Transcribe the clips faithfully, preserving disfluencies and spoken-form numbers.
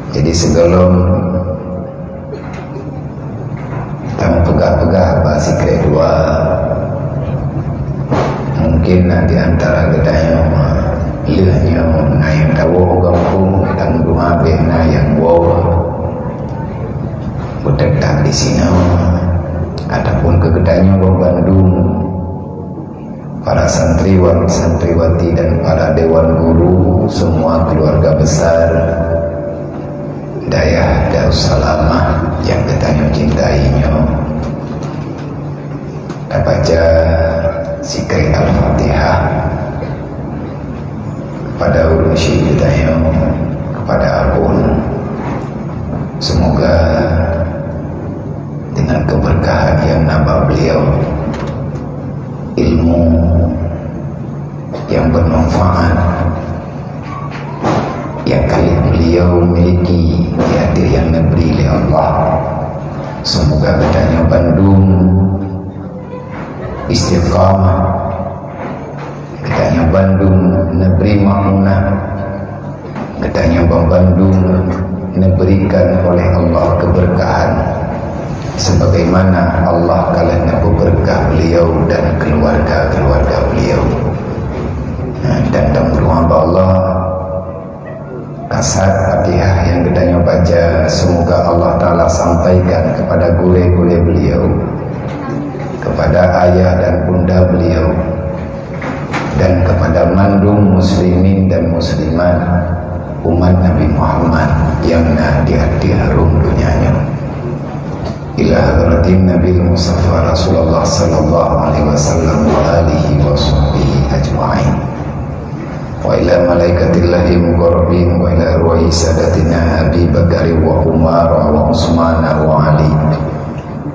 Jadi, sigohlom tameupeugah-peugah haba sikrek dua, mungkin na di antara geutanyoe lheueh nyoe na nyang tawoe u gampông, tameudoa bèk na nyang woe, beuteutap disinoe, ataupun keu geutanyoe banmandum, para santriwan, santriwati, dan para dewan guru, semua keluarga besar Dayah Darussalamah nyang geutanyoe cintai nyoe. Tabaca sikrek Al-Fatihah kepada ureueng syik geutanyoe, kepada Abon. Semoga dengan keberkahan yang naba beliau, ilmu yang bermanfaat yang kali beliau miliki di hati yang diberi oleh Allah. Semoga geutanyoe bandum istiqamah, geutanyoe bandum neubri makmunah, geutanyoe bandum neuberikan oleh Allah keberkahan, sebagaimana Allah ka lheueh neupeubeureukat beliau dan keluarga-keluarga beliau. Dan tameudoa bak Allah, kasat Fatihah yang geutanyoe baca, semoga Allah Ta'ala sampaikan kepada gurée-gurée beliau, kepada ayah dan bunda beliau, dan kepada mandum muslimin dan muslimat umat Nabi Muhammad yang na di ateueh rhueng donya nyoe. Ila hadratin Nabil Mustafa Rasulullah sallallahu alaihi wasallam wa alihi wa sahbihi ajma'in. Wa ila malaikatillahil muqarrabin wa ila arwahi sadatina Abi Bakar wa Umar wa Utsman wa Ali.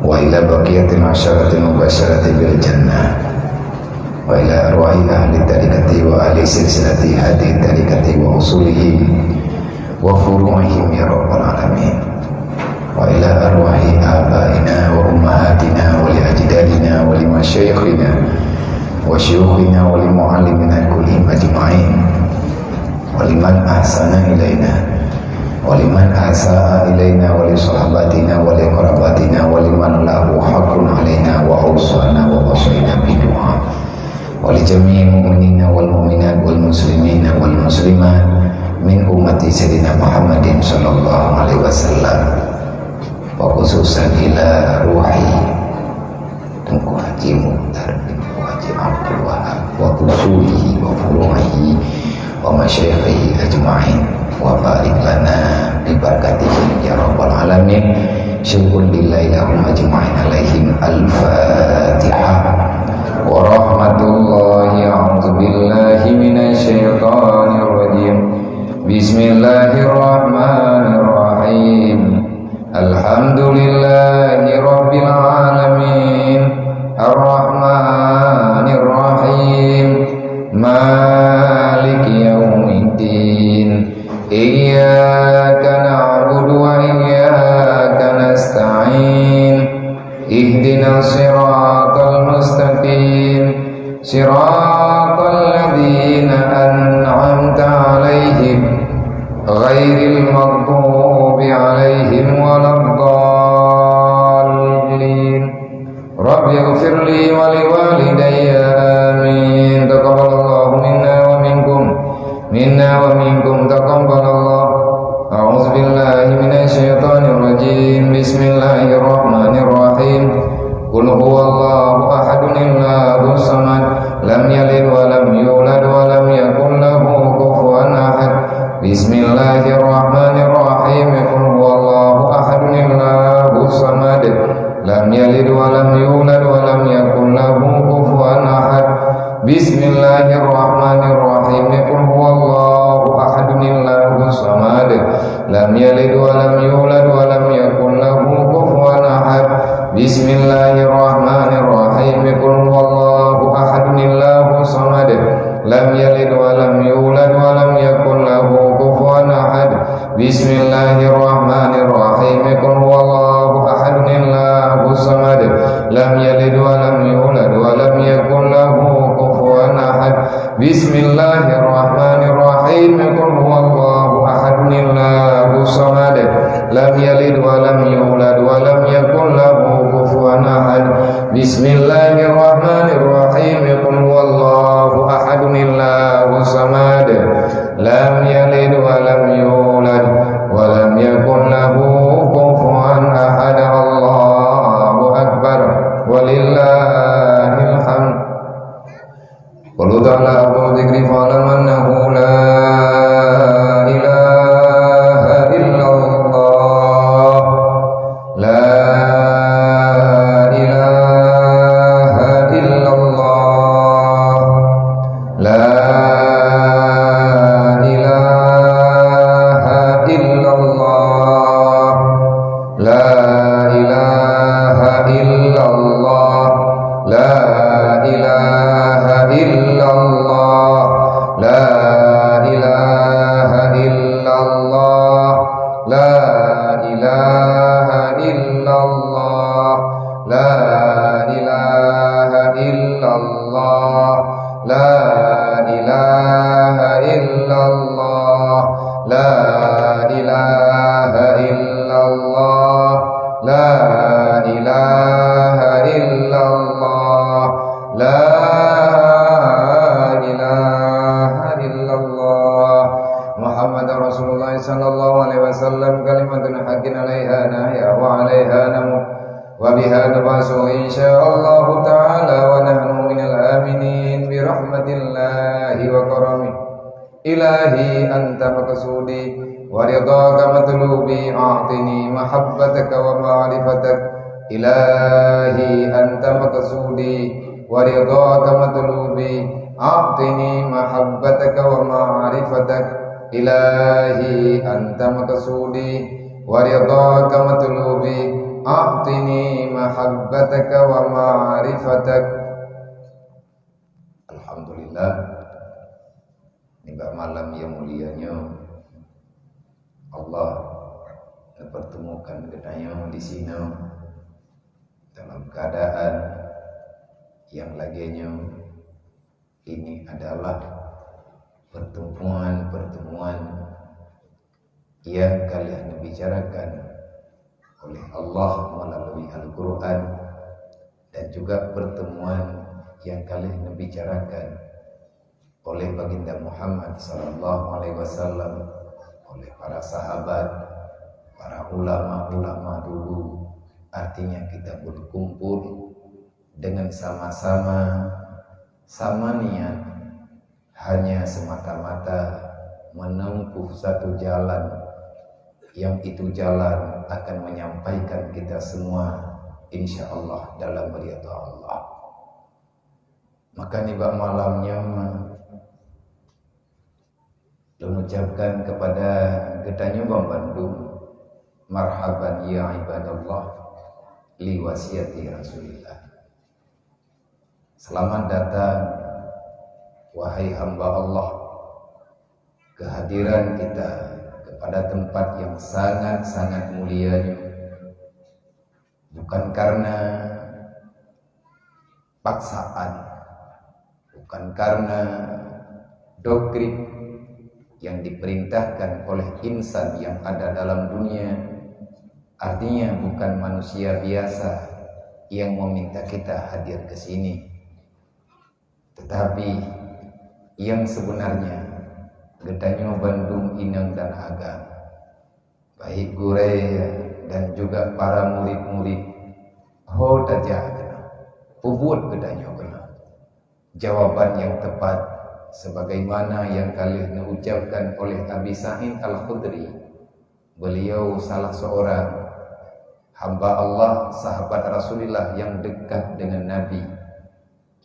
Wa ila baqiyatil asyaratil mubasyarati bil jannah. Wa ila arwahi ahli tariqati wa ahli silsilati hadhihi tariqati wa usulihim wa furu'ihim ya rabbal alamin. Wa ila arwahi abaina wa ummahatina wa li ajdadina wa li masyayikhina wa syuyukhina wa li muallimina kullihim ajma'in. Wa liman ahsana ilaina, wa liman asaa ilaina, wa li sahabatina, wa li qarabatina, wa liman lahu haqqun alaina, wa ausana wa wasaina bidu'a, wa li jami'il mu'minina wal mu'minat wal muslimina wal muslimat min ummati Sayyidina Muhammadin sallallahu alaihi wasallam, wa khususan ila ruhi Teungku Haji Mukhtar bin Haji Abdul Wahab wa usulihi wa furu'ihi wa masyayikhihi ajma'in, wa barik lana bi barakatihim ya rabbal alamin. Syukur lillahi lahum ajma'in alaihim. Al-Fatihah. Wa rahmatullahi, a'udzu billahi minasy syaithanir rajim. Bismillahirrahmanirrahim. Alhamdulillahi rabbil alamin. Arrahmanir rahim. Maliki yaumiddin. Iyyaka na'budu wa iyyaka nasta'in. Ihdinas siratal mustaqim. Siratal ladzina an'amta 'alaihim, ghairil maghdubi 'alaihim waladdallin. Rabbighfirli wa liwalidayya. Amin. Taqabbalallahu minna wa minkum. Minna wa minkum taqabbalallah. A'udzu billahi minasy syaithanir rajim. Bismillahirrahmanirrahim. Qul huwallahu ahadun, Allahus samad. Lam yalid wa lam yulad wa lam illallah, la ilaha illallah, la ilaha illallah, la ilaha illallah, la ilaha illallah. Muhammadar Rasulullah sallallahu alaihi wasallam, kalimatun haqqin alaiha nahya wa alaiha namut. Wa biha nab'asu insyaallahu ta'ala wa nahnu minal aminin bi rahmatillahi wa karamih. Ilahi anta maqsudi wa ridhaka matlubi, a'tini mahabbataka wa ma'rifatak. Ilahi anta maqsudi wa ridhaka matlubi, a'tini mahabbataka wa ma'rifatak. Ilahi anta maqsudi wa ridhaka matlubi, a'tini mahabbataka wa ma'rifatak. Alhamdulillah, nibak malam nyang mulia nyoe, Allah neupeurteumukan geutanyoe disinoe dalam keuadaan nyang lagée nyoe. Ini adalah pertemuan-pertemuan nyang ka lheueh neubicarakan oleh Allah meulalu Al-Qur'an, dan juga pertemuan nyang ka lheueh neubicarakan oleh Baginda Muhammad sallallahu alaihi wasallam, oleh para sahabat, para ulama-ulama dulu. Artinya, kita berkumpul dengan sama-sama, sama niat, hanya semata-mata menempuh satu jalan, yang itu jalan akan menyampaikan kita semua, insya Allah, dalam ridha Allah. Maka nibak malam nyoe, lôn ucapkan kepada geutanyoe banmandum, marhaban ya ibadallah, li wasiati Rasulillah. Selamat datang, wahai hamba Allah, kehadiran kita kepada tempat yang sangat-sangat mulia nyoe, bukan karena paksaan, bukan karena doktrin yang diperintahkan oleh insan yang ada dalam dunia. Artinya, bukan manusia biasa yang meminta kita hadir ke sini. Tetapi, yang sebenarnya, geutanyoe bandum inong dan agam, baik gurée dan juga para murid-murid, ho tajak keunoe, peubuet geutanyoe keunoe. Jawaban yang tepat, sebagaimana yang ka lheueh neucapkan oleh Abi Sa'id Al-Khudri, beliau salah seorang hamba Allah, sahabat Rasulullah yang dekat dengan Nabi,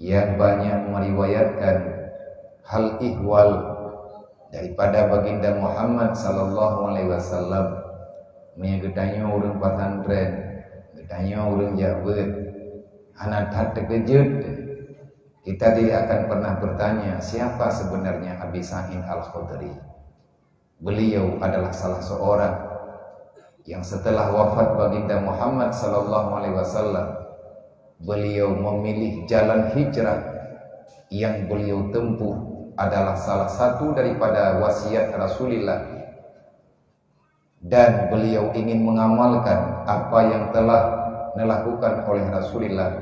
yang banyak meriwayatkan hal ihwal daripada Baginda Muhammad sallallahu alaihi wasallam. Meunyoe geutanyoe ureuëng pesantren, geutanyoe ureuëng jak beuet, hana that teukeujot, kita tidak akan pernah bertanya siapa sebenarnya Abi Sa'id Al-Khudri. Beliau adalah salah seorang yang setelah wafat Baginda Muhammad sallallahu alaihi wasallam, beliau memilih jalan hijrah yang beliau tempuh adalah salah satu daripada wasiat Rasulullah, dan beliau ingin mengamalkan apa yang telah dilakukan oleh Rasulullah.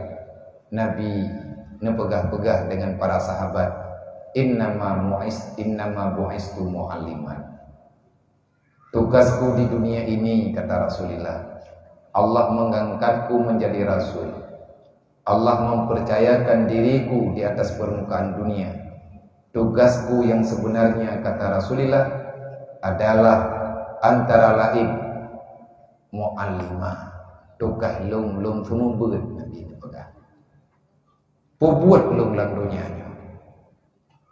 Nabi neupeugah-peugah dengan para sahabat, "Innama mu'is, innama bu'istu mu'alliman." "Tugasku di dunia ini," kata Rasulullah, "Allah mengangkatku menjadi rasul. Allah mempercayakan diriku di atas permukaan dunia. Tugasku yang sebenarnya," kata Rasulullah, "adalah antara lain mu'allimah." Tugaih lôn, lôn seumeubeuet, Nabi neupeugah. Peubuet lôn lam dunia nyoe.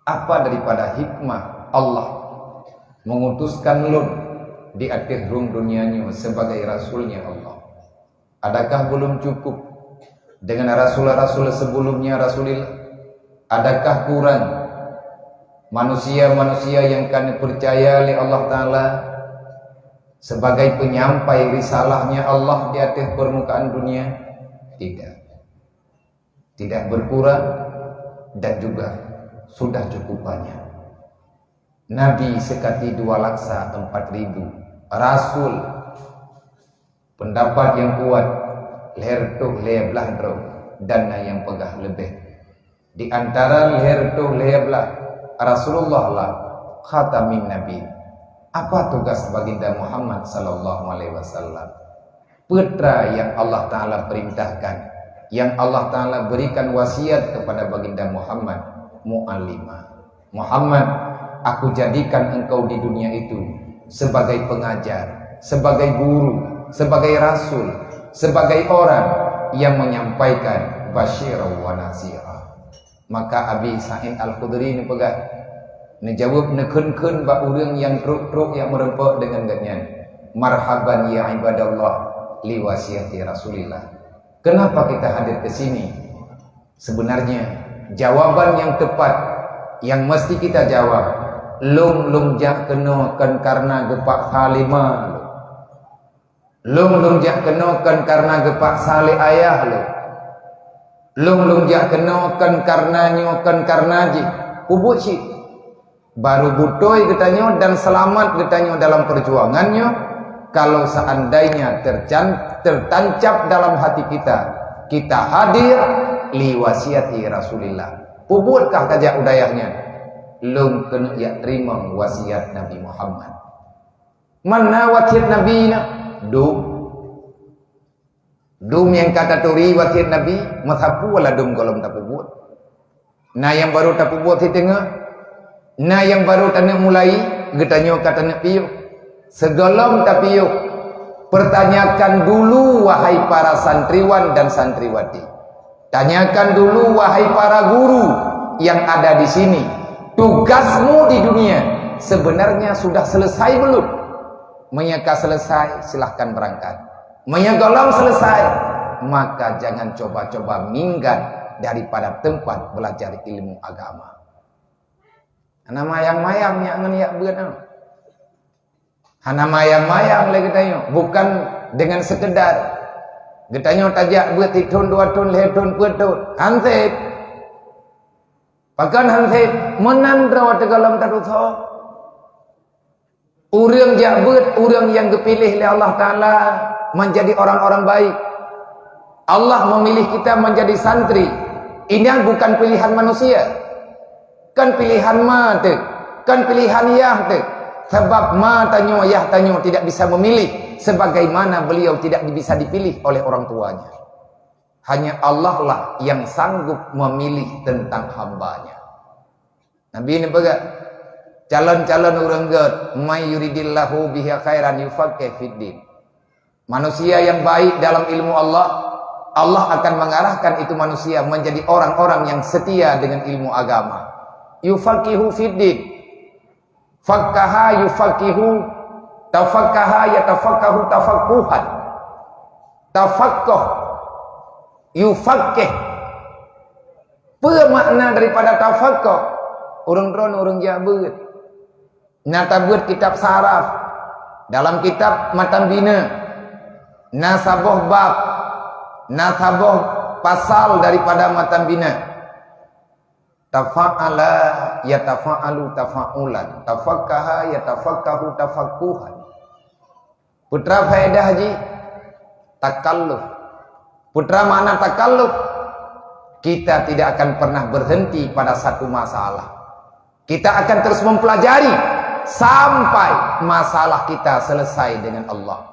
Apa daripada hikmah Allah mengutuskan lôn di ateueh rhueng dunia nyoe sebagai rasul-Nya Allah? Adakah belum cukup dengan rasul-rasul sebelumnya Rasulullah? Adakah kurang manusia-manusia yang ka neupercaya lé Allah Ta'ala sebagai penyampai risalah-Nya Allah di ateueh permukaan dunia? Tidak. Tidak berkurang dan juga sudah cukup banyak. Nabi seukati dua laksa empat ribu, rasul Pendapat nyang kuat, lhèe reutôh lhèe blaih droe, dan na nyang peugah leubeh. Di antara lhèe reutôh lhèe blaih, Rasulullah lah khatamin nabi. Apa tugas Baginda Muhammad sallallahu alaihi wasallam? Peue treuk nyang Allah Taala perintahkan, nyang Allah Taala berikan wasiat kepada Baginda Muhammad, muallimah. Muhammad, aku jadikan engkau di dunia itu sebagai pengajar, sebagai guru, sebagai rasul, sebagai orang yang menyampaikan basyiran wa nazira. Maka Abi Sa'id Al-Khudri neupeugah, neujaweueb neukheun-kheun bak ureuëng nyang trok-trok nyang meureumpok deungon gobnyan, "Marhaban ya ibadallah li wasiati Rasulillah." Kenapa kita hadir ke sini? Sebenarnya, jawaban yang tepat yang mesti kita jawab, lôn lôn jak keunoe kon karena geupaksa lé ma lôn. Lôn lôn jak keunoe kon karena geupaksa lé ayah lôn. Lôn lôn jak keunoe kon karena nyoe, kon karena jih. Peubuet cit. Baru beutôi geutanyoe dan seulamat geutanyoe dalam perjuangan nyoe, kalau seandainya tercan-, tertancap dalam hati kita, kita hadir li wasiati Rasulillah. Peubuetkah ka jak u dayah nyan? Lôn keuneuk jak teurimong wasiat Nabi Muhammad. Mana wasiat Nabi na? Dum. Dum nyang ka taturi wasiat Nabi, meusapeue ladum gohlom tapeubuet. Na nyang barô tapeubuet siteungoh, na nyang barô taneuk mulai, geutanyoe ka taneuk piôh. Sigohlom tapiôh, pertanyakan dulu, wahai para santriwan dan santriwati. Tanyakan dulu, wahai para guru yang ada di sini, tugasmu di dunia sebenarnya sudah selesai belum? Meunyoe ka selesai, silahkan berangkat. Meunyoe gohlom selesai, maka jangan coba-coba minggat daripada tempat belajar ilmu agama. Hana mayang-mayang nyak ngon jak beuet nyoe. Hana mayang-mayang lé geutanyoe, bukan dengan sekedar geutanyoe tajak beuet sithon, dua thon, lhèe thon, peuet thon. Hansép. Pakon hansép? Meunan droe teugohlom tatusoe. Ureuëng jak beuet, ureuëng nyang geupiléh lé Allah Taala menjadi orang-orang baik. Allah memilih kita menjadi santri. Ini bukan pilihan manusia. Kan pilihan ma teuh, kan pilihan yah teuh. Sebab ma tanyoe, yah tanyoe tidak bisa memilih, sebagaimana beliau tidak bisa dipilih oleh orang tuanya. Hanya Allah lah yang sanggup memilih tentang hambanya. Nabi neupeugah, calon-calon ureuëng gét, "May yuridillahu bihi khairan yufaqqih fiddin." Manusia yang baik dalam ilmu Allah, Allah akan mengarahkan itu manusia menjadi orang-orang yang setia dengan ilmu agama. Yufaqihu fiddin. Fakkaha yufaqihu, tafakkaha yatafakkahu tafakkuhan. Tafakkoh, yufakih. Peue makna daripada tafakkoh? Ureuëng droen ureuëng jak beuet. Na tabeuet kitab saraf. Dalam kitab Matan Bina, na saboh bab, na saboh pasal daripada Matan Bina. Tafa'ala yatafa'alu tafa'ulan. Tafakkaha yatafakkahu tafakkuhan. Peue treuk faedah jih? Takalluf. Peue treuk makna takalluf? Kita tidak akan pernah berhenti pada satu masalah. Kita akan terus mempelajari sampai masalah kita selesai dengan Allah.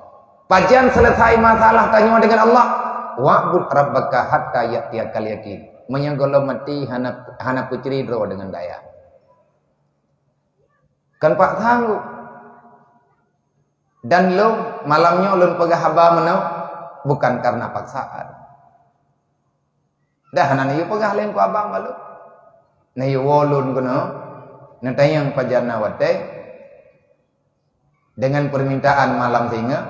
Pajan selesai masalah tanyoe dengan Allah? "Wa'bud rabbaka hatta ya'tiyakal yaqin." Meunyoe gohlom maté hana, hana peucuri droe deungon dayah. Kan pak sanggup. Dan lôn, malam nyoe lôn peugah haba meunoe bukan karena paksaan. Dah hana neuyue peugah lé Teungku Abang bak lôn. Neuyue woe lôn keunoe, neutanyong pajan na watée, dengan permintaan malam singoh,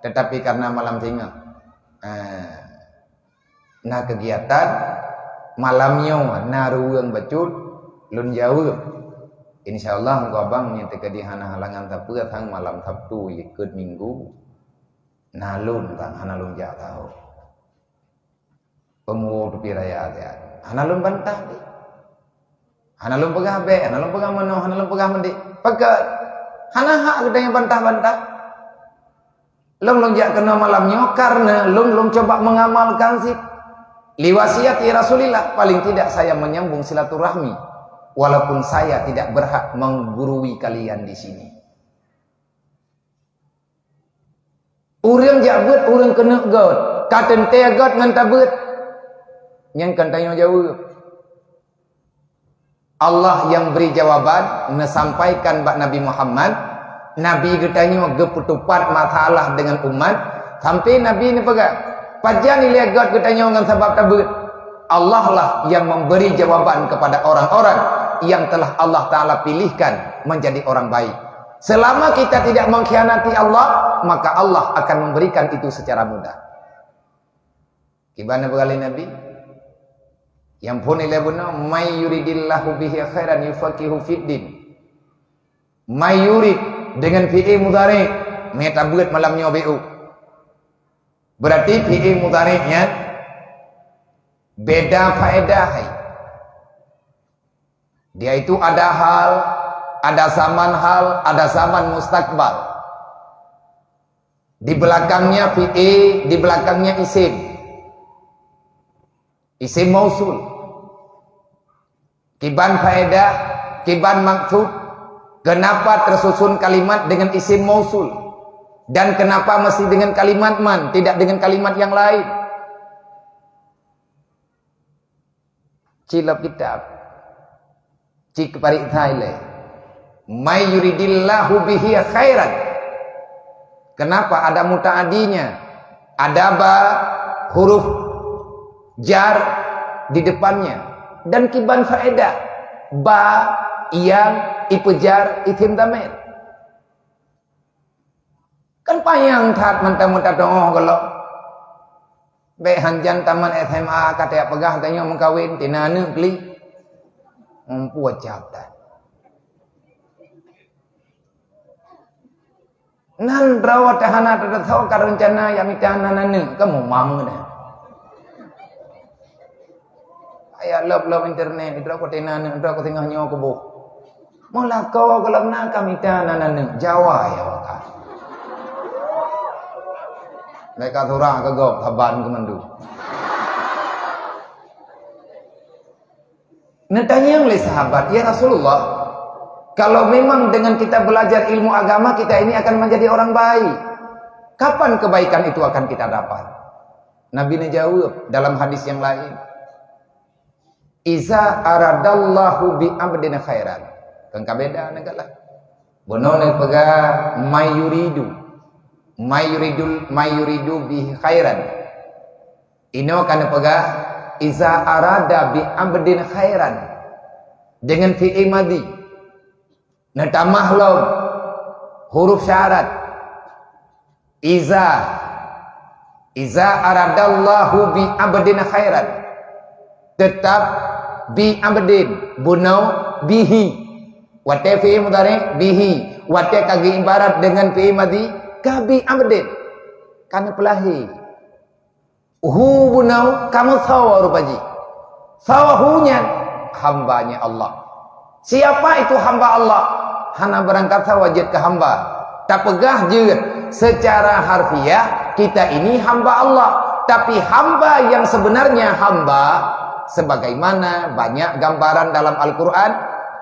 tetapi karena malam singoh, eh, na kegiatan, malam nyoe na ruweueng bacut, lôn jaweueb. Insya Allah, Teungku Abang, meunyoe teukeudi hana halangan sapeue, sang malam Sabtu jikheun Minggu, na lôn sang hana lôn jak saho. Peumuwoe tupi raya siat. Hana lôn bantah deh. Hana lôn peugah bèk, hana lôn peugah meunoe, hana lôn peugah meudéh. Pakon? Hana hak geutanyoe bantah-bantah. Lôn, lôn jak keunoe malam nyoe karena lôn, lôn coba mengamalkan sit. Liwasiati Rasulillah, paling tidak saya menyambung silaturahmi. Walaupun saya tidak berhak menggurui kalian di sini. Ureueng jak beuet, ureueng keuneuk göt. Ka teuntèe göt ngon tabeuet. Nyan kan tanyoe jaweueb. Allah nyang bri jawaban, neusampaikan bak Nabi Muhammad, Nabi geutanyoe geupeutupat masalah deungon umat, sampai Nabi neupeugah, "Pajan ilèe göt geutanyoe ngon sabab tabeuet?" Allah lah yang memberi jawaban kepada orang-orang yang telah Allah Ta'ala pilihkan menjadi orang baik. Selama kita tidak mengkhianati Allah, maka Allah akan memberikan itu secara mudah. Kiban peugah lé Nabi, nyang phon ilèe bunoe, "May yuridillahu bihi khairan yufaqihu fiddin." May yurid dengan fi'il mudhari, meutabeuet malam nyoe B U. Berarti fi'il mudhari nyan beda faedah hai. Dia itu ada hal, ada zaman hal, ada zaman mustakbal. Di belakangnya fi'il, di belakangnya isim. Isim mausul. Kiban faedah, kiban maksud, kenapa tersusun kalimat dengan isim mausul? Dan kenapa mesti dengan kalimat man, tidak dengan kalimat yang lain? Cilop kitab. Ci keuparik thai lé. "May yuridillahu bihi khairan." Kenapa ada mutaadinya? Ada ba huruf jar di depannya. Dan kiban faedah ba nyang ipeujar isim dhamir. Kan panyang that mantong meutateu'oh gohlom. Bèk hanjan tamat S M A ka tajak peugah tanyoe meukawen, tina aneuk klik. Mumpue cap that. Nan droe teuhana teudeungoe ka reuncana jak mita nan aneuk, kamoe mam geudah. Ayah lop-lop internet, droe ka tina aneuk, droe ka singoh nyoe kuboh. Meulakoe gohlom na ka mita nan aneuk, Jawa ya waka. Mereka surah ke gob, haban ke mandu. Neutanyong lé sahabat, "Ya Rasulullah, kalau memang dengan kita belajar ilmu agama, kita ini akan menjadi orang baik, kapan kebaikan itu akan kita dapat?" Nabi neujaweueb dalam hadis nyang laén, "Iza aradallahu bi abdin khairan." Kan ka beda neugalak. Bunoe neupeugah, "May yuridu." May yuridul, may yuridu bihi khairan. Inoe ka neupeugah, "Iza arada bi abdin khairan." Dengan fi'il madhi. Neutamah lom huruf syarat. Iza. Iza aradallahu bi abdin khairan. Tetap bi abdin, bunoe bihi. Watèe fi'il mudhari, bihi. Watèe ka geuibarat dengan fi'il madhi, ka bi abdin. Ka neupeulahé. Hu bunoe kamoe sawa rupa jih. Sawa hu nyan hambanya Allah. Siapa itu hamba Allah? Hana beurangkat sawa jeuet keu hamba. Tapeugah jeuet, secara harfiah kita ini hamba Allah. Tapi hamba yang sebenarnya hamba, sebagaimana banyak gambaran dalam Al-Quran,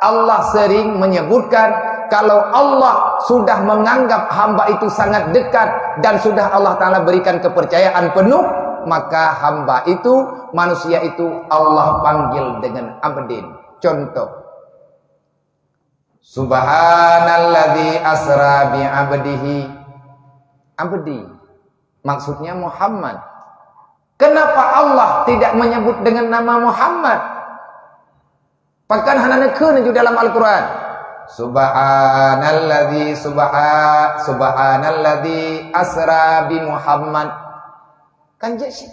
Allah sering menyebutkan, kalau Allah sudah menganggap hamba itu sangat dekat dan sudah Allah Ta'ala berikan kepercayaan penuh, maka hamba itu, manusia itu, Allah panggil dengan abdin. Contoh, "Subhanalladzi asra bi abdihi." Abdi, maksudnya Muhammad. Kenapa Allah tidak menyebut dengan nama Muhammad? Pakon hana neukheun ju dalam Al-Quran? Subhanalladzi subha-, subhanalladzi asra bi Muhammad. Kan jeuet cit.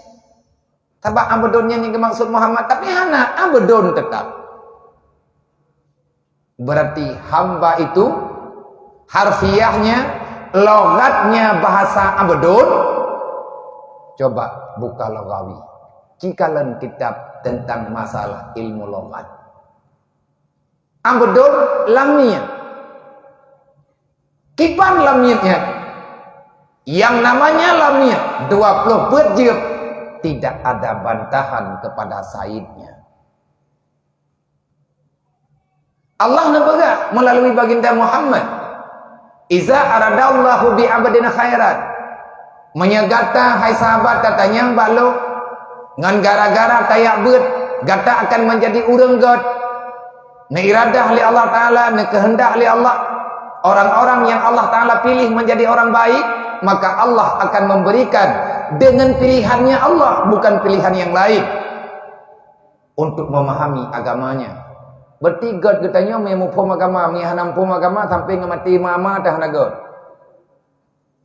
Sabab abdon nyan nyang geumaksud Muhammad, tapi hana, abdon tetap. Berarti hamba itu harfiahnya, logatnya bahasa abdon. Coba buka logawi. Cikalon kitab tentang masalah ilmu lughat. Ambeudon lam niet. Kiban lam niet nyan? Yang namanya lam niet, dua ploh peuet jeuet, tidak ada bantahan kepada saidnya. Allah neupeugah meulalu baginda Muhammad, "Iza aradallahu bi abdin khairan." Meunyoe gata, hai sahabat, tatanyong bak lôn, ngon gara-gara tajak beuet, gata akan menjadi ureuëng gét. Neuiradah lé Allah Taala, neukeuheundak lé Allah, orang-orang yang Allah Taala pilih menjadi orang baik, maka Allah akan memberikan dengan pilihannya Allah, bukan pilihan yang lain, untuk memahami agamanya. Berarti gét geutanyoe meunyoe muphom agama, meunyoe hana muphom agama sampai ngon maté mama dah hana gét.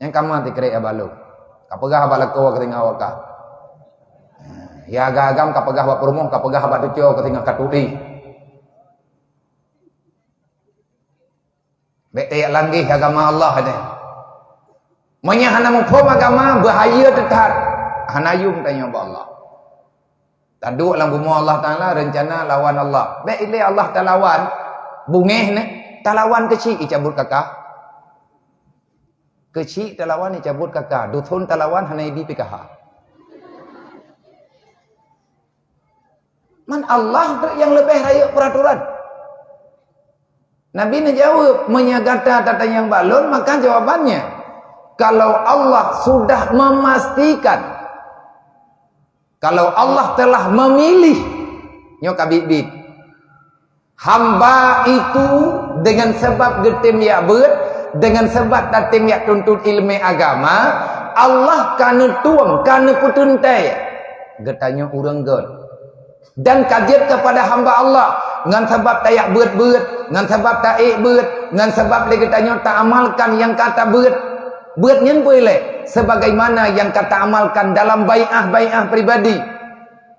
Nyang ka ma tikrek haba lôn. Ka peugah haba lakoe ka singoh awak kah. Ya agam-agam ka peugah bak peurumoh, ka peugah bak tucoe ka singoh ka turi. Bék tajak langgeh agama Allah nyan. Meunyoe hana muphom agama, bahaya teutat. Hana yum tanyoe bak Allah. Taduek lam bumoe Allah Taala, rencana lawan Allah. Bék ilée Allah talawan, bungéh neh, talawan keuchik icabut kaka. Keuchik talawan icabut kaka, duthon talawan hana ibi P K H. Man Allah tu yang lebih rayeuk peraturan. Nabi neujaweueb, "Meunyoe gata tatanyong bak lôn, maka jawabannya, kalau Allah sudah memastikan, kalau Allah telah memilih," nyoe ka biet-biet. Hamba itu dengan sebab geutem jak beuet, dengan sebab tatem jak tuntut ileumé agama, Allah ka neutueng, ka neupeuteuntée geutanyoe ureuëng gét. Dan ka jeuet keupada hamba Allah, ngon sabab tajak beuet-beuet, ngon sabab taék beuet, ngon sabab lé geutanyoe taamalkan nyang ka tabeuet. Beuet nyan peue ilée? Sebagaimana nyang ka taamalkan dalam baiát-baiát pribadi.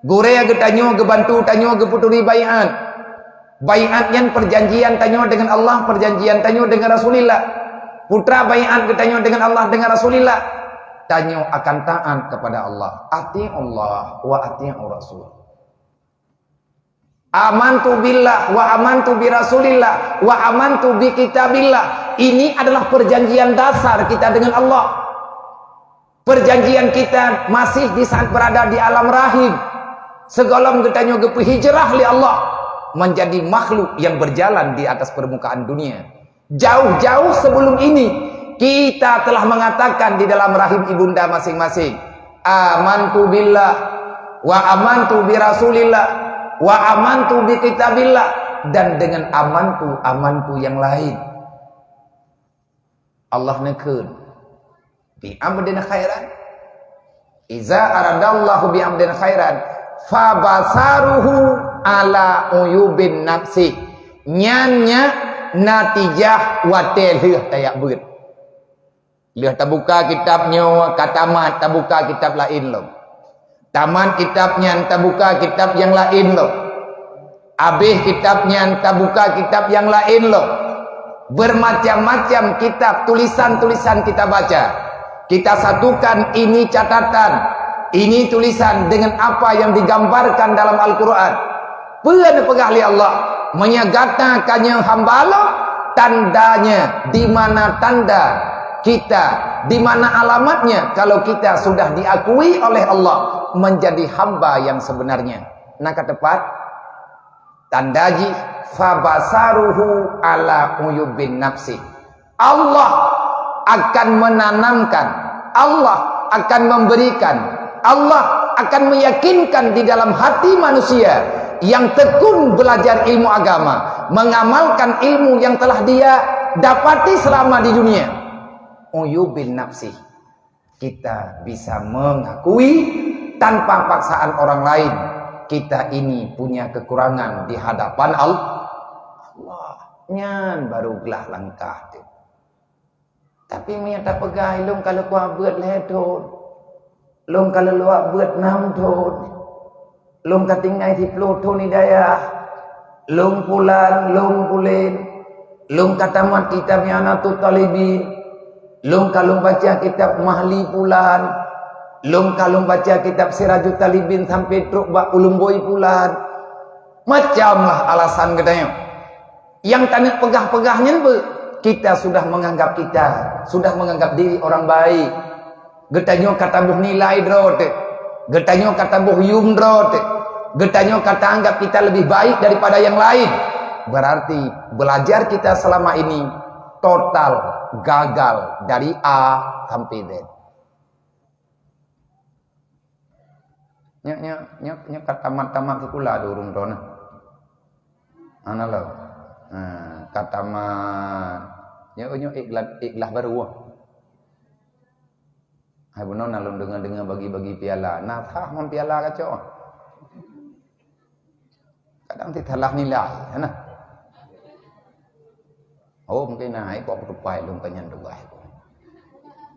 Gurée geutanyoe geubantu tanyoe geupeuturi baiát. Baiát nyan perjanjian tanyoe dengan Allah, perjanjian tanyoe dengan Rasulillah. Peue treuk baiát geutanyoe dengan Allah, dengan Rasulillah? Tanyoe akan taát kepada Allah. Atiullah wa atiur Rasul. Amantu billah wa amantu bi Rasulillah wa amantu bi kitabillah. Ini adalah perjanjian dasar kita dengan Allah. Perjanjian kita masih di saat berada di alam rahim. Sigohlom geutanyoe geupeuhijrah lé Allah menjadi makhluk yang berjalan di atas permukaan dunia. Jauh-jauh sebelum ini, kita telah mengatakan di dalam rahim ibunda masing-masing, "Amantu billah, wa amantu bi Rasulillah, wa amantu bi kitabillah," dan dengan amantu, amantu yang lain. Allah neukheun, "Bi abdin khairan." "Iza aradallahu bi abdin khairan, fabasaruhu ala uyubin nafsi." Nyan nyan natijah watée lheueh tajak beuet. Lheueh tabuka kitab nyoe ka tamat, tabuka kitab laén lom. Tamat kitab nyan, tabuka kitab nyang laén lom. Abéh kitab nyan, tabuka kitab nyang laén lom. Bermacam-macam kitab, tulisan-tulisan kita baca. Kita satukan ini catatan, ini tulisan dengan apa yang digambarkan dalam Al-Quran. Peue neupeugah lé Allah? Meunyoe gata ka nyoe hamba lôn, tandanya di mana tanda kita, di mana alamatnya kalau kita sudah diakui oleh Allah menjadi hamba yang sebenarnya. Na ka teupat? Tanda jih, "Fabasaruhu ala uyubin nafsi." Allah akan menanamkan, Allah akan memberikan, Allah akan meyakinkan di dalam hati manusia yang tekun belajar ilmu agama, mengamalkan ilmu yang telah dia dapati selama di dunia. Uyubin nafsi. Kita bisa mengakui tanpa paksaan orang lain, kita ini punya kekurangan di hadapan Al-, Allah. Nyan baru glah langkah tu. Tapi meunyoe tapeugah, "Lôn ka lheueh kuat beuet lhée thon, lôn ka lheueh luwak beuet nam thon, lôn ka tinggai siplôh thon di dayah, lôn pulan, lôn pulen, lôn ka tamat kitab I'anatut Talibin, lôn ka lôn baca kitab Mahli pulan, Lôn ka lôn baca kitab Sirajut Talibin sampai trok bak ulôn boi pulan. Macam lah alasan geutanyoe. Nyang taneuk peugah-peugah nyan beu, kita sudah menganggap kita, sudah menganggap diri orang baik. Geutanyoe ka taboh nilai droe teuh. Geutanyoe ka taboh yum droe teuh. Geutanyoe ka taanggap kita lebih baik daripada yang lain. Berarti belajar kita selama ini total gagal dari A sampai Z. Nyak, nyak, nyak, nyak ka tamat-tamat sikula di ureueng droeneuh. Ana lom. Ha, ka tamat. Nyak, nyak ikhlas, ikhlas baru. Hai bunoe na lôn deungo-deungo bagi-bagi piala. Na sah ngon piala kacok. Kadang teusalah nilai, hana. Oh, mungkin na, ai kok tupai lôn ka nyan tugaih.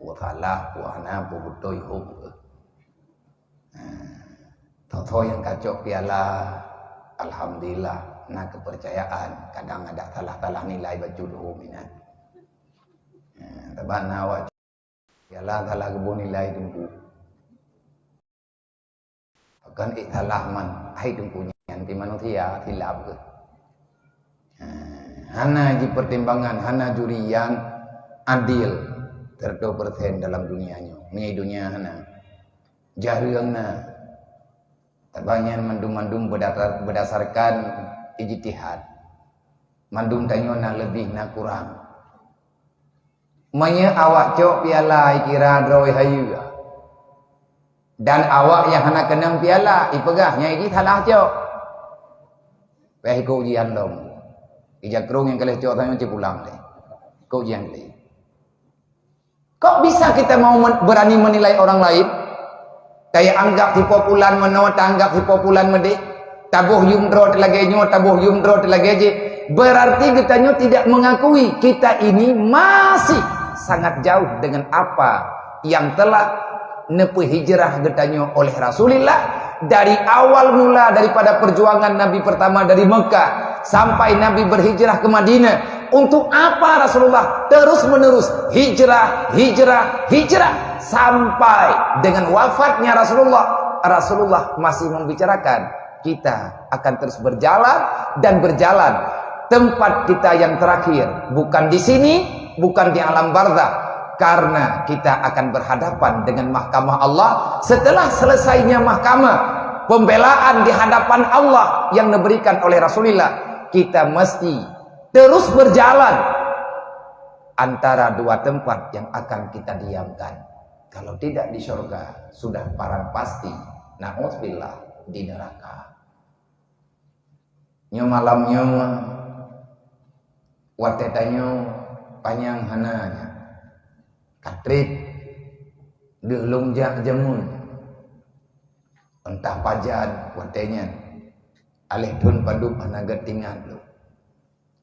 Peue salah, peue hana, peue beutôi, oh. Nah, tho-tho nyang kacok piala, alhamdulillah, na kepercayaan. Kadang ada salah-salah nilai bacut, oh, minat. Nah, teuma na awak piala salah geuboh nilai teungku. Kon ék salah man, hai teungku nyan pih manusia, silap kheueh. Ha, hana jipertimbangan, hana juri nyang adil seratus persen dalam dunia nyoe. Meunyoe dunia hana, jareueng na. Sabab nyan mandum-mandum berdasar-, berdasarkan ijtihad. Mandum tanyoe na leubeh na kurang. Meunyoe awak cok piala, ikira droe hayeue. Dan awak nyang hana keunong piala, ipeugah nyan jih salah cok. Peh iko ujian lom. Ija krong nyang ka lheueh cok tanyoe ci pulang deh. Iko ujian lé. Kok bisa kita mau men-, berani menilai orang lain? Taya anggap si populan meunoe, ta anggap si populan meudéh. Taboh yum droe lagée nyoe, taboh yum droe lagée jih. Berarti geutanyoe tidak mengakui kita ini masih sangat jauh dengan apa yang telah neupeuhijrah geutanyoe oleh Rasulullah dari awal mula daripada perjuangan Nabi pertama dari Mekah sampai Nabi berhijrah ke Madinah. Untuk apa Rasulullah terus-menerus hijrah, hijrah, hijrah sampai dengan wafatnya Rasulullah? Rasulullah masih membicarakan, kita akan terus berjalan dan berjalan. Tempat kita yang terakhir bukan di sini, bukan di alam barzakh, karena kita akan berhadapan dengan mahkamah Allah. Setelah selesainya mahkamah, pembelaan di hadapan Allah yang diberikan oleh Rasulullah, kita mesti terus berjalan antara dua tempat yang akan kita diamkan. Kalau tidak di surga, sudah barang pasti, na'udzubillah, di neraka. Nyoe malam nyoe, watée tanyoe panyang hana nyan. Ka trép deuh lôn jak jameun. Entah pajan watée nyan. Aléh thon padub hana geutingat lôn.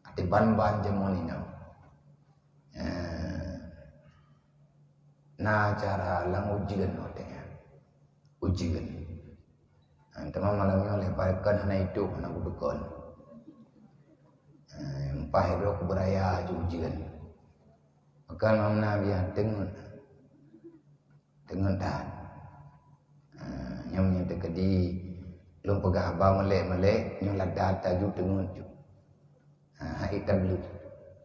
Até ban-ban jameun inong. Eh, na cara lam ujeuen watée nyan. Ujeuen. Ha, teuma malam nyoe lé parekan hana itôh, hana kutukon. Ha, empah droe kubeuraya aju ujeuen. Maka malam na biar teungeut. Teungeut that. Ha, nyoe meunyoe teukeudi lôn peugah haba malée-malée, nyoe lada taju teungeut ju. Ha, hai tabligh.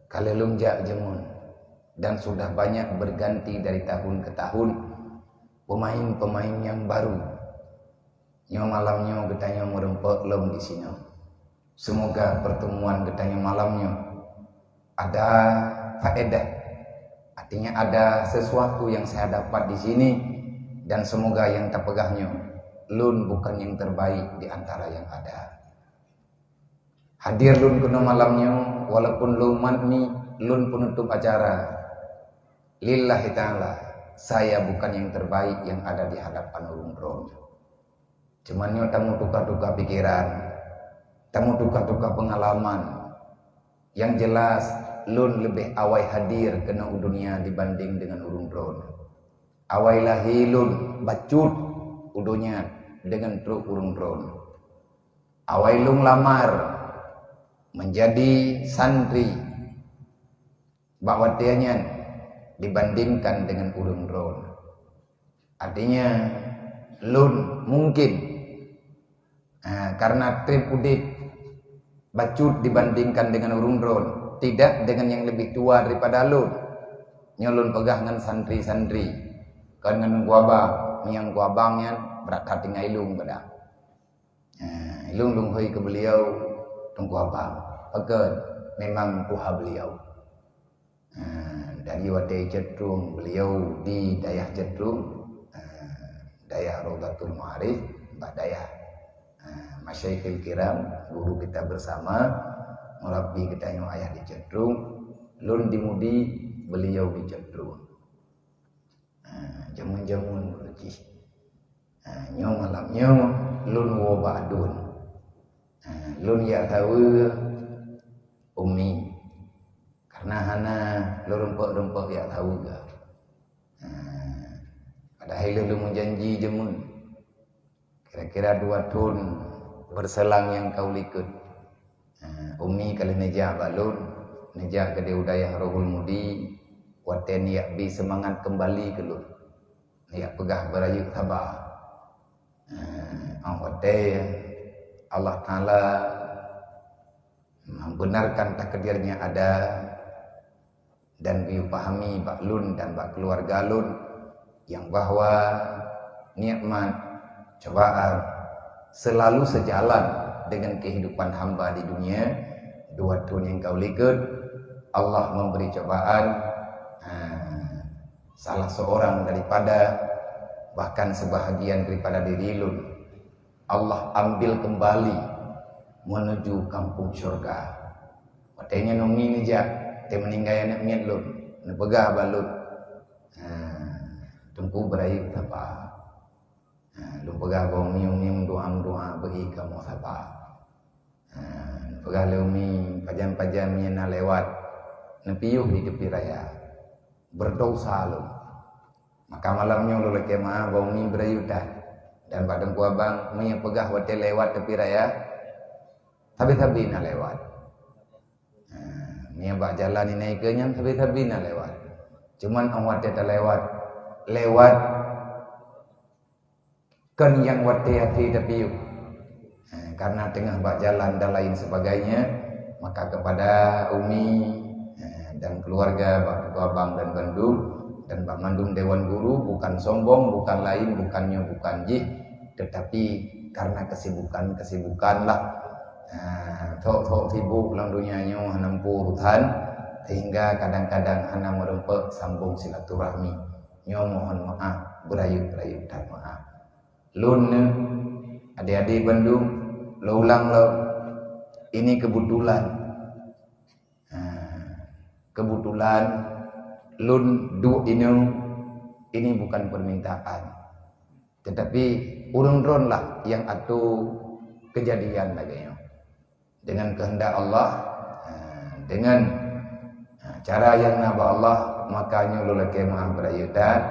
Ka lheueh lôn jak jameun dan sudah banyak berganti dari tahun ke tahun pemain-pemain yang baru. Nyoe malam nyoe geutanyoe meureumpok lom disinoe. Semoga pertemuan geutanyoe malam nyoe ada faedah. Artinya ada sesuatu yang saya dapat di sini dan semoga yang tapeugah nyoe, lôn bukan yang terbaik di antara yang ada. Hadir lôn keunoe malam nyoe, walaupun lôn mat mi, lôn penutup acara. Lillahi ta'ala, saya bukan yang terbaik yang ada di hadapan ureuëng droe. Cuman nyoe tameutuka-tuka pikiran, tameutuka-tuka pengalaman. Yang jelas, lôn leubeh awai hadir keunoe u dunia dibanding dengan ureuëng droe. Awai lahé lôn bacut u donya deungon trok ureuëng droe. Awai lôn lamar menjadi santri bak watée nyan dibandingkan deungon ureuëng droe. Artinya, lôn mungkin, ah, karena treb udeb bacut dibandingkan dengan ureuëng droen, tidak dengan yang lebih tua daripada lôn. Nyoe lôn peugah ngon santri-santri, kon ngon Teungku Abang. Meunyoe Teungku Abang nyan brat that tinggai lôn peugah. Ah, lôn lôn hôi keu beliau Teungku Abang. Pakon? Memang tuha beliau. Ah, dari watée Ceutrong, beliau di dayah Ceutrong, ah, dayah Raudhatul Ma'arif, bak dayah, ah, Masyaikhil Kiram, guru kita bersama, murabbi geutanyoe ayah di Ceutrong, lôn di Mudi, beliau di Ceutrong. Ah, jameun-jameun dulu jih. Ah, nyoe malam nyoe lôn woe bak aduen. Ah, lôn jak saweue Umi. Karena hana lôn rumpok-rumpok jak saweue. Ah, padahai lôn meujanji jameun. Kira-kira dua thon berselang nyang ka u likot. Ah, Umi ka lheueh neujak bak lôn, neujak keudeh u dayah Rohul Mudi, watée neujak bi seumangat keumbali keu lôn. Neujak peugah beurayeuk saba. Ah, 'oh watée Allah Taala membenarkan takdir nyang ada, dan geupahami bak lôn dan bak keuluwarga lôn nyang bahwa nikmat, cobaan, selalu sejalan dengan kehidupan hamba di dunia. Dua thon nyang ka u likot, Allah memberi cobaan, ha, salah seorang daripada, bahkan sebahagian daripada diri lôn. Allah ambil kembali menuju kampung syurga. Watée nyan Umi neujak, watée meuninggai aneuëk miet lôn, neupeugah bak lôn, "Ha, Teungku beurayeuk saba." Ha, lôn peugah bak Umi, "Umi meudoá-meudoá beuhi kamoe saba." Ha, neupeugah lé Umi, "Pajan-pajan meunyoe na lewat, neupiôh di tepi raya. Berdosa lôn." Maka malam nyoe lôn lakée meu'ah bak Umi beurayeuk that. Dan bak Teungku Abang, meunyoe peugah watée lewat tepi raya, sabe-sabe na lewat. Ha, meunyoe bak jalan inan ikeue nyan sabe-sabe na lewat. Cuman 'oh watée talewat, lewat kon nyang watée até tapiôh. Ha, karena teungoh bak jalan dan lain sebagainya, maka kepada Umi, ha, dan keluarga, bak Teungku Abang dan bandum, dan bak mandum dewan guru, bukan sombong, bukan lain, bukan nyoe, bukan jih, tetapi karena kesibukan-kesibukan lah. Ha, sok-sok sibuk lam dunia nyoe hana muphom urusan, sehingga kadang-kadang hana meureumpok sambung silaturahmi. Nyoe mohon maaf, beurayeuk-rayeuk that maaf. Lôn nyoe, adik-adik bandum, lôn ulang lom, ini kebetulan. Ha, kebetulan lôn duek inoe, ini bukan permintaan. Tetapi ureuëng droen lah nyang atoe keujadian lagée nyoe. Dengan kehendak Allah, ha, dengan, ha, cara nyang na bak Allah, maka nyoe lôn lakée meu'ah beurayeuk that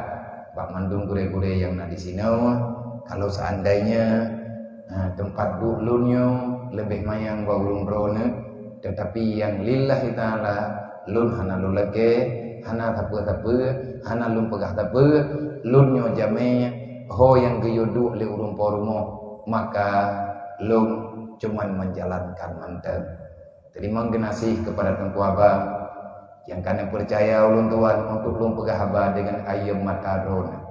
bak mandum gurée-gurée nyang na disinoe. Kalau seandainya, ha, teumpat duek lôn nyoe leubeh manyang bak ureuëng droeneuh, tetapi nyang lillahi ta'ala, lôn hana lôn lakée, hana sapeue-sapeue, hana lôn peugah sapeue, lôn nyoe jamé ho nyang geuyue duek lé ureuëng po rumoh, maka lôn cuman menjalankan mantong. Terima geunaséh kepada Teungku Abang nyang ka neupeucaya ulôn tuan untuk lôn peugah haba dengan ayeue mata droeneuh.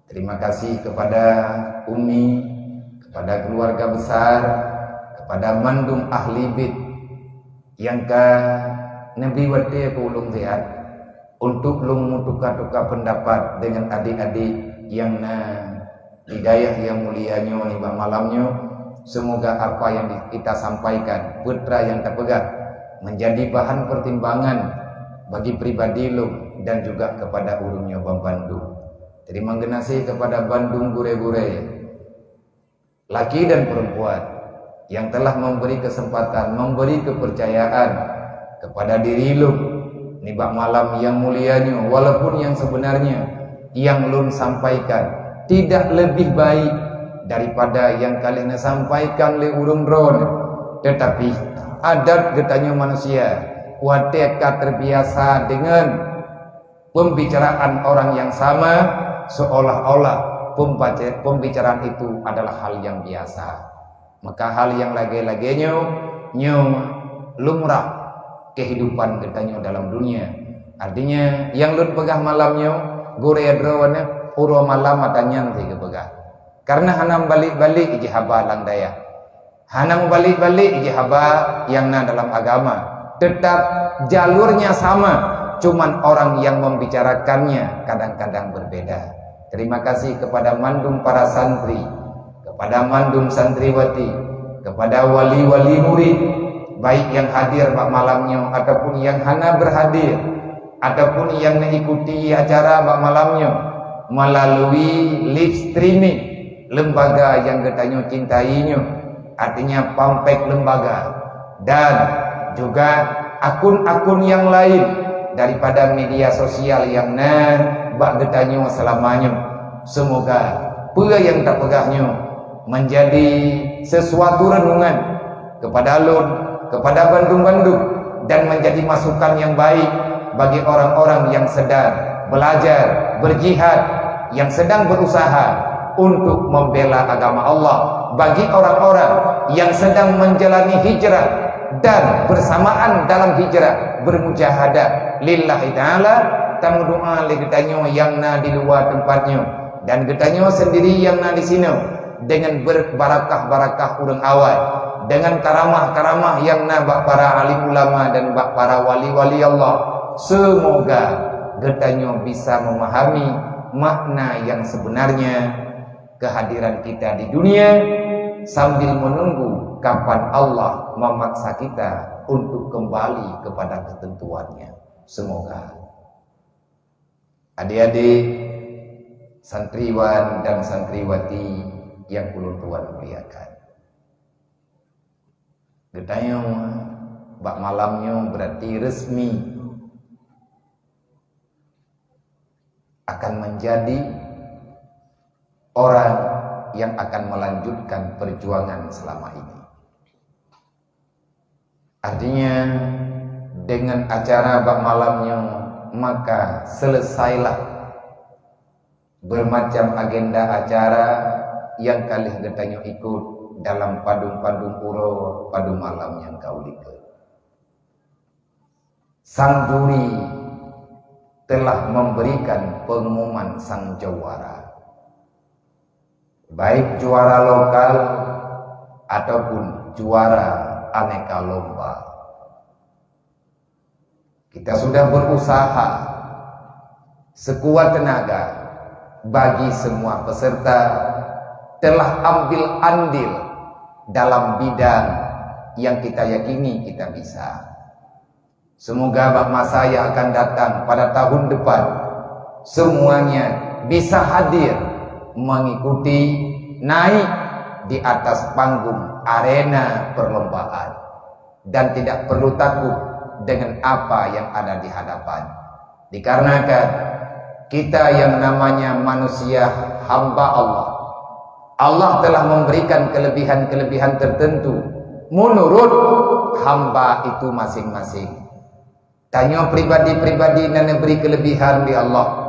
Terima kasih kepada Umi, kepada keluarga besar, kepada mandum ahli bait nyang ka neubri watée keu ulôn siat untuk lôn meutuka-tuka pendapat dengan adik-adik nyang na di dayah nyang mulia nyoe nibak malam nyoe. Semoga apa yang di-, kita sampaikan, peue nyang tapeugah, menjadi bahan pertimbangan bagi pribadi lôn dan juga kepada ureuëng nyoe bandum. Terima geunaséh kepada bandum gurée-gurée, laki dan perempuan, yang telah memberi kesempatan, memberi kepercayaan kepada diri lôn nibak malam nyang mulia nyoe, walaupun yang sebenarnya yang lôn sampaikan tidak lebih baik daripada nyang ka lheueh neusampaikan lé ureuëng droeneuh. Tetapi adat geutanyoe manusia, watée ka terbiasa dengan pembicaraan orang yang sama, seolah-olah pembaca-, pembicaraan itu adalah hal yang biasa. Maka hal yang lagée-lagée nyoe, nyoe lumrah kehidupan geutanyoe dalam dunia. Artinya, nyang lôn peugah malam nyoe, gurée droeneuh, uroe malam ata nyan si geupeugah. Karena hana meubalek-balek jih haba lam dayah. Hana meubalek-balek jih haba nyang na dalam agama. Tetap jalurnya sama, cuman orang yang membicarakannya kadang-kadang berbeda. Terima kasih kepada mandum para santri, kepada mandum santriwati, kepada wali-wali murid, baik yang hadir bak malam nyoe ataupun yang hana berhadir, ataupun yang mengikuti acara bak malam nyoe melalui live streaming lembaga yang geutanyoe cintai nyoe, artinya Pampek Lembaga, dan juga akun-akun yang lain daripada media sosial yang na bak geutanyoe selama nyoe. Semoga peue nyang tapeugah nyoe menjadi sesuatu renungan kepada lôn, kepada bandum-bandum, dan menjadi masukan yang baik bagi orang-orang yang sedang belajar, berjihad, yang sedang berusaha untuk membela agama Allah, bagi orang-orang yang sedang menjalani hijrah dan bersamaan dalam hijrah bermujahadah lillahi ta'ala. Tameudoa lé geutanyoe nyang na di luwa teumpat nyoe, dan geutanyoe sendiri nyang na di sinoe, dengan ber-, barakah-barakah ureuëng awai, dengan karamah-karamah nyang na bak para alim ulama dan bak para wali-wali Allah. Semoga geutanyoe bisa memahami makna yang sebenarnya kehadiran kita di dunia sambil menunggu kapan Allah memaksa kita untuk kembali kepada ketentuannya. Semoga. Adik-adik, santriwan dan santriwati yang ulôn tuan muliakan. Geutanyoe bak malam nyoe berarti resmi akan menjadi orang yang akan melanjutkan perjuangan selama ini. Artinya, dengan acara bak malam nyoe, maka selesailah bermacam agenda acara nyang ka lheueh geutanyoe ikut dalam padum-padum uroe padum malam nyang ka u likot. Sang juri telah memberikan pengumuman sang juara, baik juara lokal ataupun juara aneka lomba. Kita sudah berusaha sekuat tenaga bagi semua peserta telah ambil andil dalam bidang yang kita yakini kita bisa. Semoga bak masa yang akan datang pada tahun depan, semuanya bisa hadir mengikuti naik di atas panggung arena perlombaan dan tidak perlu takut dengan apa yang ada di hadapan. Dikarenakan kita yang namanya manusia hamba Allah, Allah telah memberikan kelebihan-kelebihan tertentu menurut hamba itu masing-masing. Tanyoe pribadi-pribadi na neubri keulebihan lé Allah.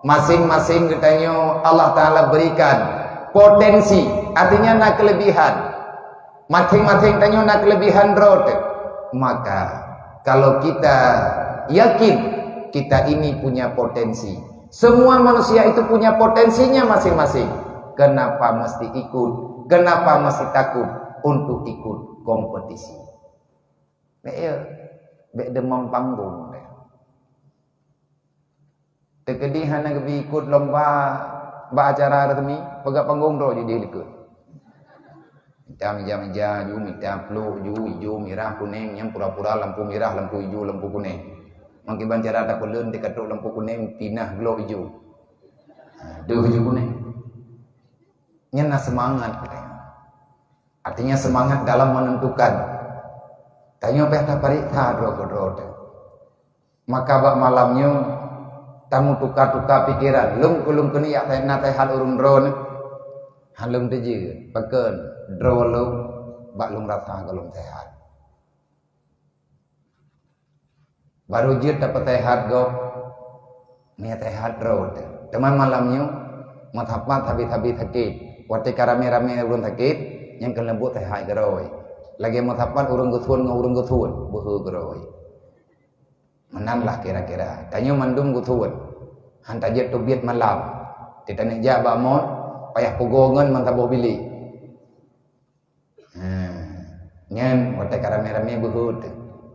Maséng-maséng geutanyoe Allah Taala berikan potensi, artinya na keulebihan. Maséng-maséng tanyoe na keulebihan droe teuh. Maka, kalau kita yakin kita ini punya potensi, semua manusia itu punya potensinya masing-masing. Kenapa mesti ikut? Kenapa mesti takut untuk ikut kompetisi? Bèk ya, bèk deumam panggong deh. Teukeudi hana geubi ikot lomba bak acara resmi, peugah panggong droe jih likot. Mita mija-mija ju, mita plôk ju, ijo, mirah, kunéng, nyang pura-pura lampu mirah, lampu ijo, lampu kunéng. Meukiban cara tapeuleuen teuka trok lampu kunéng, pinah glôk ijo. Ha, deuh ju kunéng. Nyan na seumangat geutanyoe. Artinya seumangat dalam menentukan. Tanyoe payah tapareksa droe keudroe teuh. Maka bak malam nyoe, tameutuka-tuka pikeran. Lôn keu lôn keuneuk jak na teuhat ureuëng droeneuh. Han lôn teujeuet, pakon droe lôn bak lôn rasa goh lom teuhat. Barô jeuet tapeuteuhat gob, meunyo teuhat droe teuh. Teuma malam nyoe, Meusapat habéh-habéh sakét. Watée ka ramé-ramé ureuëng sakét, nyang keu leumbot seuhat keudroe. Lagée meusapat ureuëng geuthon ngon ureuëng geuthon, beuhe keudroe. Meunan lah kira-kira. Tanyoe mandum geuthon. Han tajeuet teubiet malam. Teutanyoe jak bak mall, payah pugoe ngon meusaboh bilék. Ha, nyan watée ka ramé-ramé beuhe teuh.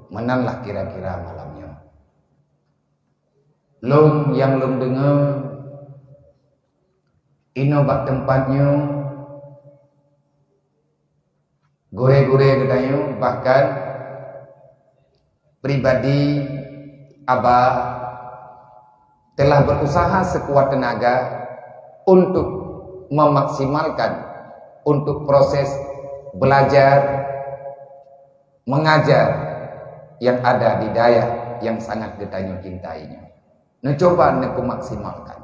Meunan lah kira-kira malam nyoe. Lôn nyang lôn deungoe, inoe bak teumpat nyoe, gurée-gurée geutanyoe, bahkan pribadi Aba telah berusaha sekuat tenaga untuk memaksimalkan untuk proses belajar mengajar yang ada di dayah yang sangat geutanyoe cintai nyoe. Neucoba neupeumaksimalkan.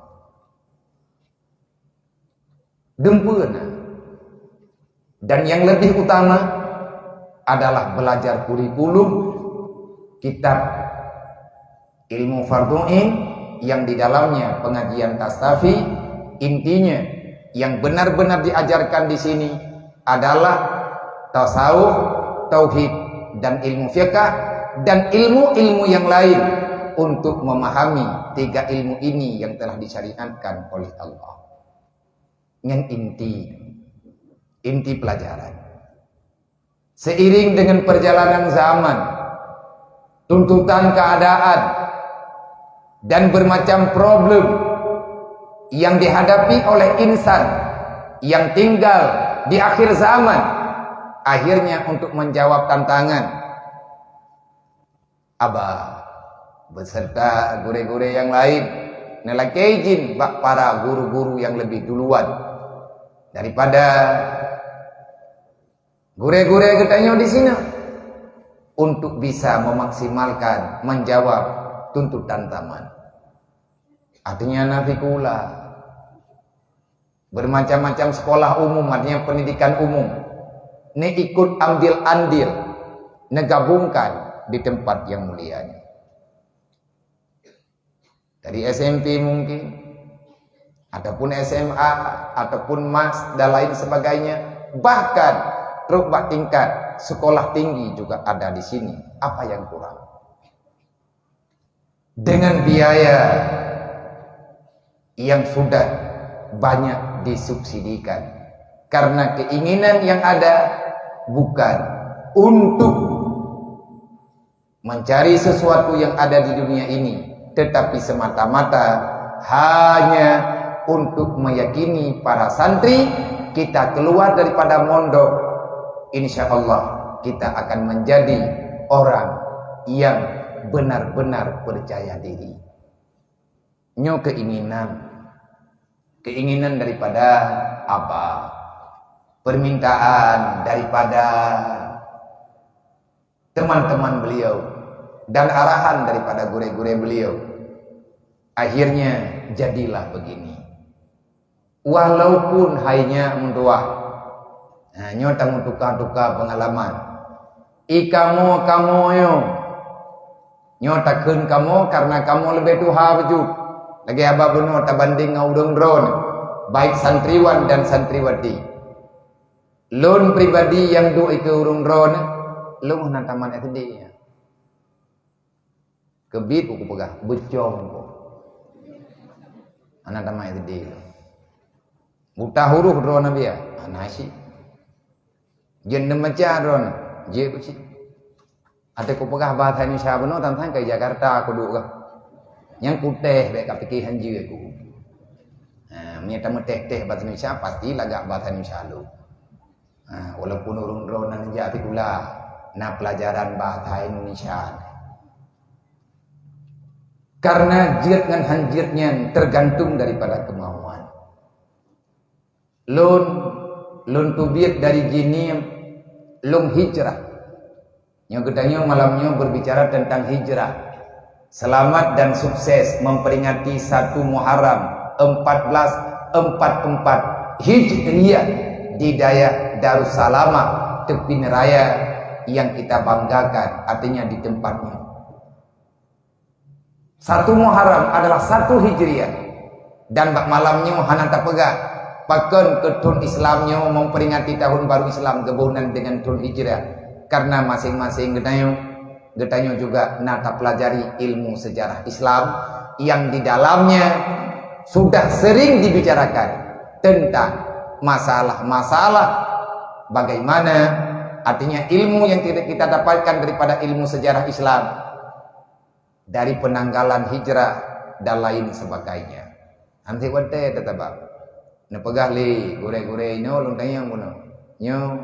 Dumpeue na. Dan yang lebih utama adalah belajar kurikulum kitab ilmu fardhu ain yang di dalamnya pengajian tastafi. Intinya, yang benar-benar diajarkan di sini adalah tasawuf, tauhid, dan ilmu fiqah, dan ilmu-ilmu yang lain untuk memahami tiga ilmu ini yang telah disyariatkan oleh Allah. Nyan inti, inti pelajaran. Seiring dengan perjalanan zaman, tuntutan keadaan, dan bermacam problem yang dihadapi oleh insan yang tinggal di akhir zaman, akhirnya untuk menjawab tantangan, Aba beserta gurée-gurée yang lain neulakée izin bak para guru-guru yang lebih duluan daripada gurée-gurée geutanyoe di sinoe untuk bisa memaksimalkan menjawab tuntutan zaman. Artinya, na sikula bermacam-macam sekolah umum, artinya pendidikan umum, neuikut ambil andil, neugabungkan di tempat yang mulia nyoe. Dari S M P mungkin, ataupun S M A, ataupun mas dan lain sebagainya, bahkan trok bak tingkat sekolah tinggi juga ada di sini. Apa yang kurang? Dengan biaya yang sudah banyak disubsidikan. Karena keinginan yang ada bukan untuk mencari sesuatu yang ada di dunia ini, tetapi semata-mata hanya untuk meyakini para santri, kita keluar daripada mondok, insya Allah kita akan menjadi orang yang benar-benar percaya diri. Nyoe keinginan, keinginan daripada Aba, permintaan daripada teman-teman beliau, dan arahan daripada gurée-gurée beliau. Akhirnya jadilah begini. Walaupun hai nyak meutuah, ha, nyoe tameutuka-tuka peungalaman. I kamoe-kamoe nyoe, nyoe takheun kamoe karena kamoe leubeh tuha bacut. Lagée haba bunoe tabandeng ngon ureuëng droeneuh, baik santriwan dan santriwati. Lôn pribadi nyang duek ikeue ureuëng droeneuh, lôn hana tamat S D. Keubiet ku peugah, beucong ku. Hana tamat S D lôn. Buta huruf droeneuh biya, hana cit. Jeuet neumeuca droeneuh, jeuet cit. Até ku peugah bahasa Indonesia bunoe, tantang ke Jakarta ku duek ka. Nyang kutéh bék ka pike hanjeuet ku. Ha, meunyoe tameutéh-téh bahasa Indonesia, pasti lagak bahasa Indonesia lom. Ha, walaupun ureuëng droeneuh jak sikula, na pelajaran bahasa Indonesia. Karena jeuet ngon hanjeuet nyan tergantung daripada kemauan. Lôn, lôn teubiet dari jihnyan, lôn hijrah. Nyoe geutanyoe malam nyoe berbicara tentang hijrah. Selamat dan sukses memperingati satu Muharram empat belas empat empat Hijriah di dayah Darussalamah, Teupin Raya yang kita banggakan, artinya di tempatnya. Satu Muharram adalah satu Hijriah. Dan bak malam nyoe hana tapeugah pakon keu thon Islam nyoe memperingati tahun baru Islam geuboh nan dengan thon Hijrah, karena masing-masing geutanyoe, geutanyoe juga na tapelajari ilmu sejarah Islam yang di dalamnya sudah sering dibicarakan tentang masalah-masalah bagaimana, artinya, ilmu yang kita, kita dapatkan daripada ilmu sejarah Islam dari penanggalan hijrah dan lain sebagainya. Hanti watée teutaba. Neupeugah lé gurée-gurée inoe lôn tanyong bunoe. Nyoe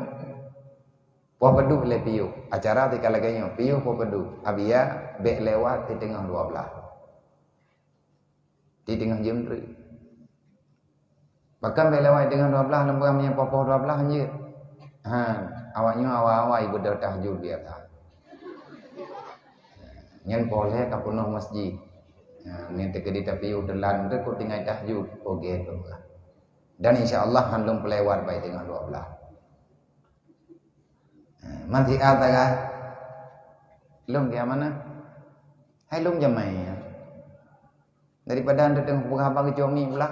poh padub lé piôh. Acara tika lagée nyoe, piôh poh padub. Abia bék lewat di teungoh dua belas. Di teungoh jeuem treuk. Bahkan bék lewat di teungoh dua belas, lôn peugah meunyoe poh-poh dua belas hanjeuet. Ha, awak nyoe awai-awai ibadah tahajud biasa. Nyan poh lhée ka peunoh masjid. Ha, nyan teukeudi tapiôh teulan teuh ku tinggai tahajud. Ogé tu lah. Dan insya Allah han lôn peulewat bai teungoh dua belas. Ha, man siat taga. Lôn kiamat na. Hai lôn jamai. Daripada anda tengok peugah abang keucok mi pula.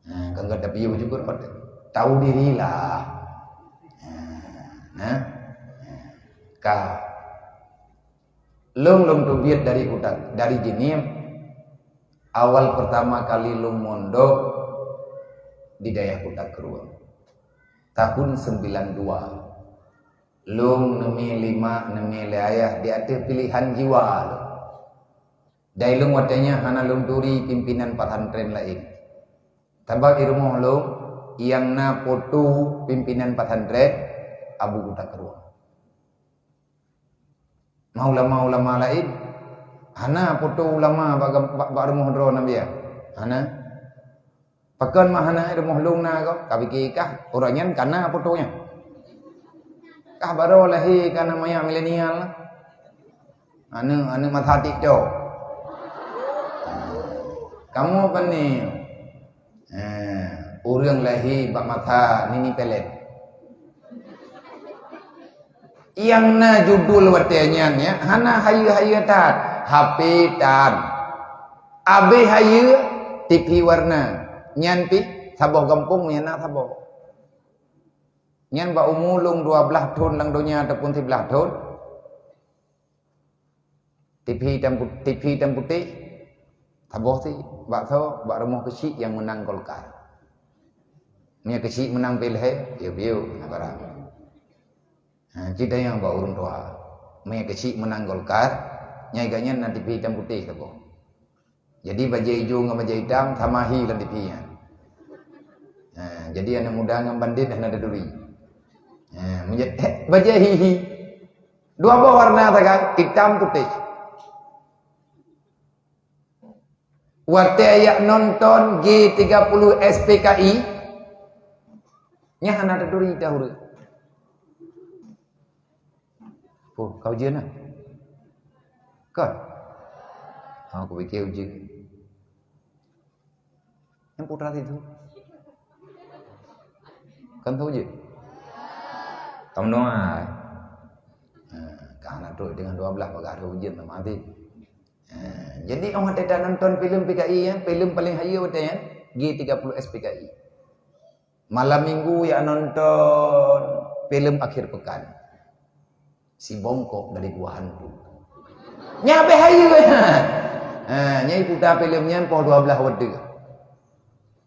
Ha, kan kata piu juga. Tahu dirilah. Ha, nah. Ka. Lôn, lôn teubiet dari hutan, dari Jeunieb. Awal pertama kali lôn mondok di dayah Kuta Krueng. Tahun sembilan dua. Lôn neumi lima, neumi lé ayah di ateueh pilihan jiwa lôn. Dai lôn watée nyan hana lôn turi pimpinan pesantren laén. Sabab di rumoh lôn nyang na foto pimpinan pesantren Abu Kuta Krueng. Ma ulama-ulama laén, hana foto ulama bak, bak, bak rumoh droe Nabi, hana. Pakon mah hana, rumoh lôn na kok, ka pike kah, ureuëng nyan ka na foto nyan. Kah baroe lahé ka na manyak milenial. Aneuk, aneuk masa TikTok. Kamoe pane? Eh, ureuëng lahé bak masa nini pelet. Nyang na judul watée nyan, ya, hana hayeue-hayeue that, H P tan. Abéh hayeue, T V warna. Nyan pih saboh gampông nyan na saboh. Nyan bak umu lôn dua blaih thon lam donya ataupun siblaih thon. T V hitam put-, T V hitam putéh, saboh sit, bak soe, bak rumoh keuchik nyang meunang Golkar. Meunyoe keuchik meunang P L H, piôh-piôh na barang. Ha, cit tanyong bak ureuëng tuha. Meunyoe keuchik meunang Golkar, nyan gobnyan na T V hitam putéh saboh. Jadi bajée ijo ngon bajée itam sama hi lam T V nyan. Ha, jadi aneuk muda ngon bandét hana taturi. Ha, meunja-, bajée hi-hi. Dua boh warna sagai, itam putéh. Watée jak nonton G tiga puluh S P K I, nyan hana taturi tahure. Oh, ka ujeuen na? Kon? Ha, kupike ujeuen. Nyang putra situ. Kan tahu je? Kamu doa. Ha, ka hana trok teungoh dua blaih bagaih ujeuen sama habéh. Ha, jadi, oh, watée tanonton filem P K I, ya, filem paling hayeue watée nyan, G tiga puluh S P K I. Malam minggu jak nonton filem akhir pekan. Si Bongkok dari Gua Hantu. Nyan habéh hayeue. Ha, nyan iputa filem nyan poh dua blaih watée.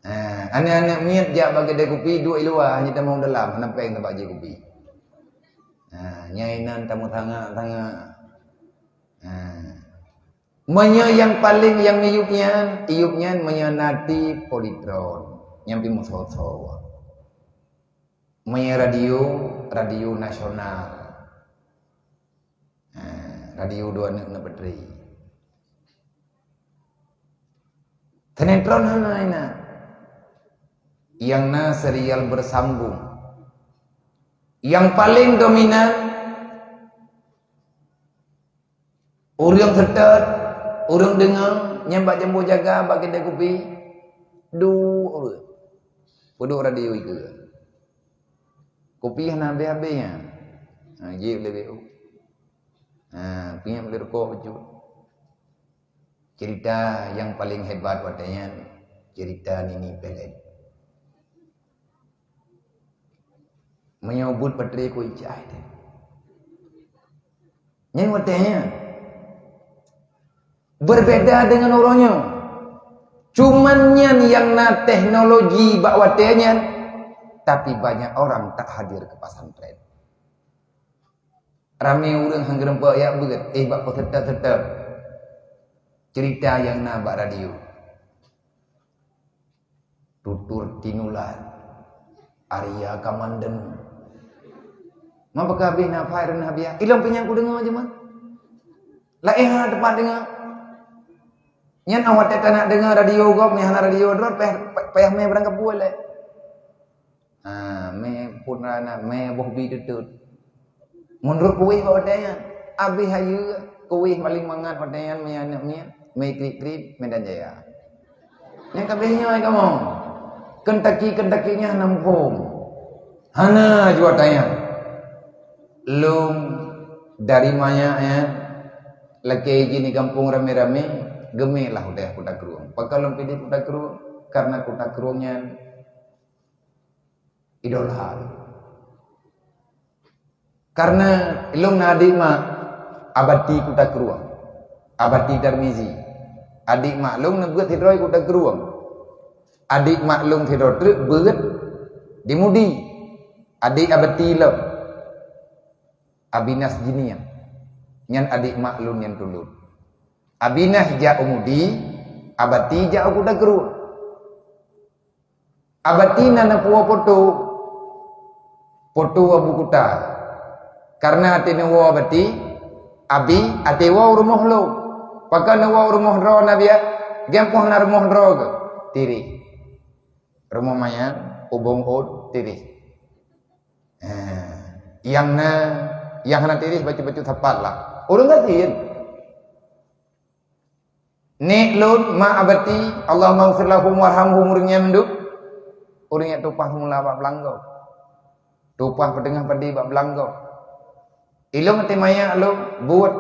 Ha, aneuk-aneuk miet jak bak keudée kupi duek i luwa, hana tamong dalam, hana péng tabak jih kupi. Ha, nyan inan tamong sangat-sangat. Ha. Meunyoe nyang paleng nyang miyueb nyan, iyueb nyan meunyoe na T V Polytron, nyang pih meusoe-soe. Meunyoe radio, radio nasional. Ha, radio dua neuk neupeutré. Sinetron hana inan. Nyang na serial bersambung. Nyang paleng dominan Ureuëng seutôt, ureuëng deungoe, nyang bak jambo jaga bak keudée kupi, duek ureuëng. Peuduek radio ikeue. Kupi hana habéh-habéh nyan. Ha, jeuet lé B O. Ha, piep lé rukok bacut. Cerita nyang paleng hebat watée nyan, Cerita nini pelet. Meunyoe buet baterai ku icai teh. Nyan watèe nyan. Berbeda dengan uroe nyoe. Cuman nyan nyang na teknologi bak watèe nyan, tapi banyak orang tak hadir ke pesantren. Ramé ureueng han geureumpok jak beuet, éh bak peuseutôt-seutôt. Cerita nyang na bak radio. Tutur Tinulat, Arya Kamanden. Ma baka habéh na Fairun Habiah. Ilong pih nyang kudeungoe jeuet mah. Laén hana teumpat deungoe. Nyan awai watèe tanak deungoe radio gob, meuhana radio droe, payah, payah mé barang kapeue lé. Ha, mé phôn rana, mé boh bi teutôt. Meunurot kuwéh bak watèe nyan, abéh hayeue kuwéh paleng mangat watèe nyan mé aneuk miet, mé krit-krit, mé dan jaya. Nyang ka abéh nyoe kamoe. Kentucky-Kentucky nyan hana muphom. Hana jua tanyong. Lôn dari manyak nyan, lakèe jih di gampông ramé-ramé, geumé lah udép Kuta Krueng. Pakon lôn pilih Kuta Krueng? Karena Kuta Krueng nyan idola lôn. Karena lôn na adik mak Abati Kuta Krueng, Abati Tarmizi. Adik mak lôn neubeuet sidroe Kuta Krueng. Adik mak lôn sidroe treuk beuet di Mudi. Adik Abati lôn, Abinas Jinian. Nyan adik mak lôn nyang tulôn. Abinas jak u Mudi, Abati jak u Kuta Krueng. Abati na neupuwoe poto, poto Abu Kuta. Karena até neuwoe Abati, Abi, até woe u rumoh lôn. Pakon neuwoe u rumoh droe na biet, geupoh na rumoh droe geuh. Tireh. Rumoh manyang, ubong ôt, tireh. Eh, nyang na, nyang hana tireh bacut-bacut sapat lah. Ureueng gasien. Nek lôn, mak Abati, Allahummaghfir lahum warhamhum, ureueng nyan mandum. Ureueng nyan tumpah seumula bak beulanggo. Tumpah peuteungoh padé bak beulanggo. Ilong até manyak lôn buet,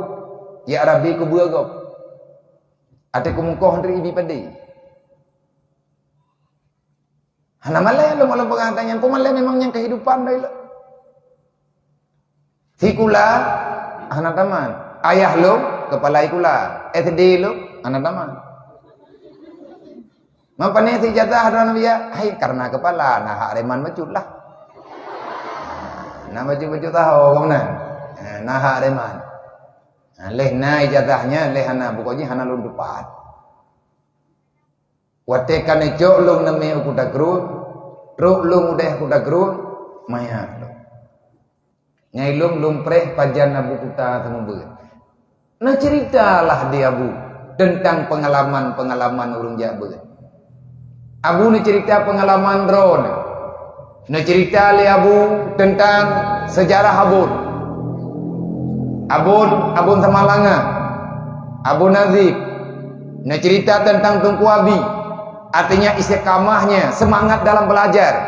ya Rabbi, kubeue gob. Até kumeukoh ngon ibi padé. Hana malèe lôn, lôn peugah gata nyan, peue malèe memang nyan kehidupan dai lôn. Sikula hana tamat. Ayah lôn kepala sikula, S D lôn hana tamat. Meupané si ijazah droeneuh biet, hai karena kepala, na hak reman bacut lah. Na bacut-bacut taho kong nan. Na hak reman. Leh na ijazah nyan, leh hana, pokok jih hana lôn tupat. Watèe ka neucok lôn neumé u Kuta Krueng, trok lôn udeh Kuta Krueng, manyak lôn. Ngai lôn, lôn preh pajan Abu Kuta seumeubeuet. Neuceurita lah di Abu teuntang peungalaman-peungalaman ureueng jak beuet. Abu neuceurita peungalaman droeneuh. Neuceurita lé Abu teuntang seujarah Abon. Abon, Abon Samalanga, Abon Nazib. Neuceurita teuntang Teungku Abi. Artinya istiqamahnya, semangat dalam belajar.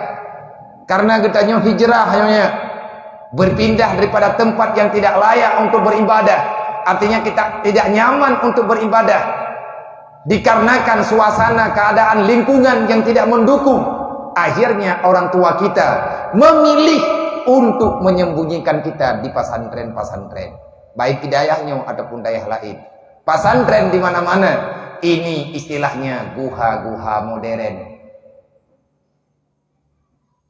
Karena geutanyoe hijrah nyoe nyan, berpindah daripada tempat yang tidak layak untuk beribadah. Artinya kita tidak nyaman untuk beribadah. Dikarenakan suasana keadaan lingkungan yang tidak mendukung, akhirnya orang tua kita memilih untuk menyembunyikan kita di pesantren-pesantren, baik di dayah nyoe ataupun dayah lain. Pesantren di mana-mana, ini istilahnya guha-guha modern.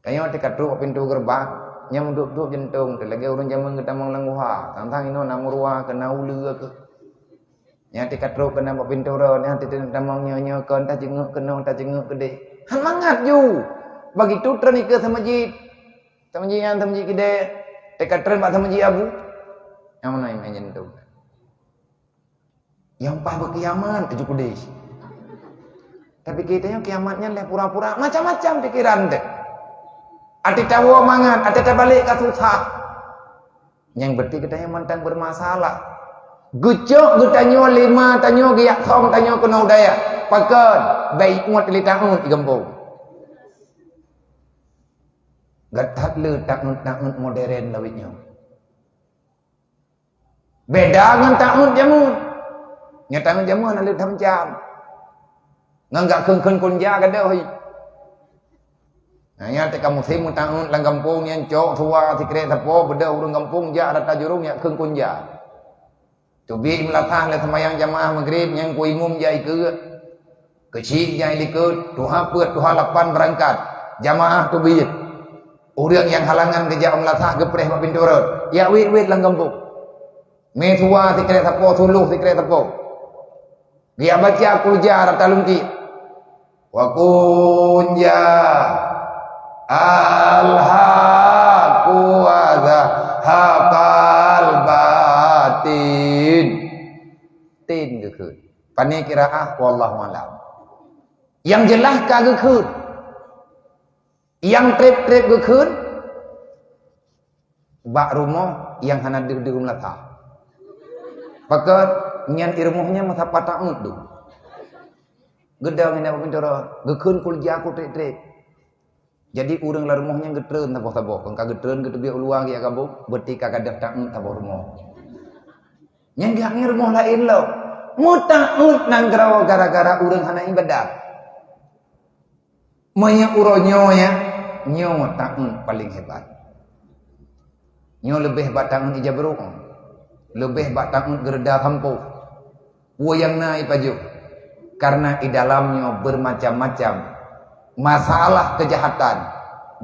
Tanyoe teuka trok bak pintoe geureubang, nyang meuduek-duek jeuntong teuh lagèe ureueng jameun geutamong lam guha, tang-tang inoe na meuruwa keu, na uleue keu. Nyang teuka trok keunan bak pintoe rot, nyang teutamong nyoe-nyoe kon, taceungeuk keunoe, taceungeuk keudeh. Han mangat ju. Begitu treun ikeue seumeujid. Seumeujid nyan, seumeujid keudeh. Teuka treun bak seumeujid Abu. Nyang meunan iman jeuntong. Nyang paih beukiamat, aju kudeh. Tapi geutanyoe kiamat nyan lé pura-pura, macam-macam pikeran teuh. Até tawoe mangat, até tabalek ka susah. Nyang berarti geutanyoe mantong bermasalah. Geucok geutanyoe lé ma tanyoe, geujak song tanyoe keunoe u dayah. Pakon? Bèk iuet lé taun i gampông. Gata le taun-taun modern lawét nyoe. Beda ngon taun jameun. Nyoe taun jameun hana lé that macam. Ngon jak kheun-kheun kunja gadôh hai. Nah, nyan teuka musém meutaneuet lam gampông nyan cok suwa sikrek sapo beudôh ureuëng gampông jak rata jurông jak kheun kunja. Teubiet meulasah lé seumayang jamaah Maghrib nyang ku imum jai keue. Keuchik jai likot, tuha peuet, tuha lapan beurangkat. Jamaah teubiet. Ureuëng nyang halangan geujak meulasah geupreh bak pintoe rot. Jak wét-wét lam gampông. Mé suwa sikrek sapo, suluh sikrek sapo. Geujak baca kulja rata lungkiek. Wa kunja alhaqu wa zahaqal batin. Tin geukheun. Pane qiraah wallahu alam. Nyang jeulaih ka geukheun. Nyang treb-treb geukheun bak rumoh nyang hana deuh-deuh meulasah. Pakon nyan i rumoh nyan meusapat taát dum. Geudong indak bak pintoe rot, geukheun kulja ku treb-treb. Jadi ureuëng lam rumoh nyan geutreun saboh-saboh, kon ka geutreun geuteubiet u luwa geujak gabong, beutika gadôh taát saboh rumoh. Nyang geuh ngon rumoh laén lom. Meutaát nanggroe gara-gara ureuëng hana iébadat. Meunyoe uroe nyoe ya, nyoe taát paleng hebat. Nyoe leubeh bak taát ija brok, leubeh bak taát geureuda sampoe. Peue nyang na ipajoh? Karena i dalam nyoe bermacam-macam masalah kejahatan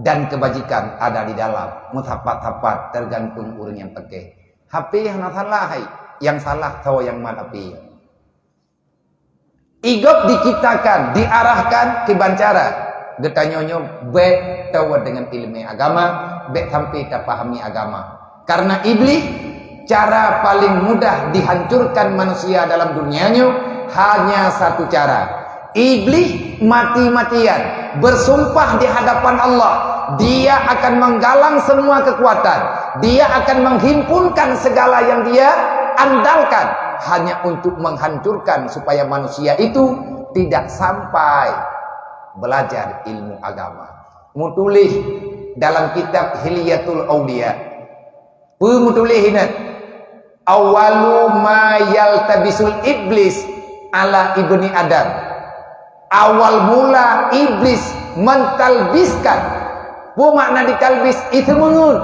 dan kebajikan ada di dalam. Meusapat-sapat tergantung ureuëng nyang pakai. H P hana salah hai, nyang salah soe nyang mat H P. Igop diciptakan, diarahkan kiban cara. Geutanyoe nyoe bék tawoe deungon iéleumé agama, bék sampai tapahami agama. Karena Iblih, cara paling mudah dihancurkan manusia dalam dunia nyoe hanya satu cara. Iblih mati-matian bersumpah di hadapan Allah, dia akan menggalang semua kekuatan, dia akan menghimpunkan segala yang dia andalkan hanya untuk menghancurkan supaya manusia itu tidak sampai belajar ilmu agama. Meutuléh dalam kitab Hilyatul Auliya. Peue meutuléh inan? Awwalu ma yaltabisul iblis ala ibni Adam. Awal mula iblis mentalbiskan. Peue makna ditalbis? Iseumeungeut.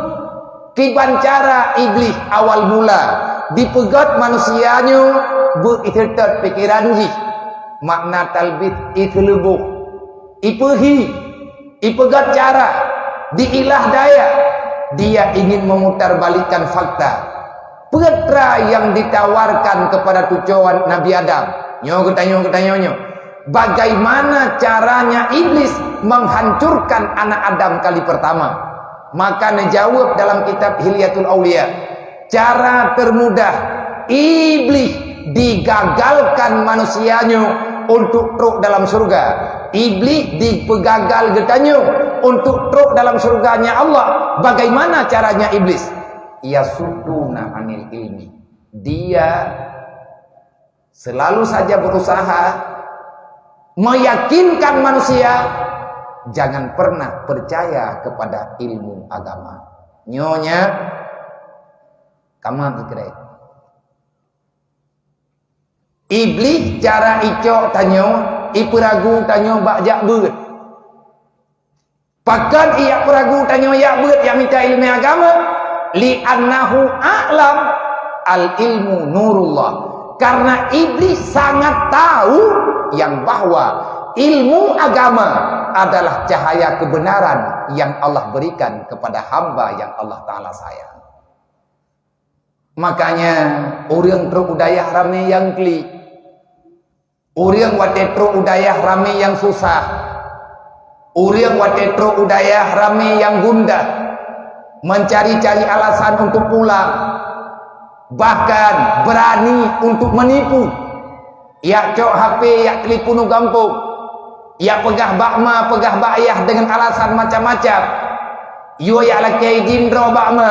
Kiban cara iblih awal mula dipeugét manusia nyoe beu iseutôt pikeran jih. Makna talbis iseuleuboh, ipeuhi, ipeugét cara, diilah daya. Dia ingin memutarbalikkan fakta. Peue tra nyang ditawarkan kepada cucoe Nabi Adam. Nyoe geutanyoe, geutanyoe nyoe. Bagaimana caranya iblis menghancurkan anak Adam kali pertama? Maka neujaweueb dalam kitab Hilyatul Auliya, cara termudah iblih digagalkan manusia nyoe untuk trok dalam surga. Iblih dipeugagal geutanyoe untuk trok dalam surganya Allah. Bagaimana caranya iblis? Yasudduna anil ilmi. Dia selalu saja berusaha meyakinkan manusia jangan pernah percaya kepada ilmu agama. Nyonya kama pikiran. Iblih cara icok tanyoe, ipeuragu tanyoe bak jak beuet. Pakon ijak peuragu tanyoe jak beuet jak mita iéleumé agama? Li'annahu a'lam, al ilmu nurullah. Karena iblih sangat tahu yang bahwa ilmu agama adalah cahaya kebenaran yang Allah berikan kepada hamba yang Allah Ta'ala sayang. Makanya ureuëng trok u dayah ramé nyang klik. Ureuëng watée trok u dayah ramé nyang susah. Ureuëng watée trok u dayah ramé nyang gundah, mencari-cari alasan untuk pulang, bahkan berani untuk menipu. Yak cok H P, yak telepon u gampông, yak peugah bak ma, peugah bak ayah dengan alasan macam-macam. Yue yak lakée idin droe bak ma,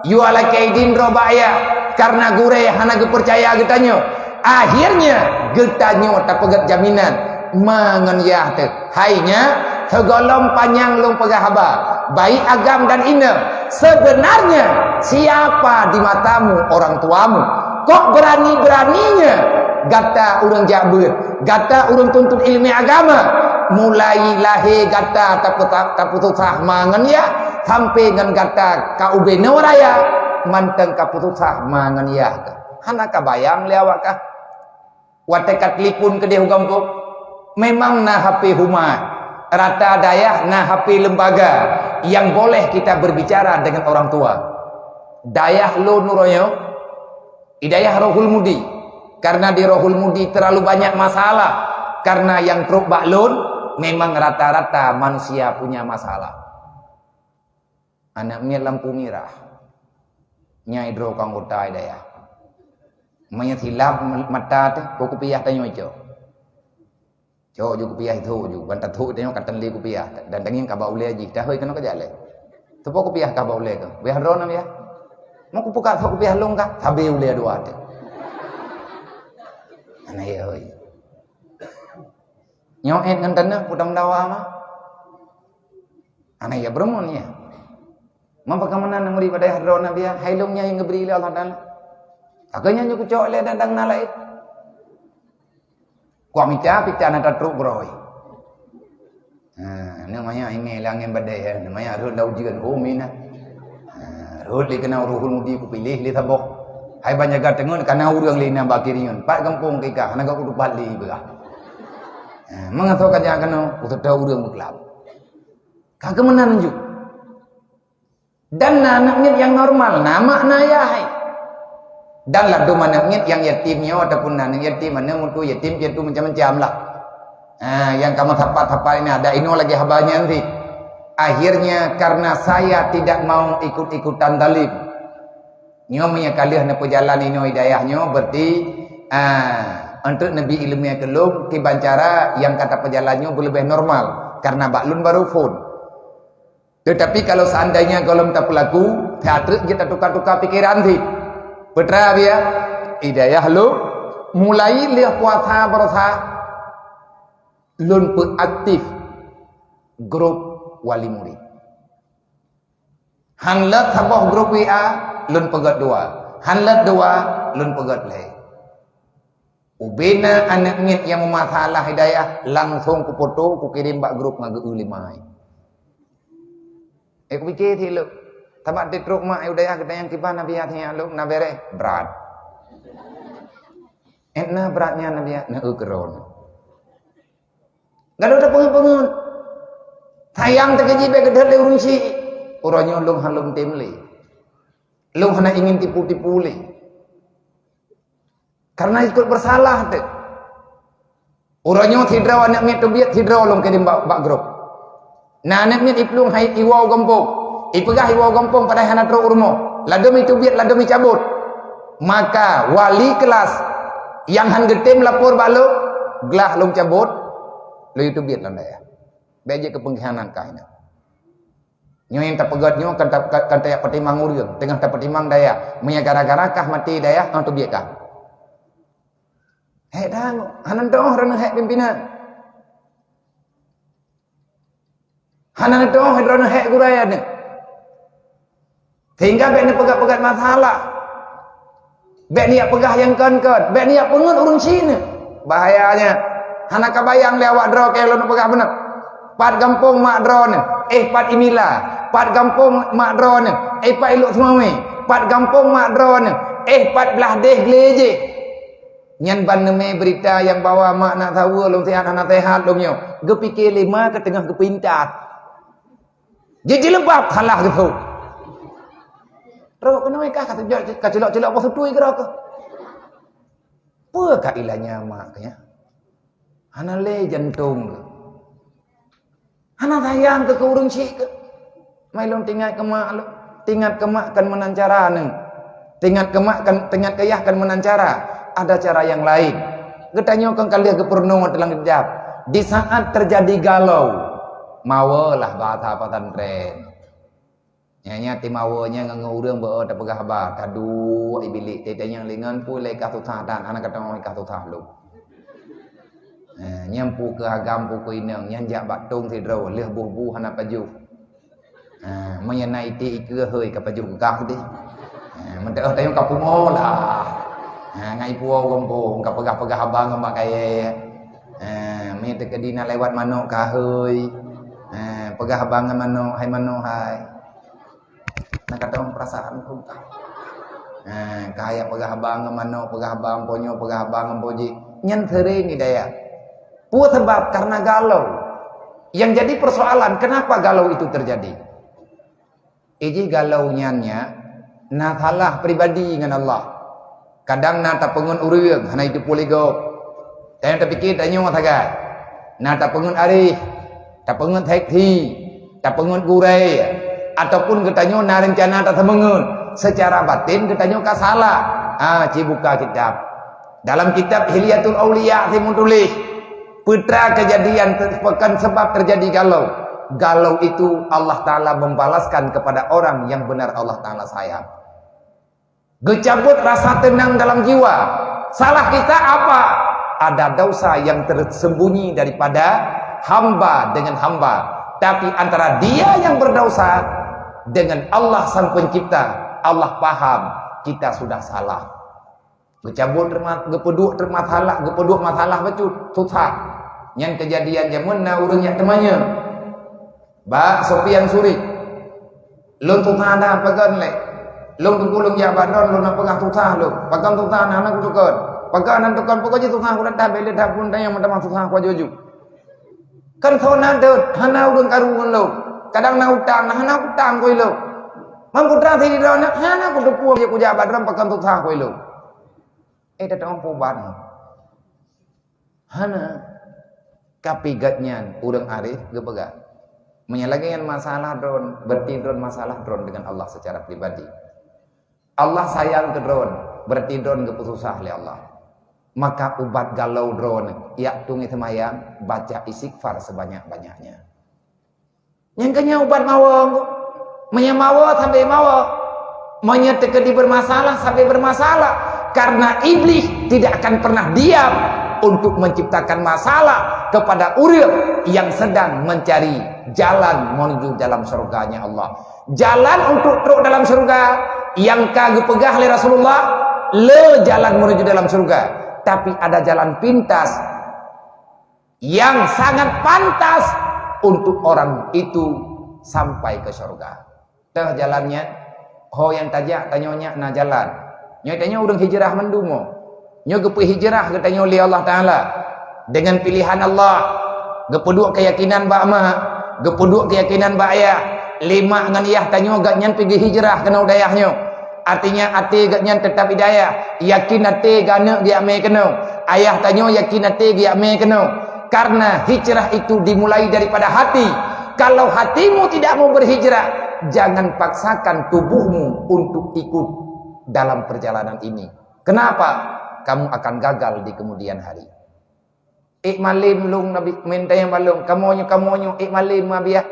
yue lakée idin droe bak ayah, karena gurée hana geupeucaya geutanyoe. Akhirnya geutanyoe tapeugét jaminan ma ngon yah teuh. Hai nyak, sigohlom panyang lôn peugah haba, baik agam dan inong. Sebenarnya siapa di matamu orang tuamu? Kok berani-beraninya Gata ureuëng jak beuet, gata ureuëng tuntut iéleumé agama, mulai lahé gata taputa-, tapususah ma ngon yah, sampai ngon gata ka ubé nyoe raya, mantong ka pususah ma ngon yah. Hana ka bayang lé awak kah? Watée ka telepon keudeh u gampông, memang na H P huma. Rata dayah na H P lembaga yang boleh kita berbicara dengan orang tua. Dayah lôn uroe nyoe, di dayah Rohul Mudi. Karena di Rohul Mudi terlalu banyak masalah. Karena yang trok bak lôn memang rata-rata manusia punya masalah. Aneuk miet lampu mirah. Nyan droe keu anggota dayah. Meunyo silap mata teuh, keu kupiah tanyoe cok. Cok ju kupiah, ithok ju. Ban tathok tanyoe ka teunli kupiah. Dan tangieng ka ba ulée jih. Dah hôi keunoe ka jaleh. Teupeu kupiah ka ba ulée keuh. Kupiah droeneuh ya. Mau kupuka thok kupiah lôn kah? Sabe ulée dua teuh. Ana ya hôi. Nyoe ngon taneuh udang dawa mah. Ana ya beureumun ya. Meupakat meunan murit pada droeneuh biya, hai lôn nyang geubri lé Allah Taala. Akhé nyan kucok lé dan dang na laén. Kuah mita pita na tatrok beurôi. Ha, ni maya ingin lé angin badai ya, ni maya rhot lau ujeuen, oh mina. Ha, rhot lé keunan Rohul Mudi kupiléh lé saboh. Hai ban jaga teungeut kana ureuëng lé na bakiriun. Pat gampông kika, hana gak kutupat lé beurah. Ha, mangaso ka jak keunoe, kuseutôt ureuëng beuklab. Ka keumeunan ju. Dan na aneuk miet nyang normal, na mak na yah hai. Dan ladum aneuk miet nyang yatim nyoe ataupun na aneuk yatim, aneuk mutu yatim, piatu macam-macam lah. Ha, nyang ka meusapat-sapat ini ada inoe lagée haba nyan sih. Akhirnya karena saya tidak mau ikut-ikutan zalim. Nyoe meunyo ka lheueh neupeujalan inoe hidayah nyoe berarti, ah, untuk neubi iéleumé keu lôn kiban cara nyang ka tapeujalan nyoe beuleubeh normal karena bak lôn barô phon. Tetapi kalau seandainya gohlom tapeulaku, that treuk jeuet tatuka-tuka pikeran cit. Peue teuma biya, hidayah lôn, mulai lheueh puasa baroesa lôn peuaktif grup wali murid. Han lot saboh grup W A, lôn peugét dua. Han lot dua, lôn peugét lhée. Ubena aneuk miet nyang meumasalah hidayah, langsong kupoto, kukirém bak grup ngon geu-eu lima. Eh, kupike silop. Sabab di trok mak hidayah geutanyoe kiban Nabi Yahya lôn na bereh, brat. Etna brat nyan Nabi Yahya, na eu keudroe. Gado tapeungeut-peungeut. Sayang teukeujih bék geudhôt lé ureuëng syiek. Uroe nyoe lôn hana lôn tem lé. Lôn hana ingin tipu-tipu lé. Karena ikut bersalah teuh. Uroe nyoe sidroe aneuk miet teubiet sidroe lôn kirém bak, bak grup. Na aneuk miet iplueng hai iwoe gampông. Ipeugah iwoe gampông padahai hana trok u rumoh. Ladom iteubiet, ladom icabot. Maka wali kelas nyang han geutem lapor bak lôn, glah lôn cabot, lôn iteubiet lam dayah. Bék jeuet keu peungkhianat kah nyan. Nyoe nyang tapeugét nyoe kan ta-, kan, kan tajak peutimang ureuëng, teungoh tapeutimang dayah. Meunyoe gara-gara kah maté dayah, hana teubiet kah. Hék dang, hana teuh droeneuh hék pimpinan. Hana teuh droeneuh hék gurée nyan. Sehingga bék neupeugét-peugét masalah. Bék neujak peugah nyang kon-kon, bék neujak peungeut ureuëng syiek nyan. Bahayanya, hana kabayang lé awak droe keu lôn peugah beuna. Pat gampông mak droeneuh, eh, pat imila. Pat gampông mak droeneuh, eh, pat ilok seumawé. Pat gampông mak droeneuh, eh, pat blah déh glé jih. Nyan ban neumé beurita nyang bahwa mak na saweue lôn sihat hana sihat lôn nyoe. Geupike lé ma ka teungoh geupeuintat. Jeuet jileubab salah geusut. Rot keunoe kah ka teujok, ka cilok-cilok boh sutui keudroe keuh. Peue ka ilanya mak keuh nyan? Hana lé jantong keuh. Hana sayang keuh keu ureuëng syiek keuh. Mai lôn teuingat keu mak lôn. Teuingat keu mak kon meunan cara nyoe. Teuingat keu mak kon, teuingat keu yah kon meunan cara. Ada cara nyang laén. Geutanyoe kon ka lheueh geupeurunoe teulang jejak. Di saat terjadi galau, mawe lah bahasa pesantren. Nyan, nyan timawe nyan ngon ureuëng beu tapeugah haba, taduek ié bilék, teuh nyang lingon peue lé ka susah that, hana ka teurimong ka susah lom. Eh, nyan peue keu agam, peue keu inong, nyan jak bak tong sidroe, lheueh boh bu hana pajoh. Eh, meunyo na iték ikeue hôi ka pajoh gah deh. Eh, meuteuoh tayong ka pungo lah. Ha, ngai puwoe gompong, ka peugah-peugah haba ngon bak kayèe. Ha, mi teukeudi na lewat manok ka hôi. Ha, peugah haba ngon manok, hai manok hai. Na ka teuh perasaan ku ka. Ha, ka haya peugah haba ngon manok, peugah haba ngon ponyo, peugah haba ngon boji. Nyan sering hidayah. Peue sebab? Karena galau. Yang jadi persoalan, kenapa galau itu terjadi? Ijih galau nyan nyan na salah pribadi ngon Allah. Kadang na tapeungeut ureueng hana jiteupeue lé gob. Tanyoe tapike tanyoe sagai. Na tapeungeut areh, tapeungeut seksi, tapeungeut gurèe, ataupun geutanyoe na reuncana tasemeungeut. Secara batin geutanyoe ka salah. Ha, ci buka kitab. Dalam kitab Hilyatul Auliya, si meutuléh, peue teuma kejadian ter-, peue sebab terjadi galau. Galau itu Allah Ta'ala membalaskan kepada orang yang benar Allah Ta'ala sayang. Geucabut rasa tenang dalam jiwa. Salah kita apa? Ada dosa yang tersembunyi daripada hamba dengan hamba. Tapi antara dia yang berdosa dengan Allah Sang Pencipta, Allah paham kita sudah salah. Geucabut teuma-, geupeuduek teuma-, masalah, geupeuduek masalah bacut, susah. Nyan kejadian jameun na ureueng jak teumanyong. Bak Sufyan Suri. Lôn susah na pakon lé. Lôn teungku lôn jak bak droen, lôn na peugah susah lôn. Pakon susah na, hana kuteukon. Pakon hana kuteukon, pokok jih susah kudatang, bèk lé that phôn tanyong meutamah susah kuaju-aju. Kan soe na deuet, hana ureueng karu ngon lôn. Kadang na utang, na hana utang keu lôn. Mam putra sidroe na, hana kuteupue kujak bak droen pakon susah keu lôn. Eh, tateupeue ban. Hana. Tapi gobnyan ureueng arif geupeugah, meunyoe lagèe nyan masalah droen, berarti droen masalah droen dengan Allah secara pribadi. Allah sayang keu droen, berarti droen geupeususah lé Allah. Maka ubat galau droen, jak tueng seumayang, baca istighfar sebanyak-banyaknya. Nyang keu nyan ubat mawö. Meunyoe mawö, sabe mawö. Meunyoe teukeudi bermasalah, sabe bermasalah. Karena iblis tidak akan pernah diam untuk menciptakan masalah kepada ureueng yang sedang mencari jalan menuju dalam syurganya Allah. Jalan untuk trok dalam syurga nyang ka geupeugah lé Rasulullah, le jalan menuju dalam syurga, tapi ada jalan pintas yang sangat pantas untuk orang itu sampai ke syurga. Teuh jalan nyan, ho nyang tajak tanyoe nyak na jalan. Nyoe tanyoe ureueng hijrah mandum. Nyoe geupeuhijrah geutanyoe lé Allah Taala dengan pilihan Allah. Geupeuduek keuyakinan bak mak, geupeuduek keuyakinan bak ayah. Lé mak ngon yah tanyoe gobnyan pih geuhijrah keunoe u dayah nyoe. Artinya até gobnyan teutap di dayah, yakin até geuneuk geujak mé keunoe. Ayah tanyoe yakin até geujak mé keunoe. Karena hijrah itu dimulai daripada hati. Kalau hatimu tidak mau berhijrah, jangan paksakan tubuhmu untuk ikut dalam perjalanan ini. Kenapa? Kamu akan gagal di kemudian hari. Ék malém lôn nabi meuntang balong, kamoe nyoe, kamoe nyoe, ék malém mabiah.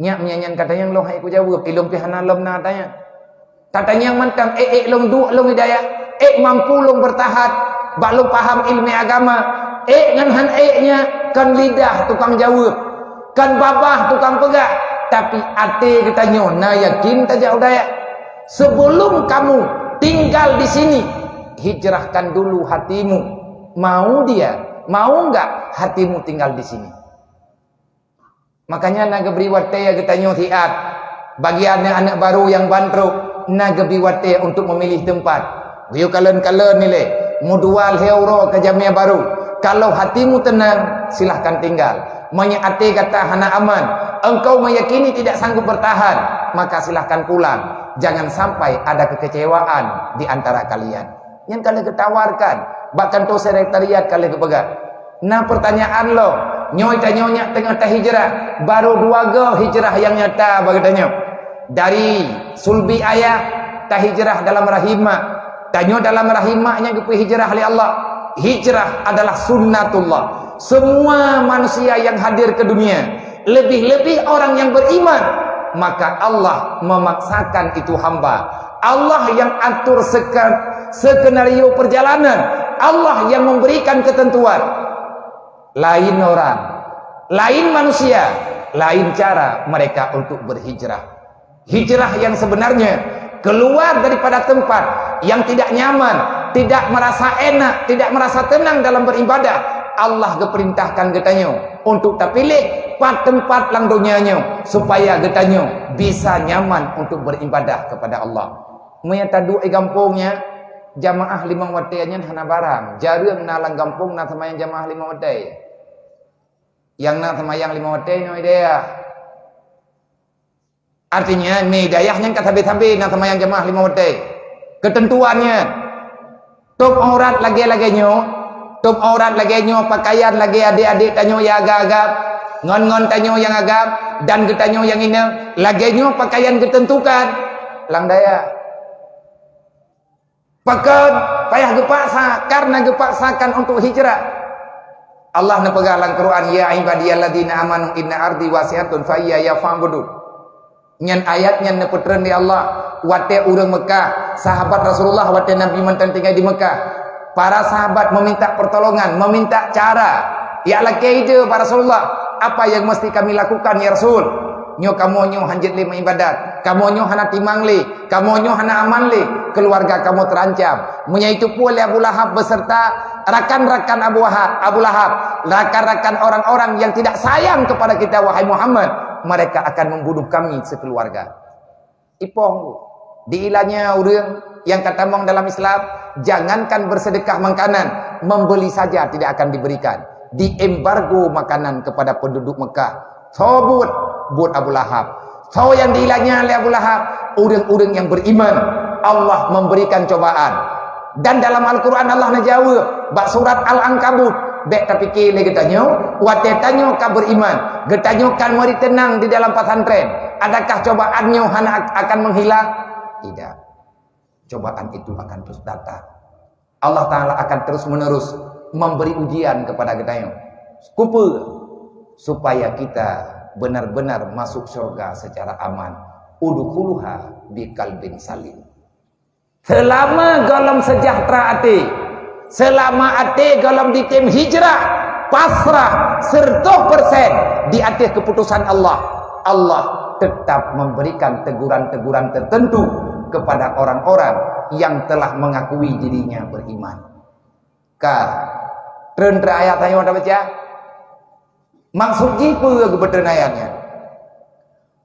Nyak meunyan nyan ka tanyong lôn hai kujaweueb, ilôn pih hana lom na tanyong. Tatanyong mantong, ék, ék lôn duek lôn hidayah, ék mampu lôn beurtahan bak lôn paham ileumèe agama, ék ngon han ék nyan kon lidah tukang jaweueb, kon babah tukang peugah, tapi até geutanyoe na yakin tajak u dayah. Sebelum kamu tinggal di sini, hijrahkan dulu hatimu. Mau dia, mau enggak hatimu tinggal di sini? Makanya na geubri watèe geutanyoe siat. Bagi aneuk-aneuk barô nyang ban trok, na geubri watèe untuk memilih tempat. Geuyue kalon-kalon ilèe, meudua lhèe uroe keu jamèe barô. Kalau hatimu tenang, silahkan tinggal. Meunyoe até gata hana aman, engkau meyakini tidak sanggup bertahan, maka silahkan pulang. Jangan sampai ada kekecewaan di antara kalian. Nyan ka lheueh geutawarkan, bak kantô sekretariat ka lheueh geupeugah. Na peurtanyaan lom, nyoe tanyoe nyak teungoh tahijrah, barô dua goe hijrah nyang nyata bak geutanyoe. Dari sulbi ayah tahijrah dalam rahim mak. Tanyoe dalam rahim mak nyan geupeuhijrah lé Allah. Hijrah adalah sunnatullah. Semua manusia yang hadir ke dunia, lebih-lebih orang yang beriman, maka Allah memaksakan itu hamba. Allah yang atur seke-, skenario perjalanan. Allah yang memberikan ketentuan. Lain orang, lain manusia, lain cara mereka untuk berhijrah. Hijrah yang sebenarnya Keluar daripada tempat yang tidak nyaman, tidak merasa enak, tidak merasa tenang dalam beribadah. Allah geupeurintahkan geutanyoe untuk tapiléh pat teumpat lam donya nyoe supaya geutanyoe bisa nyaman untuk beribadah kepada Allah. Meunyoe taduek di gampông nyan, jamaah limong watée nyan hana barang. Jareueng na lam gampông na seumayang jamaah limong watée. Nyang na seumayang limong watée nyoe di dayah. Artinya, di dayah nyan ka sabe-sabe na seumayang jamaah limong watée. Keuteuntuan nyan. Tôb aurat lagée-lagée nyoe, tôb aurat lagée nyoe, pakaian lagée adék-adék tanyoe nyang agam-agam, ngon-ngon tanyoe nyang agam, dan geutanyoe nyang inong, lagée nyoe pakaian geuteuntukan lam dayah. Pakon payah geupaksa? Karena geupaksakan untuk hijrah. Allah neupeugah lam Quran, "Ya ibadiyalladzina amanu inna ardi wasi'atun fa iyaya fa'budun." Nyan ayat nyan neupeutrön lé Allah. Watée ureuëng Meukah, sahabat Rasulullah watée Nabi mantong tinggai di Meukah, para sahabat meminta pertolongan, meminta cara. "Ya lakée idée, ba Rasulullah, apa yang mesti kami lakukan, ya Rasul? Nyoe kamoe nyoe hanjeuet lé meuibadat, kamoe nyoe hana timang lé, kamoe nyoe hana aman lé, keuluwarga kamoe teurancam." Meunyoe jiteupeue lé Abu Lahab beserta rakan-rakan Abu Wahab, Abu Lahab, rakan-rakan orang-orang yang tidak sayang kepada kita, wahai Muhammad, mereka akan membunuh kami sekeluarga. Ipoh, di ilanya ureuëng nyang ka tamong dalam Islam, jangankan bersedekah makanan, membeli saja tidak akan diberikan. Diembargo makanan kepada penduduk Mekah. Soe buet? Buet Abu Lahab. Soe nyang diilanya lé Abu Lahab? Ureuëng-ureuëng nyang beriman. Allah memberikan cobaan. Dan dalam Al-Quran Allah neujaweueb bak surat Al-Ankabut, bék tapike lé geutanyoe, watée tanyoe ka beriman, geutanyoe ka meuri teunang di dalam pesantren, adakah cobaan nyoe hana ak-, akan menghilang? Tidak. Cobaan itu akan terus datang. Allah Ta'ala akan terus-menerus memberi ujian kepada geutanyoe. Kupeue? Supaya kita benar-benar masuk syurga secara aman. Udkhuluha biqalbin salim. Seulama gohlom seujahteura até, seulama até gohlom jitem hijrah, pasrah seratus persen di ateueh keuputosan Allah, Allah teutap memberikan teguran-teguran tertentu kepada orang-orang yang telah mengakui dirinya beriman. Ka, treun-treun ayat tanyoe tabaca. Maksud jih peue geubeuteun ayat nyan?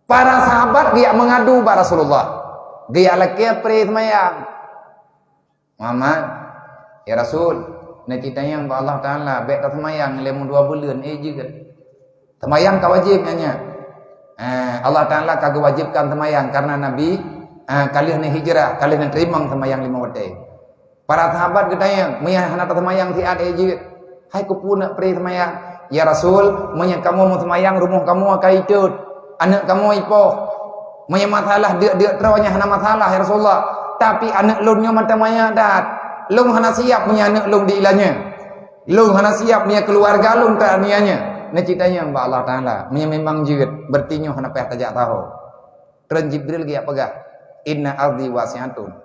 Para sahabat geujak meungadu bak Rasulullah. Geujak lakée pré seumayang. "Muhammad, ya Rasul, neucit tanyong bak Allah Ta'ala, bék taseumayang lé meudua buleuen, eh, jeuet. Seumayang ka wajéb nyan nyan. Eh, Allah Ta'ala ka geuwajébkan seumayang karena Nabi, eh, ka lheueh neuhijrah, ka lheueh neuteurimong seumayang limong watée." Para sahabat geutanyong, "Meunyoe hana taseumayang siat, eh, jeuet? Hai keupeue neuk pré seumayang?" "Ya Rasul, meunyoe kamoe meuseumayang, rumoh kamoe akan itot, aneuëk kamoe ipoh. Meunyoe masalah deuk-deuk droe nyan hana masalah, ya Rasulullah. Tapi aneuëk lôn nyoe mata manyak that. Lôn hana siap meunyoe aneuëk lôn diilanya. Lôn hana siap meunyoe keuluwarga lôn teuaniaya." Neucit tanyong bak Allah Ta'ala, "Meunyoe memang jeuet, berarti nyoe hana payah tajak saho." Treun Jibril geujak peugah, "Inna ardi wasi'atun."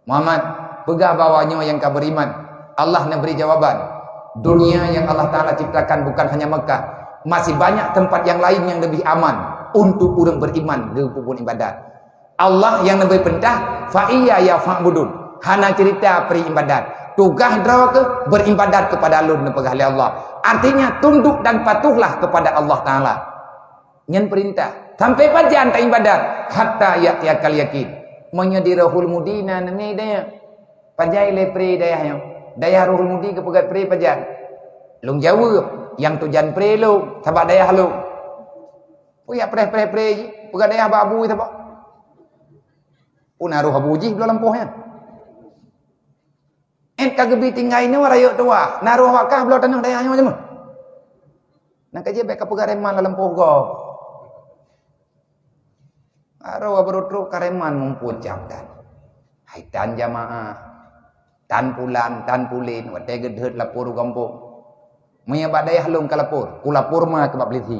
"Muhammad, peugah bahwa nyoe nyang ka beriman." Allah neubri jawaban. Dunia yang Allah Ta'ala ciptakan bukan hanya Mekah. Masih banyak tempat yang lain yang lebih aman untuk ureuëng beriman geupeubuet ibadat. Allah nyang neubri peurintah, "Fa iyaya fa'budun." Hana cerita pri ibadat. Tugaih droe keuh beribadat kepada Lôn, neupeugah lé Allah. Artinya, tunduk dan patuhlah kepada Allah Ta'ala. Nyan peurintah. Sampai pajan taibadat? Hatta ya'tiyakal yakin. Meunyoe di Rohul Mudi na neumi dayah. Pajan lé pré dayah nyoe? Dayah Rohul Mudi geupeugah pré pajan? Lôn jaweueb, nyang tujan pré lôn, sabab dayah lôn. Peue jak preh-preh-preh jih, peugah dayah bak abu sabab. Peue na roh abu jih bloe lampôh nyan? Ét ka geubi tinggai nyoe rayeuk tuha, na roh wakah bloe tanoh dayah nyoe jameun. Nyan ka jeuet bék ka peugah reman lam lampôh gob. Aroh baru trok ka reman muphom cap dan. Hai tan jamaah, tan pulan, tan pulin, watée geudeuet lapor u gampông. Meunyoe bak dayah lôn ka lapor, kulapor ma keu bak polisi.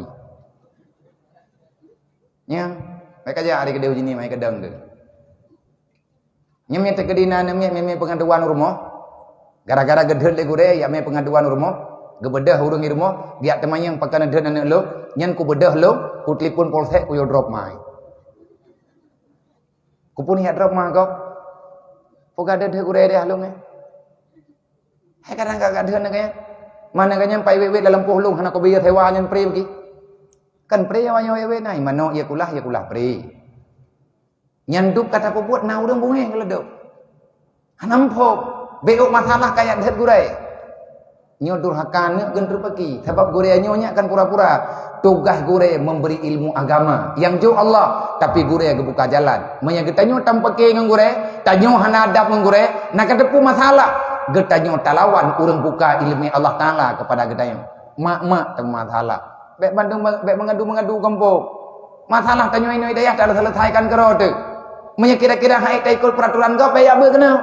Nyan, meukaja ari keudeh uji ni mai keudong tu. Nyan mita keudina aneuk miet mé-mé peungaduan u rumoh. Gara-gara geudeuet lé gurée, jak mé peungaduan u rumoh, geubeudôh ureuëng di rumoh, geujak teumanyong pakon neudeuet aneuk lôn, nyan kubeudôh lôn, kutelepon polsek, kuyue drop mai. Peue pih jak drob ma gob? Peue gadeuh gurée deh lôn, eh? Hai kadang ka gadeuh nyan. Mana ka nyan pai wét-wét lam poh lôn hana kubiet sewa nyan pré bagi. Kan pré awak nyoe wét-wét na, manok ya kulah, ya kulah pré. Nyan dub ka tapeubuet na ureuëng bungéh keuleudok. Hana muphom, bék ôk masalah kajak deuhet gurée. Nyoe durhaka neuk geunteupeuki, sabab gurée nyoe nyak kan pura-pura. Tugaih gurée memberi ilmu agama. Nyang jok Allah, tapi gurée geubuka jalan. Meunyoe geutanyoe tampeuke ngon gurée, tanyoe hana adab ngon gurée, na kateupeue masalah. Geutanyoe talawan ureuëng buka iéleumé Allah Taala keupada geutanyoe. Mak-mak teuma masalah. Bék bandum, bék mengadu-mengadu gampông. Masalah tanyoe inoe di dayah taseuleusaikon keudroe teuh. Meunyoe kira-kira hai taikot peuraturan gob, bék jak beuet keunoe.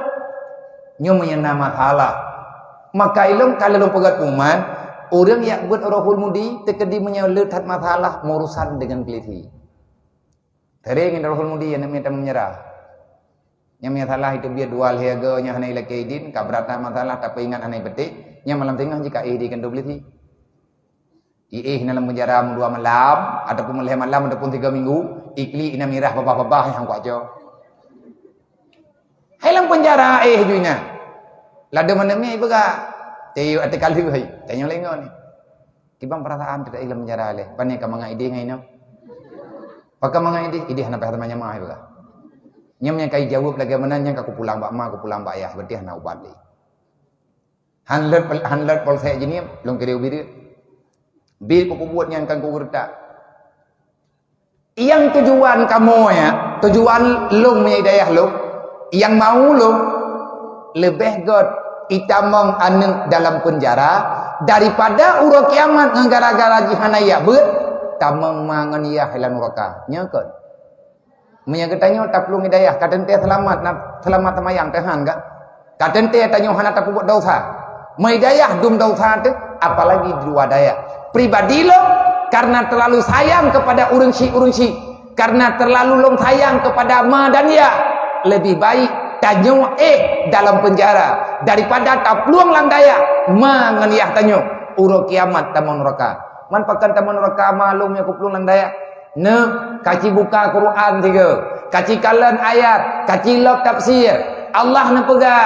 Nyoe meunyoe na masalah. Maka ilong ka lôn peugah kuman, ureuëng jak beuet Rohul Mudi teukeudi meunyoe le that masalah meurusan deungon polisi. Sering Rohul Mudi aneuk miet meunyeurah. Nyang masalah itu biet dua lhée go nyang hana ilakée idin, ka beurata masalah tapeuingat hana ipeuteh, nyang malam teungoh jika eh di kantor polisi. Iéh na lam penjara meudua malam, ataupun meulhée malam, ataupun tiga minggu, iklik ina mirah babah-babah nyang kuat jo. Hai lam penjara éh ju ina. Lade mana mi ipeugah. Tayok ate kali hai. Tanyong lengon ni. Kibang perasaan tidak lam penjara leh. Pane ka mangat idéh ngai no. Pakai mangat idéh, idéh hana payah teumanyamah ipeugah. Nyam nyang kai jawab lagi mana nyang ka kupulang bak ma, kupulang bak ayah, berarti hana ubat leh. Han lheueh, han lheueh polsek Jeunieb, lôn kiri ubiri. Bi kubuet nyang kan kugeureutak. Nyang tujuan kamoe ya, tujuan lôn meunyoe dayah lôn, nyang mau lôn, leubeh gét itamong aneuk dalam penjara daripada uroe kiamat ngon gara-gara jih hana yak beuet, tamong ma ngon yah lam nuraka. Nyoe kon. Meunyoe geutanyoe taplueng hidayah, ka teuntée seulamat, na, seulamat seumayang teuhan ka. Ka teuntée tanyoe hana tapeubuet desya. Meuhidayah dum desya teuh, apalagi di luwa dayah. Pribadi lôn, karena terlalu sayang kepada ureuëng syik-ureuëng syik, karena terlalu lôn sayang kepada ma dan yah, lebih baik tanyoe éh dalam penjara daripada taplueng lam dayah ma ngon yah tanyoe. Uroe kiamat tamong nuraka. Man pakon tamong nuraka ma lôn nyang kuplueng lam dayah? Neuh, kaci buka Quran sigoe, kaci kalon ayat, kaci lok tafsir. Allah neupeugah,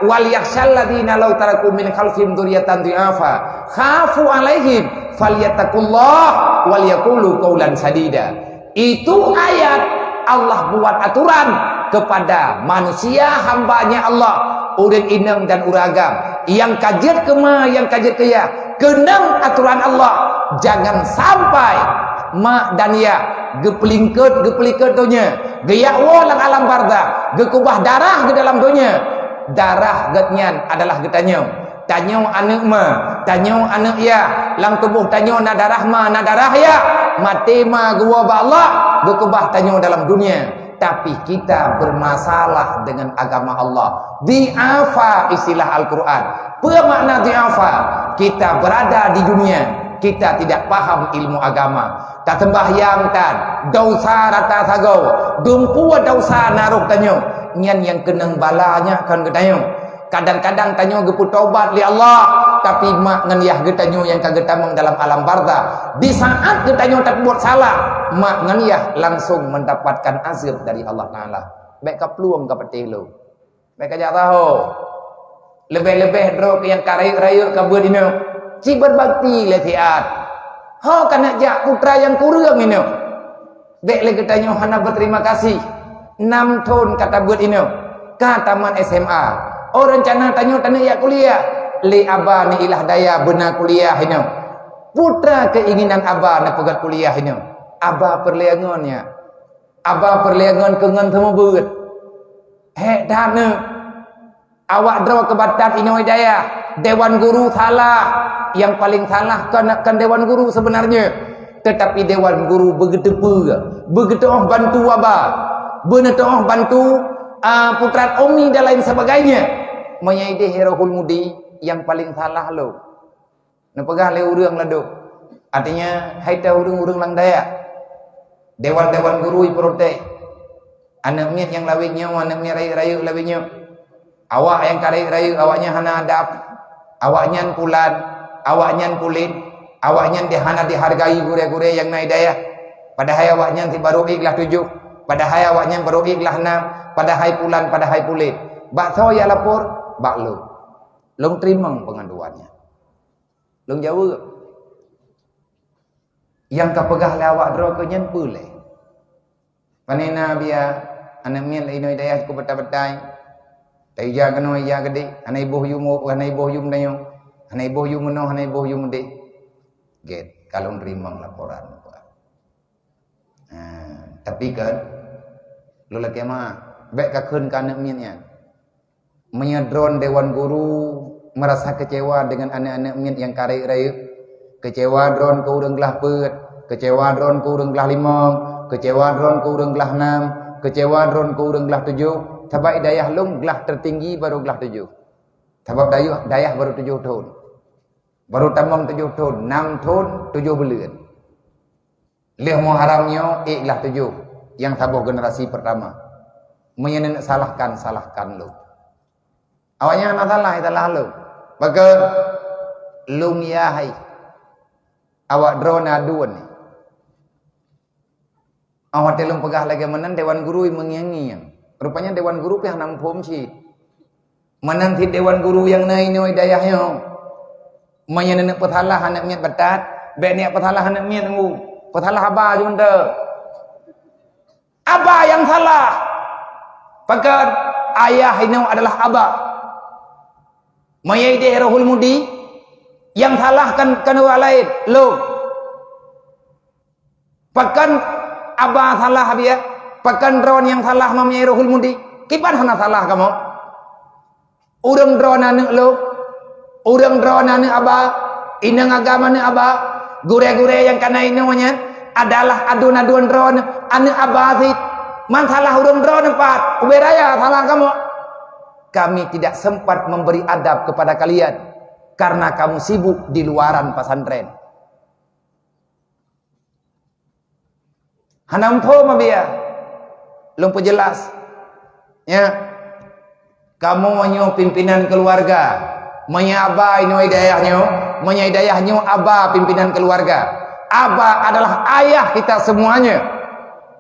"Wal yakhsyal ladzina law taraku min khalfihim dzurriyyatan dhi'afa khafu 'alaihim falyattaqullah wal yaqulu qaulan sadida." Itu ayat Allah buat aturan kepada manusia hamba-Nya Allah, ureuëng inong dan ureuëng agam, nyang ka jeuet keu ma, nyang ka jeuet keu yah. Keunong aturan Allah, jangan sampai mak dan yah geupeulingkot, geupeulingkot donya, geujak woe lam alam barzakh, geukeubah darah di dalam donya. Darah geuhnyan adalah geutanyoe. Tanyoe aneuk ma, tanyoe aneuk yah, lam tuboh tanyoe na darah ma, na darah yah. Maté ma geuwoe bak Allah, geukeubah tanyoe dalam dunia. Tapi kita bermasalah dengan agama Allah. Dhi'afa istilah Al-Quran. Peue makna dhi'afa? Kita berada di dunia, kita tidak paham ilmu agama. Taseumbahyang tan, desya rata sagoe, dumpeue desya na roh tanyoe, nyan nyang keunong bala nyan kon geutanyoe. Kadang-kadang tanyoe geupeutobat lé Allah, tapi mak ngon yah geutanyoe nyang ka geutamong dalam alam barzakh. Di saat geutanyoe tapeubuet salah, mak ngon yah langsung mendapatkan azab dari Allah Taala. Bék kaplueng ka patéh lôn. Bék kajak saho. Leubeh-leubeh droe nyang ka rayeuk-rayeuk ka beuet inoe. Ci berbakti lé siat. Ho ka neuk jak putra nyang kureueng inoe. Bék lé geutanyoe hana berterima kasih. Nam thon ka tabeuet inoe. Ka tamat S M A. Oh, rencana tanyoe taneuk jak kuliah. Lé aba neuilah daya beuna kuliah inoe. Putra keinginan aba neupeugét kuliah inoe. Aba peureulée ngon nyak. Aba peureulée ngon keu ngon seumeubeuet. Hék that neuh. Awak droe keubatat inoe dayah, dewan guru salah. Nyang paleng salah kon, kon dewan guru seubeunarnya. Teutapi dewan guru beugeuteupeue, beugeuteuoh bantu aba, beuneuteoh bantu, a, putra umi dan lain sebagainya. Meunyoe ideh Rohul Mudi nyang paleng salah lom. Neupeugah lé ureuëng ladôm. Artinya, hai ta ureuëng-ureuëng lam dayah. Dewan-dewan guru iprotes. Aneuk miet nyang lawét nyoe, aneuk miet rayeuk-rayeuk lawét nyoe. Awak nyang ka rayeuk-rayeuk, awaknyan hana adab. Awaknyan pulan, awaknyan pulen, awaknyan di, hana dihargai gurée-gurée nyang na di dayah. Padahai awaknyan si barô ék lah tujoh. Padahai awaknyan barô ék glah nam, padahai pulan, padahai puléh. Bak soe jak lapor? Bak lôn. Lôn teurimong peungaduan nyan. Lôn jaweueb. Nyang ka peugah lé awak droe keu nyan peue lé? Pane na biya, aneuk miet lé inoe dayah keu batai-batai. Taija keunoe, ija keudeh, hana iboh yum, hana iboh yum tanyoe, hana iboh yum meunoe, hana iboh yum udeh. Gét, ka lôn teurimong laporan. Ha, tapi kan, lôn lakée meu'ah, bék kakheun keu aneuk miet nyan. Meunyoe droen dewan guru meurasa keucewa deungon aneuk-aneuk miet nyang ka rayeuk-rayeuk, keucewa droen keu ureuëng glah peuet, keucewa droen keu ureuëng glah limong, keucewa droen keu ureuëng glah nam, keucewa droen keu ureuëng glah tujoh, sabab i dayah lôn glah teutinggi barô glah tujoh. Sabab dayah, dayah barô tujoh thon. Barô tamong tujoh thon, nam thon, tujoh buleuen. Lheueh Muharram nyoe ék glah tujoh, nyang saboh generasi pertama. Meunyoe neuneuk salahkan, salahkan lôn. Awaknyan hana salah, salah lôn. Pakon? Lôn yah hai. Awak droe na dua ni. Awak watée lôn peugah lagée meunan, dewan guru meungieng-ngieng. Rupanya dewan guru pih hana muphom cit. Meunan cit dewan guru nyang na inoe dayah nyoe. Meunyoe neuneuk peusalah aneuk miet batat, bék neuk peusalah aneuk miet nunggu. Peusalah aba jeuet mantong. Aba nyang salah. Pakon? Ayah inoe adalah aba. Meunyoe ideh Rohul Mudi, nyang salah kan, kan ureuëng laén, lôn. Pakon aba salah biya? Pakon droen nyang salah meunyoe Rohul Mudi? Kiban hana salah kamoe? Ureuëng droen aneuk lôn, ureuëng droen aneuk aba, inong agam aneuk aba, gurée-gurée nyang kana inoe nyan adalah aduen-aduen droen aneuk aba cit. Man salah ureuëng droen pat, ubé raya salah kamoe. Kami tidak sempat memberi adab kepada kalian karena kamu sibuk di luaran pesantren. Hana muphom biya. Lôn peujeulaih. Ya. Kamoe nyoe pimpinan keuluwarga. Meunyoe aba inoe dayah nyoe, meunyoe dayah nyoe aba pimpinan keuluwarga. Aba adalah ayah kita semuanya.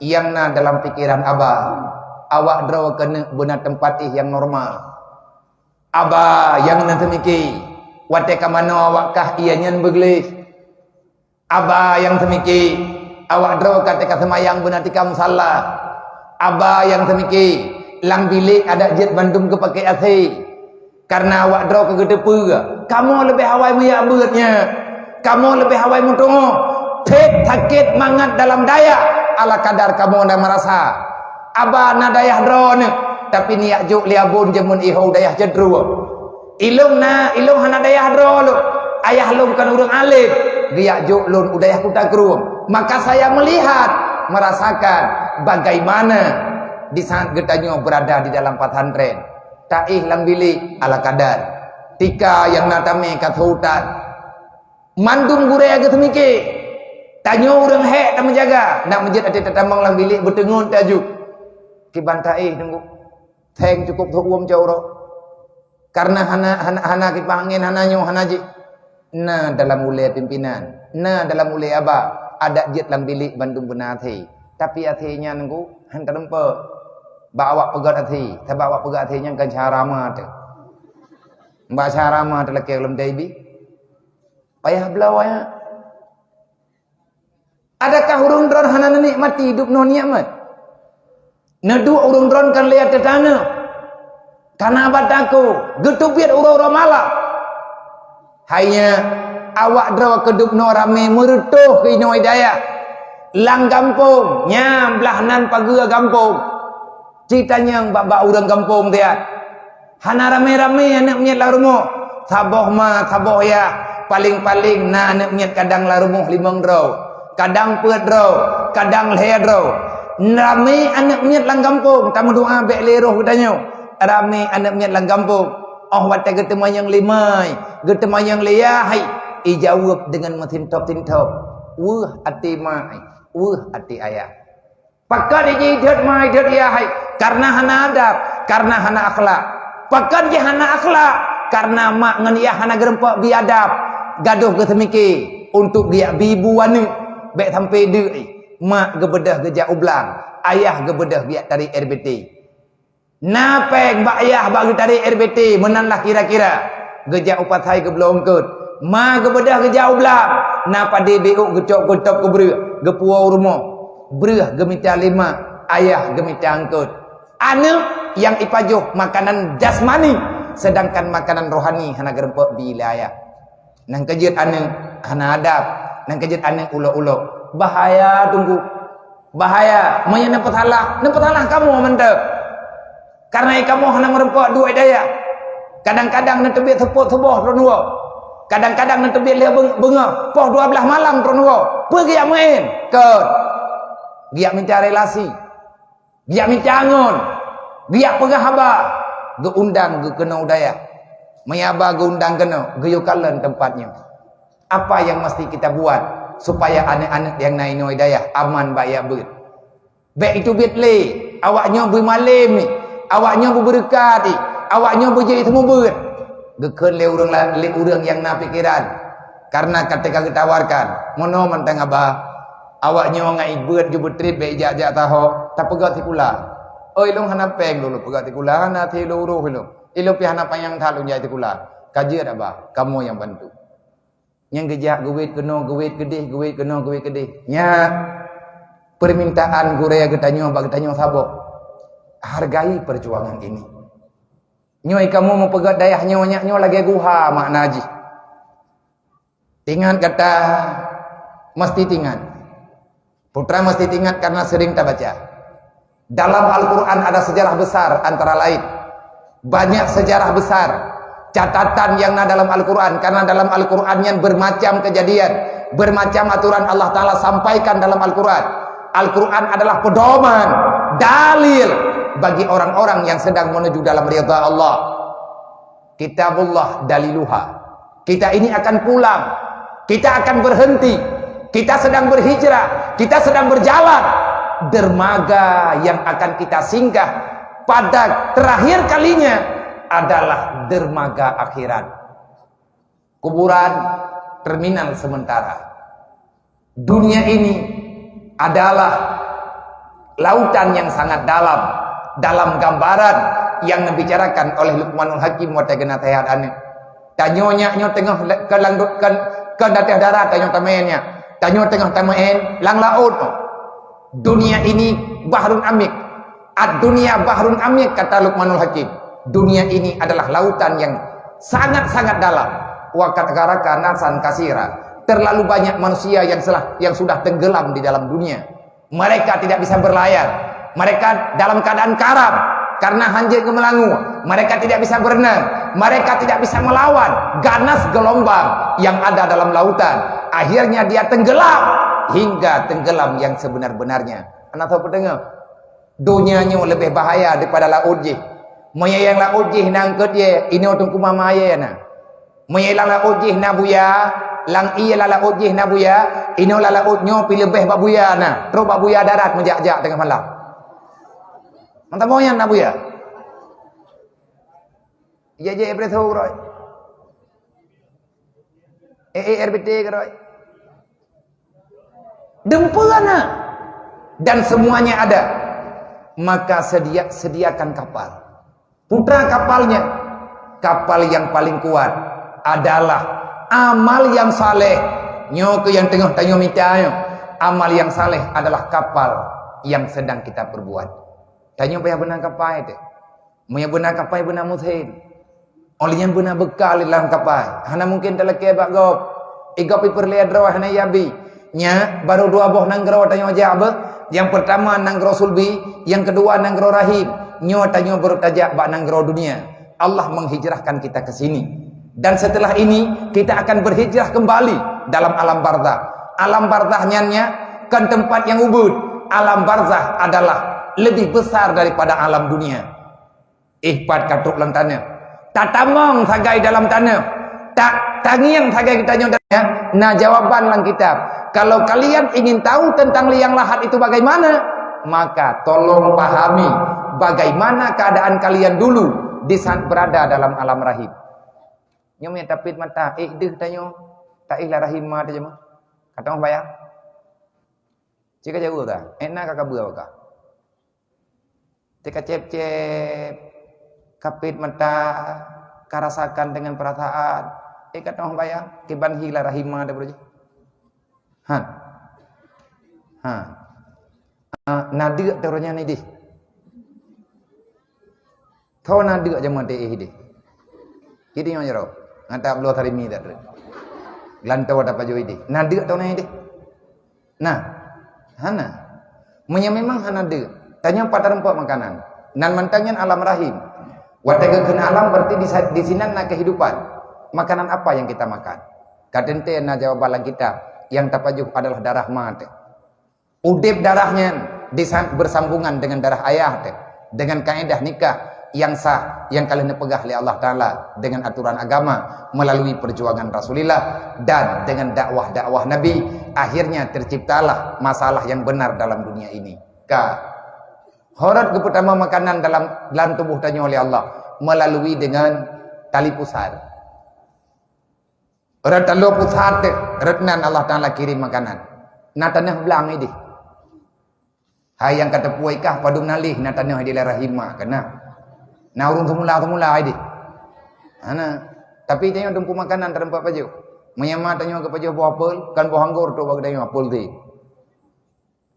Nyang na dalam pikiran aba, awak droe keuneuk beuna teumpat éh nyang normal. Aba nyang na teumiki, watée ka manoe awak kah ié nyan beugleh. Aba nyang teumiki, awak droe ka teuka seumayang beuna tika musalla. Aba nyang teumiki, lam bilék adak jeuet bandum geupakée asé. Kareuna awak droe ka geuteupeue, kamoe leubeh awai meuyak beuet nyan. Kamoe leubeh awai meutuoh. Phet sakét mangat dalam dayah, ala kadar kamoe na meurasa. Aba na dayah droeneuh, tapi neujak jok lé abon jameun iho u dayah cendrueng. Ilôn na, ilôn hana dayah droe lôn. Ayah lôn kon ureuëng além, geujak jok lôn u dayah Kuta Krueng. Maka saya melihat, merasakan bagaimana di saat geutanyoe berada di dalam pesantren. Taéh lam bilék ala kadar. Tika nyang na tamé ka seuutan. Mandum gurée geuseumike. Tanyoe ureuëng hék tameujaga, nak meujeuet até tatamong lam bilék beuteungon tajok. Kiban taéh teungku. Theng cukup seuuem cot uroe. Kareuna hana, hana, hana kipaih angén, hana nyoe, hana jih. Na dalam ulée pimpinan, na dalam ulée aba, adak jeuet lam bilék bandum beuna asé. Tapi asé nyan teungku han teurumpok. Bak awak peugét asé, sabab awak peugét asé nyan kan cara ma teuh. Bak cara ma teuh lakée lom daibi. Payah bloe ayat. Adakah ureuëng droe hana neunikmati dubnoe nikmat? Neuduek ureuëng droe kan lé ateueh tanoh. Kana bak takue, geuteubiet uroe-uroe malam. Hai nyan, awak droe keu dubnoe ramé meureutoh keu inoe dayah. Lam gampông, nyan blah nan pageue gampông. Ci tanyong bak-bak ureuëng gampông tiat. Hana ramé-ramé aneuëk miet lam rumoh. Saboh ma, saboh yah. Paléng-paléng na aneuëk miet kadang lam rumoh limong droe, kadang peuet droe, kadang lhée droe. Ramé aneuëk miet lam gampông, tameudoá bék lé roh geutanyoe. Ramé aneuëk miet lam gampông. Óh watée geuteumanyong lé mai, geuteumanyong lé yah hai, ijaweueb deungon meusintop-sintop. Weueh até ma hai, weueh até ayah. Pakon jih idhot ma idhot yah hai? Kareuna hana adab, kareuna hana akhlak. Pakon jih hana akhlak? Kareuna mak ngon yah hana geurumpok bi adab. Gadôh geuseumike untuk geujak bi bu aneuëk. Bék sampai deuk, mak geubeudôh geujak u blang. Ayah geubeudôh geujak tarek R B T. Na péng bak yah bak geutarek R B T meunan lah kira-kira. Geujak u pasai geubloe eungkôt. Ma geubeudôh geujak u blang. Na padé biôk geucok keu tôb keu breueh, geupuwoe u rumoh. Breueh geumita lé ma, ayah geumita eungkôt. Aneuk nyang ipajoh makanan jasmani, seudangkan makanan rohani hana geurumpok di lé ayah. Nyang keujeuet aneuk hana adab, nyang keujeuet aneuk ulok-ulok. Bahaya, Teungku. Bahaya. Meunyoe neupeusalah, neupeusalah kamoe mantong. Karena kamoe hana meurumpok duek dayah. Kadang-kadang neuteubiet seupôt suboh droeneuh woe. Kadang-kadang neuteubiet lhèe beung-, beungoh, poh dua blaih malam droeneuh woe. Peue geujak meu'en? Kon. Geujak mita relasi. Geujak mita ngon, geujak peugah haba, geuundang geuh keunoe u dayah. Meunyo haba geuundang keunoe, geuyue kalon teumpat nyoe. Apa yang mesti kita buat supaya aneuk-aneuk nyang na inoe dayah aman bak jak beuet? Bèk iteubiet lé, awak nyoe beumalém, awak nyoe beubeureukat, awak nyoe beujeuet seumeubeuet. Geukheun lé ureueng la-, lé ureueng nyang na pikeran, kareuna ka teuka geutawarkan. Meunoe mantong haba, awak nyoe ngon ibeuet jeuet beutrép bèk ijak-jak saho, tapeugöt sikula. Oi, lôn hana péng lôn peugöt sikula, hana silo uroh ilôn. Ilôn pih hana panyang that lôn jak sikula. Ka jeuet haba, kamoe nyang bantu. Nyang geujak geuwét keunoe, geuwét keudeh, geuwét keunoe, geuwét keudeh. Nyak, permintaan gurèe geutanyoe bak geutanyoe saboh. Hargai perjuangan ini. Nyoe kamoe meupeugöt dayah nyoe, nyak nyoe lagèe guha makna jih. Ingat gata, mesti ingat. Putra mesti ingat karena sering tabaca. Dalam Al-Quran ada sejarah besar antara lain. Banyak sejarah besar, catatan yang na dalam Al-Quran. Karena dalam Al-Quran nyan bermacam kejadian, bermacam aturan Allah Ta'ala sampaikan dalam Al-Quran. Al-Quran adalah pedoman, dalil bagi orang-orang yang sedang menuju dalam ridha Allah. Kitabullah daliluha. Kita ini akan pulang. Kita akan berhenti. Kita sedang berhijrah. Kita sedang berjalan. Dermaga yang akan kita singgah pada terakhir kalinya adalah dermaga akhirat. Kuburan terminal sementara. Dunia ini adalah lautan yang sangat dalam, dalam gambaran yang dibicarakan oleh Luqmanul Hakim watèe geunasehat aneuk. Tanyoe nyak nyoe teungoh le-, keu lam du-, keu, keu ateueh darat tanyoe tameu'en nyak. Tanyoe teungoh tameu'en lam laôt. Dunia ini bahrun amik. Ad-dunya bahrun amik, kata Luqmanul Hakim. Dunia ini adalah lautan yang sangat-sangat dalam. Wa qad gharaqu nasan katsira. Terlalu banyak manusia yang selah, yang sudah tenggelam di dalam dunia. Mereka tidak bisa berlayar. Mereka dalam keadaan karam karena hanjeuet geumeulangue. Mereka tidak bisa berenang. Mereka tidak bisa melawan ganas gelombang yang ada dalam lautan. Akhirnya dia tenggelam hingga tenggelam yang sebenar-benarnya. Hana soe peudeungoe. Donya nyoe leubeh bahaya daripada laôt jih. Meunyoe nyang laôt jih na eungkôt yé, inoe teungku mama yé na. Meunyoe lam laôt jih na buya, lam ié lam laôt jih na buya, inoe lam laôt nyoe pih leubeh bak buya na. Trok bak buya darat meujak-jak teungoh malam. Mantong nyan na buya. Ijak-jak preso keudroe. Eh, eh, R B T keudroe. Dumpeue na. Dan semuanya ada. Maka sedia-, sediakan kapal. Putra kapalnya, kapal yang paling kuat adalah amal yang saleh. Nyoe keuh nyang teungoh tanyoe mita nyoe. Amal yang saleh adalah kapal yang sedang kita perbuat. Tanyoe payah beuna kapai teuh. Meunyoe beuna kapai, beuna meusén. Óh lheueh nyan beuna beukal lam kapai. Hana mungken talakée bak gob. Igob ipeureulée droe hana iabri. Nyan, barô dua boh nanggroe tanyoe jak beuh. Nyang peurtama nanggroe Sulbi, nyang keudua nanggroe Rahim. Nyoe tanyoe barô tajak bak nanggroe dunia. Allah menghijrahkan kita ke sini. Dan setelah ini, kita akan berhijrah kembali dalam alam barzakh. Alam barzakh nyan nyan kon teumpat nyang ubit. Alam barzakh adalah lebih besar daripada alam dunia. Éh, pat ka trok lam tanoh. Tatamong sagai dalam tanoh. Ta-, tangieng sagai geutanyoe dalam tanoh. Na jawaban lam kitab. Kalau kalian ingin tahu tentang liang lahat itu bagaimana, maka tolong pahami bagaimana keadaan kalian dulu di saat berada dalam alam rahim. Nyoe meunyo tapit mata, éh deuh tanyoe, taéh lam rahim ma teuh jeumaah. Ka tamong bayang. Cit ka jaweueb ka, éh na ka kabeue ka. Dikacép-cép, kapit mata, karasakan dengan perasaan. Eh, ka teuh bayang, kiban hi lam rahim ma deh, bro. Ha. Ha. Ah, na deuk teuh nyan ideh. Tho na deuk jameun teuh ideh. Jadi nyoe jaroe. Ngata bloe tarimi dak deuk. Gelantoe tapajoh ideh. Na deuk teuh nyan ideh. Nah, hana. Meunyoe memang hana deuk, tanyoe pat tarumpok makanan. Nan mantong nyan alam rahim. Watée geukheun alam, berarti di sa-, di sinan na kehidupan. Makanan apa yang kita makan? Ka teuntée na jawaban lam kitab, yang tapajoh adalah darah ma teuh. Udeb darah nyan disa-, bersambungan dengan darah ayah teuh, dengan kaedah nikah yang sah, yang ka lheueh neupeugah lé Allah Taala dengan aturan agama melalui perjuangan Rasulullah dan dengan dakwah-dakwah Nabi, akhirnya terciptalah masalah yang benar dalam dunia ini. Ka. Horot geupeutama makanan dalam, dalam tuboh tanyoe lé Allah melalui dengan tali pusar. Rot taloe pusat teuh, rot nan Allah Taala kirim makanan. Na tanoh blang ideh. Hai nyang ka teupue kah padum nalih na tanoh ideh lam rahim ma keunan. Na ureuëng semula-semula ideh. Hana. Tapi tanyoe teumpu makanan tarumpok pajoh. Meunyoe ma tanyoe geupajoh boh apel, kan boh anggor tu bak tanyoe apel teuh.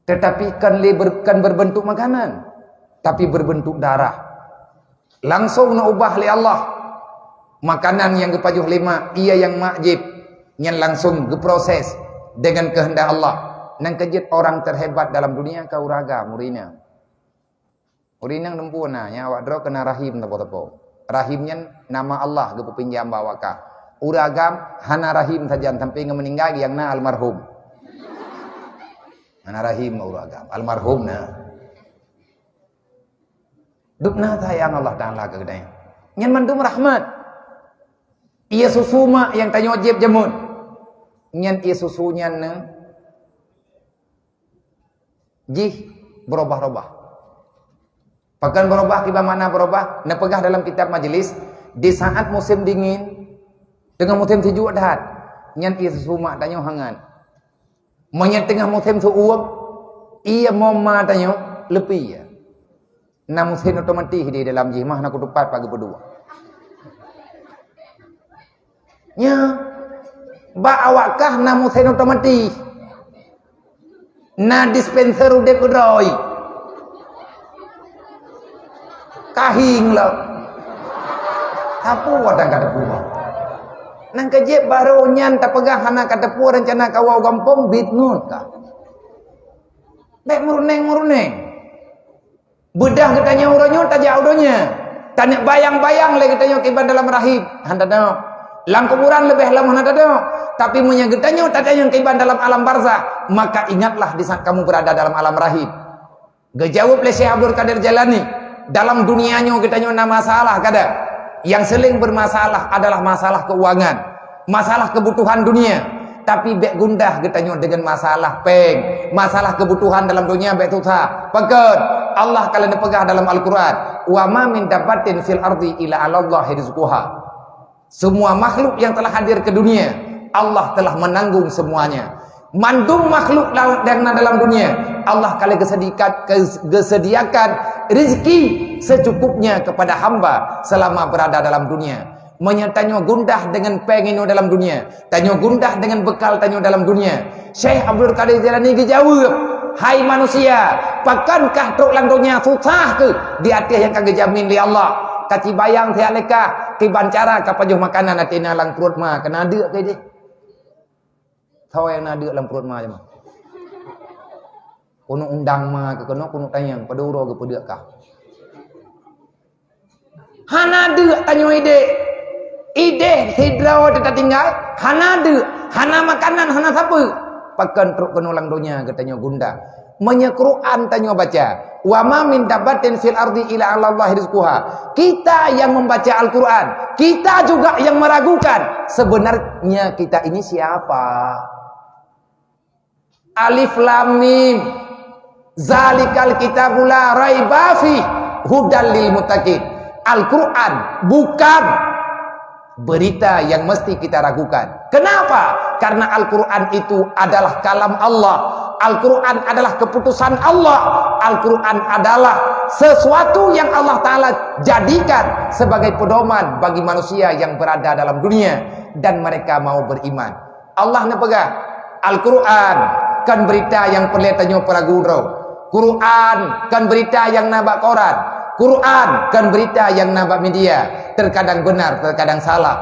Tetapi kan le ber-, kan berbentuk makanan, tapi berbentuk darah. Langsung neuubah lé Allah. Makanan nyang geupajoh lé mak, iya nyang mak jieb, nyan langsung geuproses dengan kehendak Allah. Nyang keujeuet orang terhebat dalam dunia ka ureuëng agam, ureuëng inong. Ureuëng inong teumpu na, nyang awak droe keunan rahim teupeu-teupeu. Rahim nyan nama Allah geupeupinjam bak awak kah. Ureuëng agam hana rahim sajan sampai ngon meuninggai nyang na almarhum. Hana rahim ureuëng agam, almarhum na. Dubna sayang Allah Taala keu geutanyoe. Nyan mandum rahmat. Ié susu mak nyang tanyoe jieb jameun. Nyan ié susu nyan na jih berubah-ubah. Pakon berubah, kiban makna berubah? Neupeugah dalam kitab majelis, di saat musim dingin, teungoh musim sejuk that, nyan ié susu mak tanyoe hangat. Meunyoe teungoh musim seuueb, ié mom ma tanyoe leupie. Na mesin otomatis di dalam jih mah, na kutupat pageue peudua. Nya, bak awak kah na mesin otomatis. Na dispenser udeb keudroe. Kahing lom. Sapeue watang ka teupeue. Nang keujeuet barô nyan tapeugah hana ka teupeue rencana kawoe gampông, bit ngon ka. Bék meuruneng-meuruneng. Beudah geutanyoe uroe nyoe tajak u donya. Taneuk bayang-bayang lé geutanyoe kiban dalam rahim, hana tanoe. Lam kuburan leubeh lom hana tanoe. Tapi meunyoe geutanyoe tatanyong kiban dalam alam barzakh, maka ingatlah di saat kamu berada dalam alam rahim. Geujaweueb lé Syekh Abdul Qadir Jailani, dalam dunia nyoe geutanyoe na masalah kada. Yang seuling bermasalah adalah masalah keuangan. Masalah kebutuhan dunia. Tapi bék gundah geutanyoe deungon masalah péng, masalah kebutuhan dalam dunia bék susah. Pakon? Allah ka lheueh neupeugah dalam Al-Quran, "Wa ma min dabbatin fil ardi illa 'alallahi rizquha." Semua makhluk yang telah hadir ke dunia, Allah telah menanggung semuanya. Mandum makhluk la-, yang na dalam dunia, Allah ka lheueh geusediakan, geus-, geusediakan rezeki secukupnya kepada hamba selama berada dalam dunia. Meunyoe tanyoe gundah deungon péng inoe dalam dunia, tanyoe gundah deungon beukal tanyoe dalam dunia, Syekh Abdul Qadir Jailani geujaweueb, "Hai manusia, pakankah trok lam donya susah keuh di ateueh nyang ka geujamin lé Allah? Ka cibayang siat lé kah kiban cara ka pajoh makanan ateueh na lam pruet ma keunan deuk keu jih?" Soe nyang na deuk lam pruet ma jih? Keuneuk undang ma keu keunoe, keuneuk tanyong, padub uroe geupeudeuk kah? Hana deuk tanyoe ideh. Ideh sidroe teuka tinggai, hana deuk, hana makanan, hana sapeue. Pakon trok keunoe lam donya geutanyoe gundah. Meunyoe Quran tanyoe baca, "Wa ma min dabbatin fil ardi illa 'alallahi rizquha." Kita yang membaca Al-Quran, kita juga yang meragukan, sebenarnya kita ini siapa? Alif Lam Mim. Zalikal kitabu la raiba fi, hudal lil muttaqin. Al-Quran bukan berita yang mesti kita ragukan. Kenapa? Karena Al-Quran itu adalah kalam Allah. Al-Quran adalah keputusan Allah. Al-Quran adalah sesuatu yang Allah Ta'ala jadikan sebagai pedoman bagi manusia yang berada dalam dunia dan mereka mau beriman. Allah neupeugah, Al-Quran kon berita nyang peureulée tanyoe peuragu droe. Quran kon berita nyang na bak koran. Quran kon berita nyang na bak media. Terkadang benar, terkadang salah.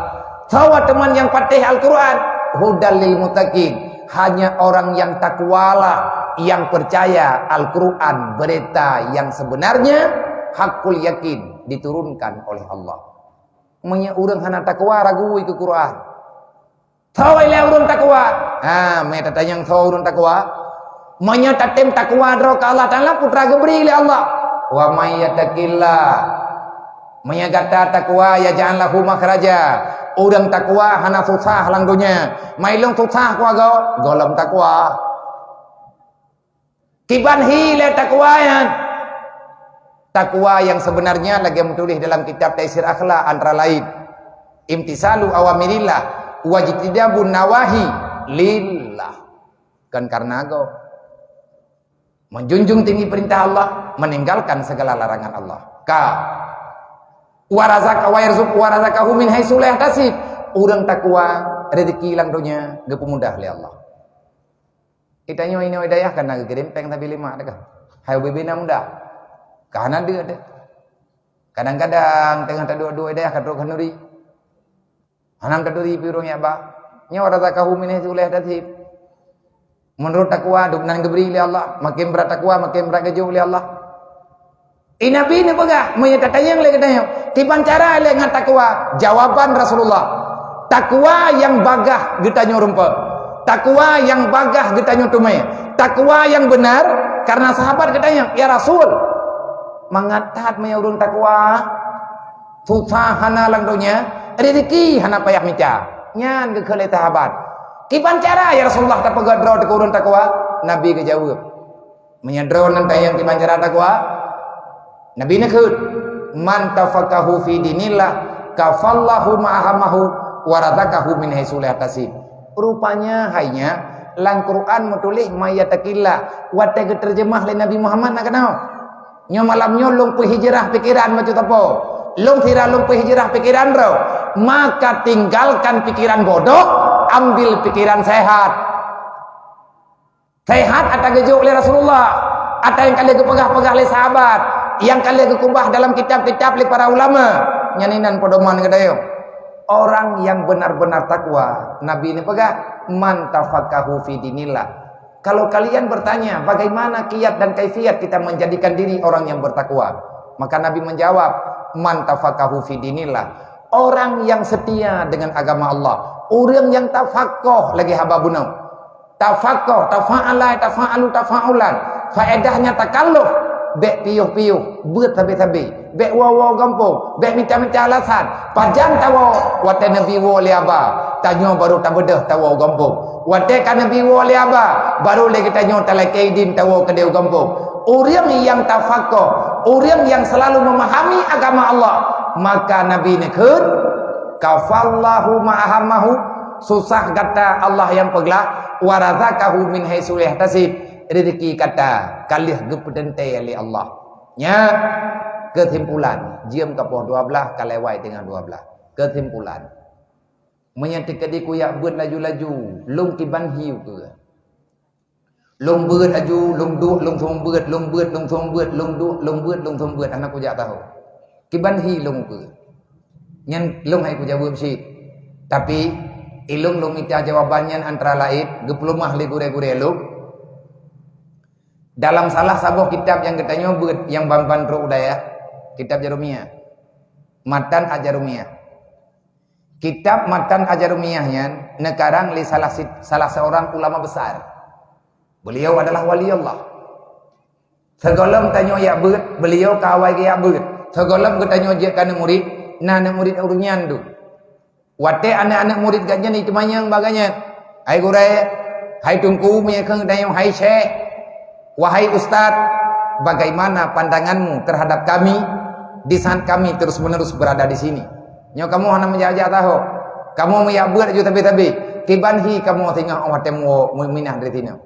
Soe teuma nyang patéh Al-Quran? Hudal lil muttaqin. Hanya orang yang takwalah yang percaya Al-Quran berita yang sebenarnya, hakul yakin diturunkan oleh Allah. Meunyoe ureuëng hana takwa, ragu ikeu Quran. Soe ilée ureuëng takwa? Ha, meutatanyong soe ureuëng takwa? Meunyoe tatem takwa droe keu Allah Taala, putra geubri lé Allah. Wa may yattaqillah. Meunyoe gata takwa, yaj'al lahu makhraja. Ureuëng takwa hana susah lam donya. Mai lôn susah kuagoe, gohlom takwa. Kiban hi lé takwa nyan? Takwa yang sebenarnya lagée meutuléh dalam kitab Taisir Akhlak antara lain, imtisalu awamirillah wajtinabun nawahi lillah. Kon karena gob. Menjunjung tinggi perintah Allah, meninggalkan segala larangan Allah. Ka. Warazak wa yarzuq warazakahu min haitsu la yahtasib. Ureuëng takwa, rezeki lam donya geupeumudah lé Allah. Geutanyoe inoe dayah kana geukirém péng sabe lima teuka. Hai ubé-bé na mudah. Ka hana deuek deh. Kadang-kadang teungoh taduek-duek dayah ka trok khanuri. Hana khanuri pi ureuëng yak ba. Nyoe razaqahu min haitsu la yahtasib. Meunurot takwa, dubnan geubri lé Allah. Makin brat takwa, makin brat geujok lé Allah. I Nabi neupeugah, meunyoe tatanyong lé geutanyoe, kiban cara lé ngon takwa? Jawaban Rasulullah, takwa nyang bagah geutanyoe rumpok, takwa nyang bagah geutanyoe teumé, takwa nyang beunar. Karena sahabat geutanyong, "Ya Rasul, mangat that meunyoe ureuëng takwa, susah hana lam donya, rezeki hana payah mita." Nyan geukheun lé sahabat, "Kiban cara, ya Rasulullah, tapeugah droe teuka ureuëng takwa?" Nabi geujaweueb, Meunyoe droeneuh tanyong kiban cara takwa, Nabi neukheun, "Man tafaqahu fi dinillah, kafallahu ma ahamahu, wa razaqahu min haitsu la yahtasib." Rupanya hai nyan, lam Quran meutuléh "may yattaqillah", watée geuteurjeumah lé Nabi Muhammad na keunoe. Nyoe malam nyoe lôn peuhijrah pikeran bacut apo? Lôn sira lôn peuhijrah pikeran droe. Maka tinggalkan pikiran bodoh, ambil pikiran sehat. Sehat ata geujok lé Rasulullah, ata nyang ka lheueh geupeugah-peugah lé sahabat, nyang ka lheueh geukeubah dalam kitab-kitab lé para ulama. Nyan inan pedoman geutanyoe. Orang yang benar-benar takwa, Nabi neupeugah, "Man tafaqahu fi dinillah." Kalau kalian bertanya, bagaimana kiat dan kaifiat kita menjadikan diri orang yang bertakwa? Maka Nabi menjawab, "Man tafaqahu fi dinillah." Orang yang setia dengan agama Allah, ureuëng nyang tafaqoh lagée haba bunoe. Tafaqoh, tafa'ala, tafa'alu, tafa'ulan. Faedahnya takalluf, bék piôh-piôh, beuet sabe-sabe, bék woe-woe gampông, bék mita-mita alasan. Pajan tawoe? Watée Nabi woe lé haba, tanyoe barô tabeudôh tawoe gampông. Watée ka Nabi woe lé haba, barô lé geutanyoe talakée idin tawoe keudéh gampông. Ureuëng nyang tafaqoh, ureuëng nyang selalu memahami agama Allah, maka Nabi neukheun, "Kafallahu ma ahamahu." Susah gata Allah nyang peuglah, "Wa razaqahu min haitsu la yahtasib." Rezeki gata ka lheueh geupeuteuntée lé Allah. Nyan keusimpulan, jeuem ka poh dua blaih, ka lewat teungoh dua blaih. Keusimpulan, meunyoe teukeudi kuyak beuet laju-laju, lôn kiban hi ukeue. Lôn beuet laju, lôn duek, lôn seumeubeuet, lôn beuet, lôn seumeubeuet, lôn duek, lôn beuet, lôn seumeubeuet, hana kujak tahu. Kiban hi lôn ukeue. Nyan lôn hai kujaweueb cit. Tapi, ilôn lôn mita jawaban nyan antara laén geupeulumah lé gurée-gurée lôn. Dalam salah saboh kitab nyang geutanyoe beuet nyang ban-ban trok u dayah, kitab Jarumiyah. Matan Ajarumiyah. Kitab Matan Ajarumiyah nyan neukarang lé salah si-, salah seorang ulama besar. Beliau adalah wali Allah. Sigohlom tanyoe jak beuet, beliau ka awai geuyak beuet. Sigohlom geutanyoe jeuet keu aneuk murit, na aneuk murit ureuëng nyan dum. Watée aneuk-aneuk murit gobnyan jiteumanyong bak gobnyan, "Hai gurée, hai teungku," meunyoe kheun geutanyoe, "Hai syekh, wahai ustaz, bagaimana pandanganmu terhadap kami di saat kami terus-menerus berada di sini?" Nyoe kamoe hana meujak-jak tahu. Kamoe meuyak beuet laju sabe-sabe. Kiban hi kamoe singoh óh watée meu-, meuminah dari sinoe?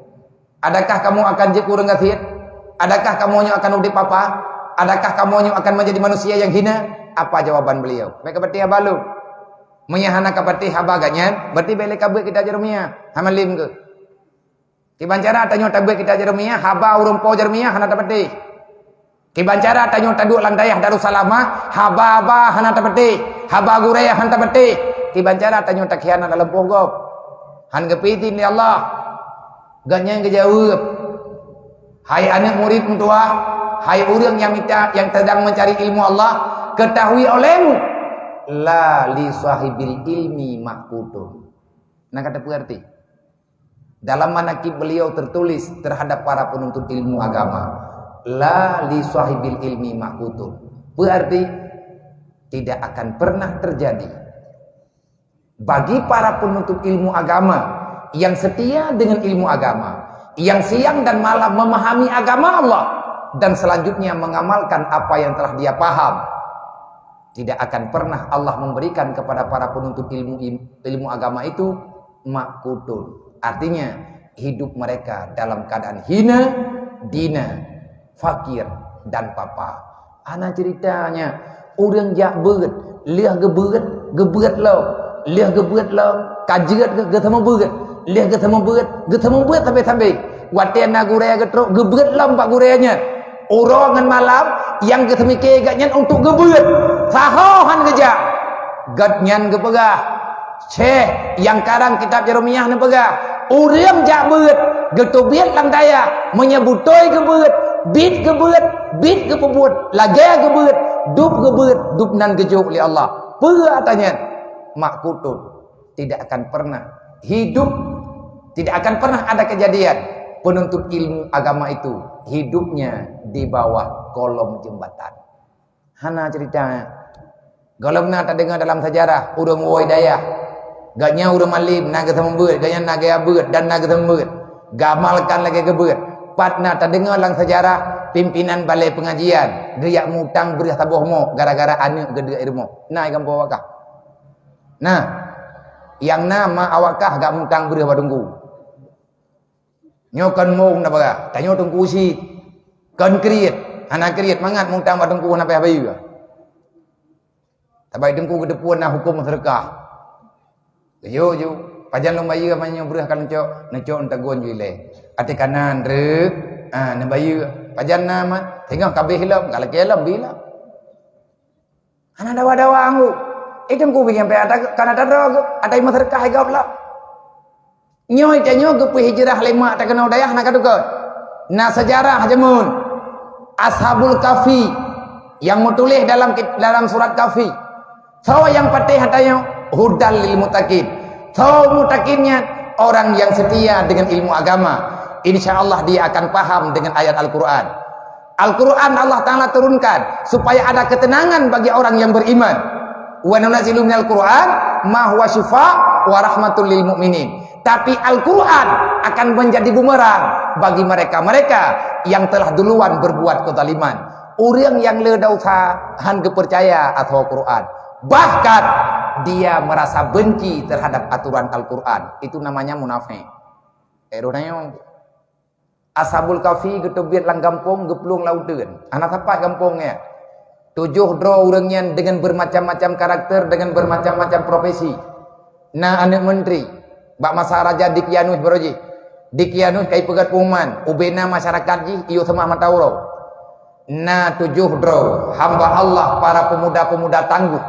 Adakah kamoe akan jeuet keu ureuëng gasien? "Adakah kamoe nyoe akan udeb papa? Adakah kamoe nyoe akan menjadi manusia yang hina?" Apa jawaban beliau? Bèk kapatéh haba lôn. Meunyo hana kapatéh haba gobnyan, berarti bèk lé tabeuet kitab Jeremiah. Hana malém keuh. Kiban cara tanyoe tabeuet kitab Jeremiah, haba ureueng po Jeremiah hana tapatéh. Kiban cara tanyoe taduek lam dayah Darussalamah, haba-haba hana tapatéh, haba gurèe hana tapatéh. Kiban cara tanyoe takhianat lam lampôh gob. Han geupeuidhin lé Allah. Gobnyan geujaweueb, "Hai aneuk murit meutuwah, hai ureueng nyang mita, nyang sedang mencari ilmu Allah, ketahui olehmu, la li sahibil ilmi maqutun." Nah, ka tapeuarti. Dalam manakib beliau tertulis terhadap para penuntut ilmu agama, "La li sahibil ilmi maqutun." Peue arti? Tidak akan pernah terjadi bagi para penuntut ilmu agama yang setia dengan ilmu agama, yang siang dan malam memahami agama Allah, dan selanjutnya mengamalkan apa yang telah dia paham, tidak akan pernah Allah memberikan kepada para penuntut ilmu, ilmu agama itu maqutun. Artinya, hidup mereka dalam keadaan hina, dina, fakir, dan papa. Hana ceurita nyan, ureueng jak beuet, lheueh geubeuet, geubeuet lom. Lheueh geubeuet lom, ka jeuet geu-, geuteumé beuet. Lheueh geuteumé beuet, geuteumé beuet sabe-sabe. Watèe na gurèe geutrok, geubeuet lom bak gurèe nyan. Uroe ngon malam nyang geuseumiké gobnyan untuk geubeuet. Saho han geujak. Gobnyan geupeugah, "Syekh, nyang karang kitab Jeremiah neupeugah, ureueng jak beuet, geuteubiet lam dayah, meunyoe beutôi geubeuet, biet geubeuet, biet geupeubuet, lagèe geubeuet, dub geubeuet, dub nan geujok lé Allah." Peue ata nyan? Maqutun. Tidak akan pernah hidup, tidak akan pernah ada kejadian penuntut ilmu agama itu hidupnya di bawah kolom jembatan. Hana ceurita. Gohlom na tadeungoe dalam sejarah, ureueng woe dayah. Gobnyan ureueng malem, na geuseumeubeuet, gobnyan na gaya beuet dan na geuseumeubeuet. Gamalkan lagèe geubeuet. Pat na tadeungoe lam sejarah, pimpinan balai pengajian geujak mutang breueh saboh mok gara-gara aneuk geuduek i rumoh. Na i gampông awak kah? Nah, nyang na ma awak kah gak mutang breueh bak teungku. Nyoe kon mong na peugah, tanyoe teungku cit. Kon kriet, hana kriet mangat mutang bak teungku hana payah bayeue. Tabai teungku geuteupeue na huköm seudeukah. Geuyue ju, pajan lôn bayeue meunyoe breueh ka neucok, neucok neutegon ju ilèe. Até kanan reuek, ah, neubayeue. Pajan na mat, singoh ka abéh lom, ka lakèe lom bi lom. Hana dawa-dawa anggô. Eh, teungku bingeng pih ata, kana tadroe geuh, ata imeuseureuka hai gob lom. Nyoe tanyoe geupeuhijrah lé mak takeunoe dayah na ka tukot. Na sejarah jameun Ashabul Kahfi nyang meutuléh dalam kit-, dalam surat Kahfi. Soe nyang patéh ata nyoe? Hudal lil muttaqin. Soe muttaqin nyan? Orang yang setia dengan ilmu agama. Insya Allah dia akan paham dengan ayat Al-Quran. Al-Quran Allah Ta'ala turunkan supaya ada ketenangan bagi orang yang beriman. "Wa nunazzilu minal Qur'an ma huwa syifa wa rahmatul lil mu'minin." Tapi Al-Quran akan menjadi bumerang bagi mereka-mereka yang telah duluan berbuat kezaliman. Ureueng nyang le desya han geupeucaya ateueh Quran. Bahkan dia merasa benci terhadap aturan Al-Quran. Itu namanya munafik. Eh, roh nyoe. Ashabul Kahfi geuteubiet lam gampông geuplueng lam uteuen. Hana sapat gampông nyan. Tujoh droe ureueng nyan dengan bermacam-macam karakter, dengan bermacam-macam profesi. Na aneuk meuntri, bak masa Raja Dikyanus baroe jih. Dikyanus ka ipeugét pengumuman, ubena masyarakat jih iyue seumah mata uroe. Na tujoh droe hamba Allah, para pemuda-pemuda tangguh,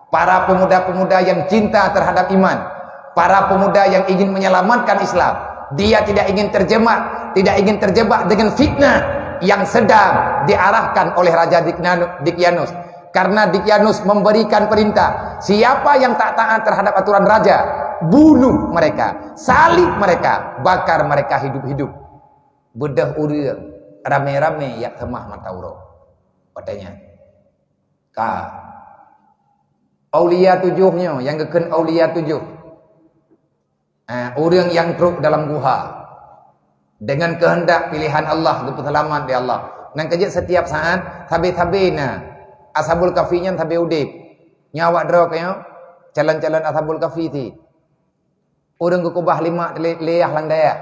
para pemuda-pemuda yang cinta terhadap iman, para pemuda yang ingin menyelamatkan Islam. Dia tidak ingin terjebak, tidak ingin terjebak dengan fitnah yang sedang diarahkan oleh Raja Diknanu-, Dikyanus. Karena Dikyanus memberikan perintah, siapa yang tak taat terhadap aturan raja, bunuh mereka, salib mereka, bakar mereka hidup-hidup. Beudôh ureueng, ramé-ramé jak seumah mata uroe. Watèe nyan. Ka. Aulia tujoh nyoe, nyang geukheun aulia tujoh. Ah, ureueng nyang trok dalam guha. Dengan kehendak pilihan Allah, geupeuseulamat lé Allah. Nyan ka jeuet setiap saat, sabe-sabe na. Ashabul Kahfi nyan sabe udeb. Nyoe awak droe keuh nyoe, calon-calon Ashabul Kahfi cit. Ureueng geukeubah lé mak lé, lé yah lam dayah.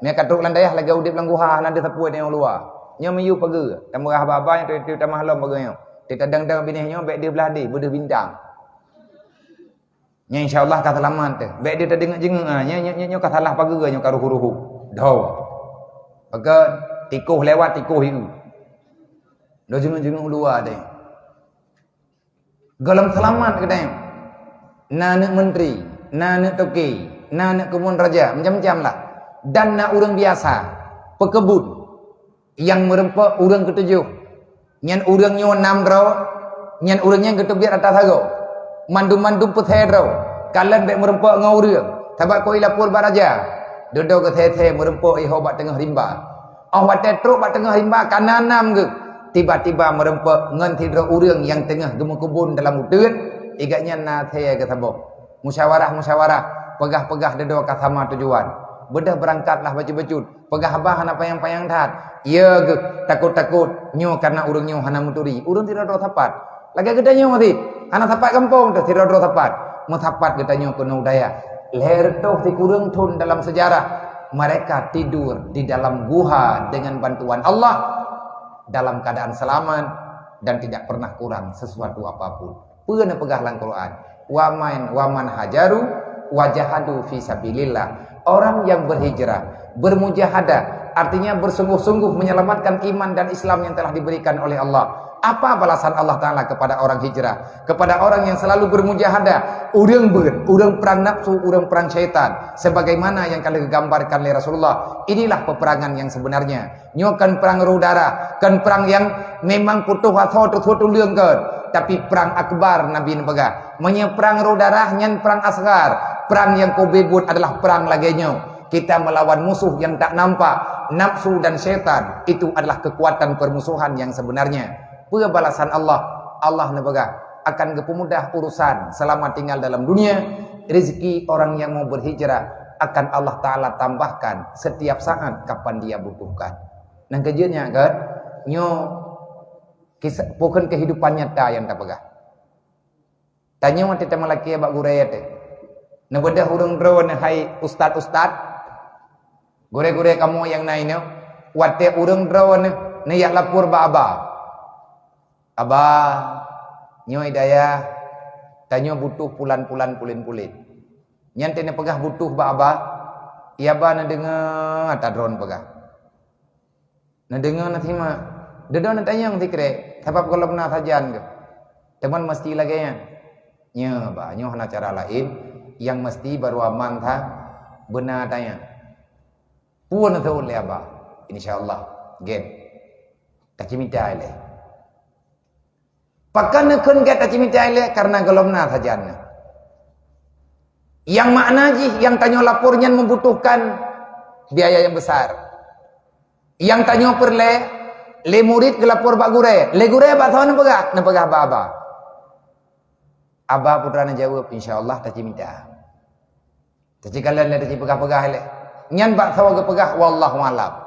Meunyo ka trok lam dayah lagèe udeb lam guha, hana deuh sapeue nyang luwa. Nyoe miyueb pageue, tameuga haba-haba nyang teu-, teutamah lom pageue nyoe. Teutadang-dang binéh nyoe bék deuh blaih deh, beudeuh bintang. Nyan insya Allah ka seulamat teuh. Bék deuh tadeungok-deungok, ah, nyoe, nyoe, nyoe, nyoe ka salah pageue, nyoe ka ruhu-ruhu. Dho. Maka tikoh lewat, tikoh hiu. Dua jeunuek-jeunuek luwa deh. Gohlom seulamat geutanyoe. Na aneuk menteri, na aneuk toke, na aneuk keumun raja, macam-macam lah. Dan na ureuëng biasa, peukeubun, nyang meureumpok ureuëng keutujoh. Nyan ureuëng nyoe nam droe, nyan ureuëng nyan geuteubiet ata sagoe. Mandum-mandum peusé droe, kalon bék meureumpok ngon ureuëng. Sabab keu ilapor bak raja, dudoe geusé-sé meureumpok iho bak teungoh rimba. Óh watée trok bak teungoh rimba ka na nam geuh, tiba-tiba meureumpok ngon sidroe ureuëng nyang teungoh geumeukeubon dalam uteuen, i gobnyan na asée geusaboh. Musyawarah-musyawarah, peugah-peugah dudoe ka sama tujuan. Beudôh beurangkatlah bacut-bacut, peugah haba hana panyang-panyang that. Ya geuh, takot-takot, nyoe kareuna ureuëng nyoe hana meuturi. Ureuëng sidroe-droe sapat. Lagée geutanyoe sit, hana sapat gampông teuh sidroe-droe sapat. Meusapat geutanyoe keunoe u dayah. Lhée reutôh sikureueng thon dalam seujarah, mereka tidur di dalam guha dengan bantuan Allah dalam keadaan selamat dan tidak pernah kurang sesuatu apapun. Peue neupeugah lam Quran? Wa man, wa man hajaru wa jahadu fi sabilillah. Orang yang berhijrah, bermujahadah, artinya bersungguh-sungguh menyelamatkan iman dan Islam yang telah diberikan oleh Allah. Apa balasan Allah Ta'ala kepada orang hijrah? Kepada orang yang selalu bermujahadah, ureuëng beuet, ureuëng perang nafsu, ureuëng perang syaitan, sebagaimana yang ka lheueh geugambarkan lé Rasulullah. Inilah peperangan yang sebenarnya. Nyoe kon prang roh darah, kon prang nyang memang putôh asoe teuh soe tuleueng kon, tapi prang akbar Nabi neupeugah. Meunyoe prang roh darah nyan prang asghar, prang nyang kobé buet adalah prang lagée nyoe. Kita melawan musuh yang tak nampak, nafsu dan syaitan, itu adalah kekuatan permusuhan yang sebenarnya. Peue balasan Allah? Allah neupeugah akan geupeumudah urusan selama tinggal dalam dunia, rezeki orang yang mau berhijrah akan Allah Ta'ala tambahkan setiap saat kapan dia butuhkan. Nyang keujeuet nyan kan, nyoe kisah, bukan kehidupan nyata nyang tapeugah. Tanyoe watée tameulakée bak gurée teuh. Neubeudôh ureuëng droeneuh hai ustaz-ustaz, gurée-gurée kamoe nyang na inoe, watée ureuëng droeneuh neujak lapor bak aba. Aba, nyoe i dayah, tanyoe butuh pulan-pulan pulen-pulen. Nyan teuh neupeugah butuh bak aba, i aba neudeungoe ata droeneuh peugah. Neudeungoe neusimak. Dudoe neutanyong sikrek, sabab gohlom na sajan geuh. Teuma meusti lagée nyan. Nyoe ba, nyoe hana cara laén, nyang meusti barô aman that beuna tanyong. Peue neuseuôt lé aba? Insya Allah, gét. Tacimita ilée. Pakon neukheun gét tacimita ilée? Kareuna gohlom na sajan. Nyang makna jih nyang tanyoe lapor nyan membutuhkan biaya yang besar. Nyang tanyoe peureulée, lé murit geulapor bak gurée, lé gurée bak soe neupeugah? Neupeugah bak aba. Aba putra neujaweueb, insya Allah tacimita. Teucikalon lé teucipeugah-peugah lé. Nyan bak soe geupeugah, wallahu alam.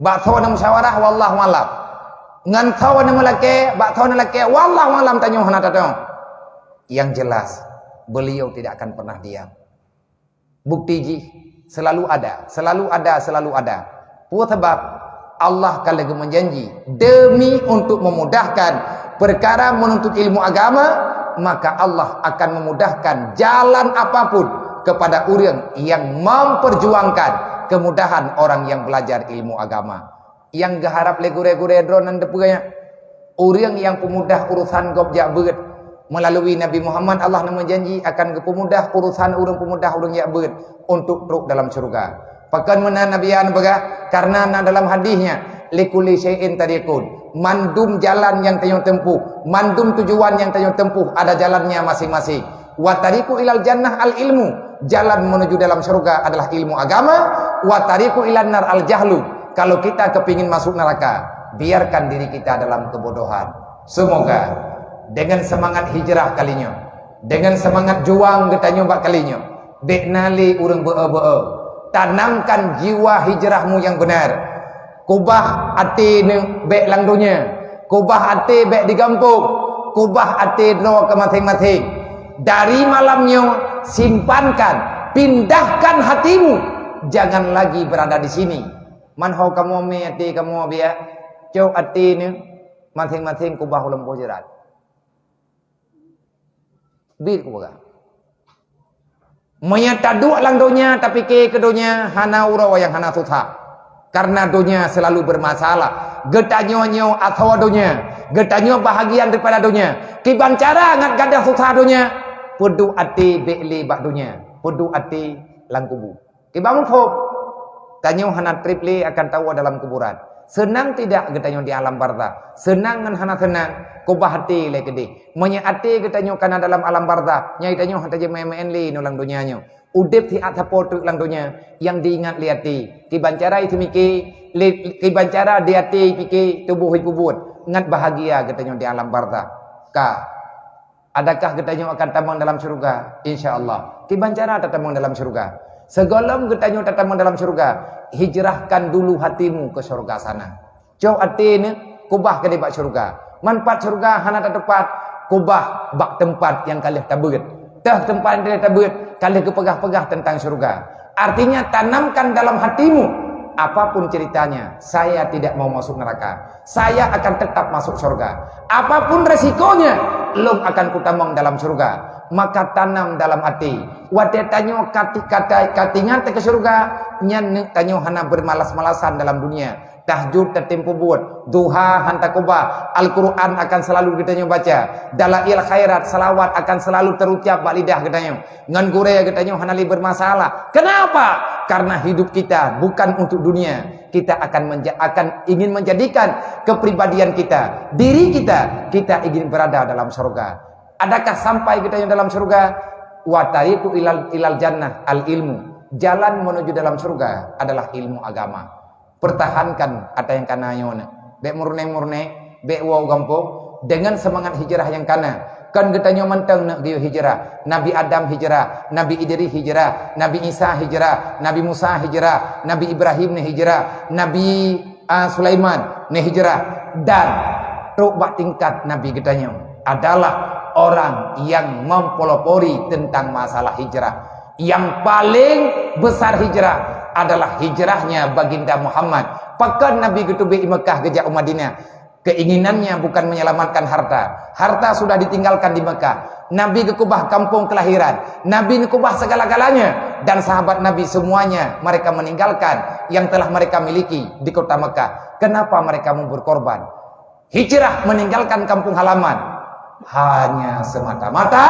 Bak soe na musyawarah, wallahu alam. Ngon soe na meulakée, bak soe na lakée, wallahu alam, tanyoe hana tatong. Yang jelas, beliau tidak akan pernah diam. Bukti jih, selalu ada, selalu ada, selalu ada. Peue sabab? Allah ka lheueh geumeujanji, demi untuk memudahkan perkara menuntut ilmu agama, maka Allah akan memudahkan jalan apapun kepada ureuëng yang memperjuangkan kemudahan orang yang belajar ilmu agama. Nyang geuharab lé gurée-gurée droeneuh nyan teupeue nyan? Ureuëng nyang peumudah urusan gob jak beuet. Meulalu Nabi Muhammad, Allah neumeujanji akan geupeumudah urusan ureuëng peumudah ureuëng jak beuet untuk trok dalam syeuruga. Pakon meunan Nabi nyan peugah? Kareuna na dalam hadih nyan, "Likulli syai'in tariqun." Mandum jalan nyang tanyoe tempuh, mandum tujuan nyang tanyoe tempuh, ada jalannya masing-masing. "Wa tariqu ilal jannah al ilmu." Jalan menuju dalam syeuruga adalah ilmu agama. "Wa tariqu ilan nar al jahlu." Kalau kita kepingin masuk neraka, biarkan diri kita dalam kebodohan. Semoga dengan semangat hijrah kali nyoe, dengan semangat juang geutanyoe bak kali nyoe, bék na lé ureuëng beu-eu-beu-eu. Tanamkan jiwa hijrahmu yang benar. Kubah até neuh bék lam donya, kubah até bék di gampông, kubah até droe keu maséng-maséng. Dari malam nyoe, simpankan, pindahkan hatimu, jangan lagi berada di sini. Man ho kamoe mé até kamoe biya? Cok até neuh, maséng-maséng kubah u lampôh jeurat. Biet kupeugah. Meunyoe taduek lam donya, tapike keu donya, hana uroe nyang hana susah. Karena donya selalu bermasalah. Geutanyoe nyoe asoe donya. Geutanyoe bahagian daripada donya. Kiban cara ngat gadôh susah donya, peuduek até bék lé bak donya. Peuduek até lam kubu. Kiban muphom, tanyoe hana treb lé akan tawoe dalam kuburan. Seunang tidak geutanyoe di alam barzakh? Seunang ngon hana seunang, kubah até lé keudeh. Meunyoe até geutanyoe kana dalam alam barzakh, nyan tanyoe hana tajeuet meu'én-meu'én lé nyoe lam donya nyoe. Udeb siat sapo teuk lam donya nyang diingat lé até. Kiban cara iseumike, lé, kiban cara di até ipike, tuboh ipeubuet, ngat bahagia geutanyoe di alam barzakh. Ka. Adakah geutanyoe akan tamong dalam syeuruga? Insya Allah. Kiban cara tatamong dalam syeuruga? Sigohlom geutanyoe tatamong dalam syeuruga, hijrahkan dulu hatimu ke syeuruga sana. Cok até neuh, kubah keudeh bak syeuruga. Manfaat syeuruga hana tatupat, kubah bak teumpat nyang ka lheueh tabeuet. Teuh teumpat nyang ka lheueh tabeuet, ka lheueh geupeugah-peugah teuntang syeuruga. Artinya, tanamkan dalam hatimu, apapun ceritanya, saya tidak mau masuk neraka. Saya akan tetap masuk syurga. Apapun resikonya, lôn akan kutamong dalam syurga. Maka tanam dalam até. Watée tanyoe kati-, kata-, katingat keu syurga, nyan neuk tanyoe hana bermalas-malasan dalam dunia. Tahajud tatem peubuet, duha han takubah, Al-Quran akan selalu geutanyoe baca, dalail khairat, salawat akan selalu teurucab bak lidah geutanyoe. Ngon gurée geutanyoe hana lé bermasalah. Kenapa? Karena hidup kita bukan untuk dunia. Kita akan menja-, akan ingin menjadikan kepribadian kita, diri kita, kita ingin berada dalam syurga. Adakah sampai geutanyoe dalam syurga? Wa tariqu ilal, ilal jannah al ilmu. Jalan menuju dalam syurga adalah ilmu agama. Pertahankan ata nyang kana nyoe neuh. Bék murné-murné, bék woe u gampông, deungon seumangat hijrah nyang kana. Kon geutanyoe mantong neuk geuyue hijrah. Nabi Adam hijrah, Nabi Idris hijrah, Nabi Isa hijrah, Nabi Musa hijrah, Nabi Ibrahim neuh hijrah, Nabi, ah, Sulaiman neuh hijrah. Dan trok bak tingkat Nabi geutanyoe adalah orang yang mempelopori tentang masalah hijrah. Yang paling besar hijrah adalah hijrahnya Baginda Muhammad. Pakon Nabi geuteubiet i Mekah geujak u Madinah? Keinginannya bukan menyelamatkan harta. Harta sudah ditinggalkan di Mekah. Nabi geukubah kampung kelahiran. Nabi geukubah segala-galanya. Dan sahabat Nabi semuanya mereka meninggalkan yang telah mereka miliki di kota Mekah. Kenapa mereka mau berkorban? Hijrah meninggalkan kampung halaman hanya semata-mata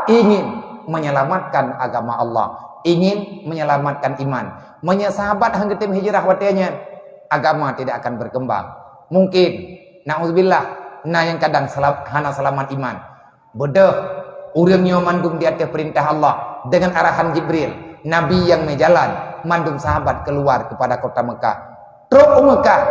ingin menyelamatkan agama Allah, ingin menyelamatkan iman. Meunyoe sahabat han geutem hijrah watée nyan, agama tidak akan berkembang. Mungkin, naudzubillah, na nyang kadang sela-, hana seulamat iman. Beudôh, ureuëng nyoe mandum di ateueh peurintah Allah deungon arahan Jibril, Nabi nyang meujalan, mandum sahabat keuluar keupada kota Mekah. Trok u Mekah,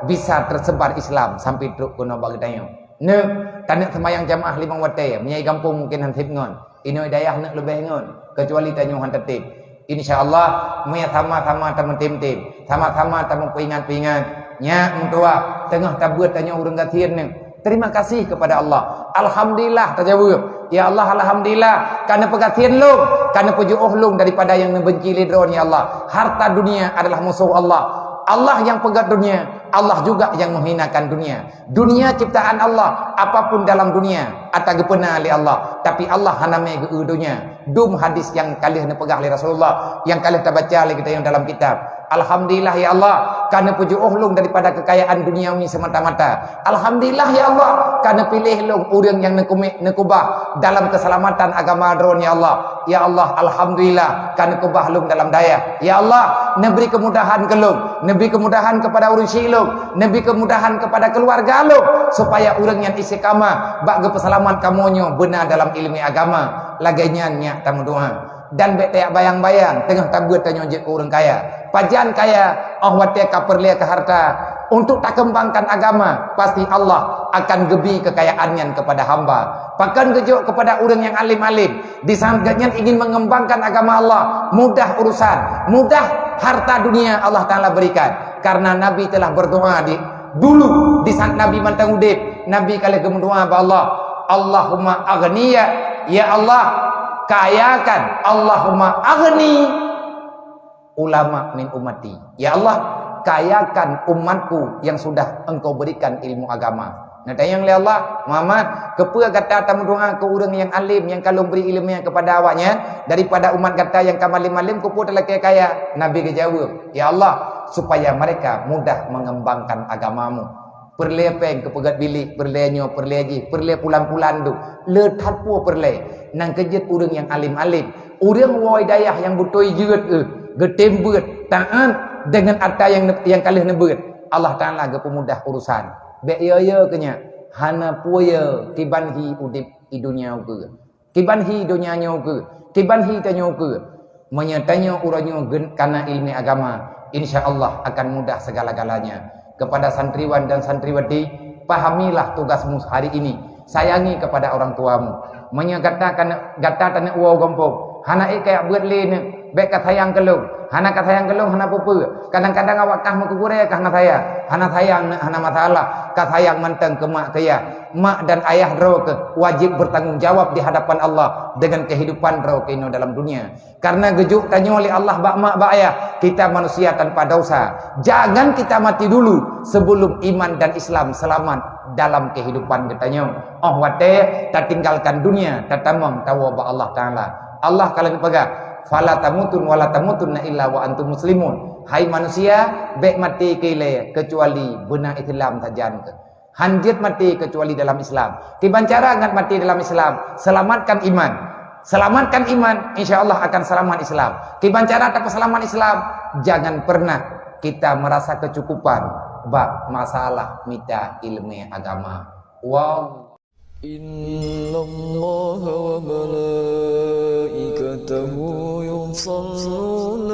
bisa teusebar Islam sampai trok keunoe bak geutanyoe. Neuh, taneuk seumayang jamaah limong watée, meunyoe i gampông mungken han seb ngon, inoe dayah neuk leubeh ngon, keucuali tanyoe han tatem. Insya Allah, meunyoe sama-sama tameutem-tem, sama-sama tameupeuingat-peuingat, nyak meutuwah, teungoh tabeuet tanyoe ureuëng gasien neuh. Terima kasih kepada Allah. Alhamdulillah, tajaweueb. Ya Allah, alhamdulillah, ka neupeugasien lôn, ka neupeujiôh lôn daripada nyang neubenci lé droe, ya Allah. Harta dunia adalah musuh Allah. Allah yang peugét dunia, Allah juga yang menghinakan dunia. Dunia ciptaan Allah, apapun dalam dunia, ata geupeuna lé Allah. Tapi Allah hana mé geu dunia. Dum hadis nyang ka lheueh neupeugah lé Rasulullah, nyang ka lheueh tabaca lé geutanyoe dalam kitab. Alhamdulillah, ya Allah, ka neupeujiôh lôn daripada kekayaan duniawi semata-mata. Alhamdulillah, ya Allah, ka neupiléh lôn ureuëng nyang neukume-, neukubah dalam keuseulamatan agama droe, ya Allah. Ya Allah, alhamdulillah, ka neukubah lôn dalam dayah. Ya Allah, neubri keumudahan keu lôn, neubri keumudahan keupada ureuëng syik lôn, neubri keumudahan keupada keuluwarga lôn, supaya ureuëng nyang istiqamah bak geupeuseulamat kamoe nyoe beuna dalam iéleumé agama. Lagée nyan nyak tameudoá. Dan bék tajak bayang-bayang teungoh tabeuet tanyoe jeuet keu ureuëng kaya. Pajan kaya, óh watée ka peureulée keu harta, untuk takeumbangkan agama, pasti Allah akan geubi keukayaan nyan keupada hamba. Pakon geujok keupada ureuëng nyang além-além, di saat geuhnyan ingin mengembangkan agama Allah, mudah urusan, mudah harta dunia Allah Taala berikan. Karena Nabi telah berdoa di, dulu, di saat Nabi mantong udeb, Nabi ka lheueh geumeudoá bak Allah, "Allahumma aghniya, ya Allah, kayakan, Allahumma aghni ulama min ummati." Ya Allah, kayakan umatku yang sudah Engkau berikan ilmu agama. Neutanyong lé Allah, "Muhammad, keupeue gata tameudoa keu ureuëng nyang alim nyang ka Lôn bri iéleumé keupada awaknyan daripada umat gata nyang ka malém-malém, keupeue talakée kaya?" Nabi geujaweueb, "Ya Allah, supaya mereka mudah mengembangkan agamamu." Peureulée péng keu peugét bilék, peureulée nyoe, peureulée jih, peureulée pulan-pulan tu. Le that peue peureulée. Nyang keujeuet ureuëng nyang alim-alim. Ureuëng woe dayah nyang beutôi jeuet, eh, geutem beuet, taát deungon ata nyang ne-, nyang ka lheueh neubeuet. Allah Taala geupeumudah urusan. Bék yo-yo keu nyan. Hana peue yo kiban hi udeb i dunia ukeue. Kiban hi donya nyoe keuh, kiban hi tanyoe keuh. Meunyoe tanyoe uroe nyoe gen-, kana iéleumé agama, insya Allah akan mudah segala-galanya. Kepada santriwan dan santriwati, pahamilah tugasmu hari ini. Sayangi kepada orang tuamu. Meunyoe gata kana, gata taneuk woe gampông, hana ék kayak beuet lé neuk, bék ka sayang keu lôn. Hana ka sayang keu lôn, hana peue-peue. Kadang-kadang awak kah meukeugurée kah hana sayang. Hana sayang neuk, hana masalah. Ka sayang mantong keu mak keu yah. Mak dan ayah droe keuh wajib bertanggung jawab di hadapan Allah dengan kehidupan droe keuh inoe dalam dunia. Karena geujok tanyoe lé Allah bak mak bak ayah, kita manusia tanpa dosa. Jangan kita mati dulu sebelum iman dan Islam selamat dalam kehidupan geutanyoe. Óh watée tatinggalkan dunia, tatamong tawoe bak Allah Taala. Allah ka lheueh peugah, "Fala tamutun wala tamutunna illa wa antum muslimun." Hai manusia, bék maté keu ilée kecuali beuna Islam sajan keuh. Han jeuet maté kecuali dalam Islam. Kiban cara ngat maté dalam Islam? Selamatkan iman. Selamatkan iman, insya Allah akan selamat Islam. Kiban cara tapeuseulamat Islam? Jangan pernah kita merasa kecukupan bak masalah mita iéleumé agama. Wow. إن الله وملائكته يصلون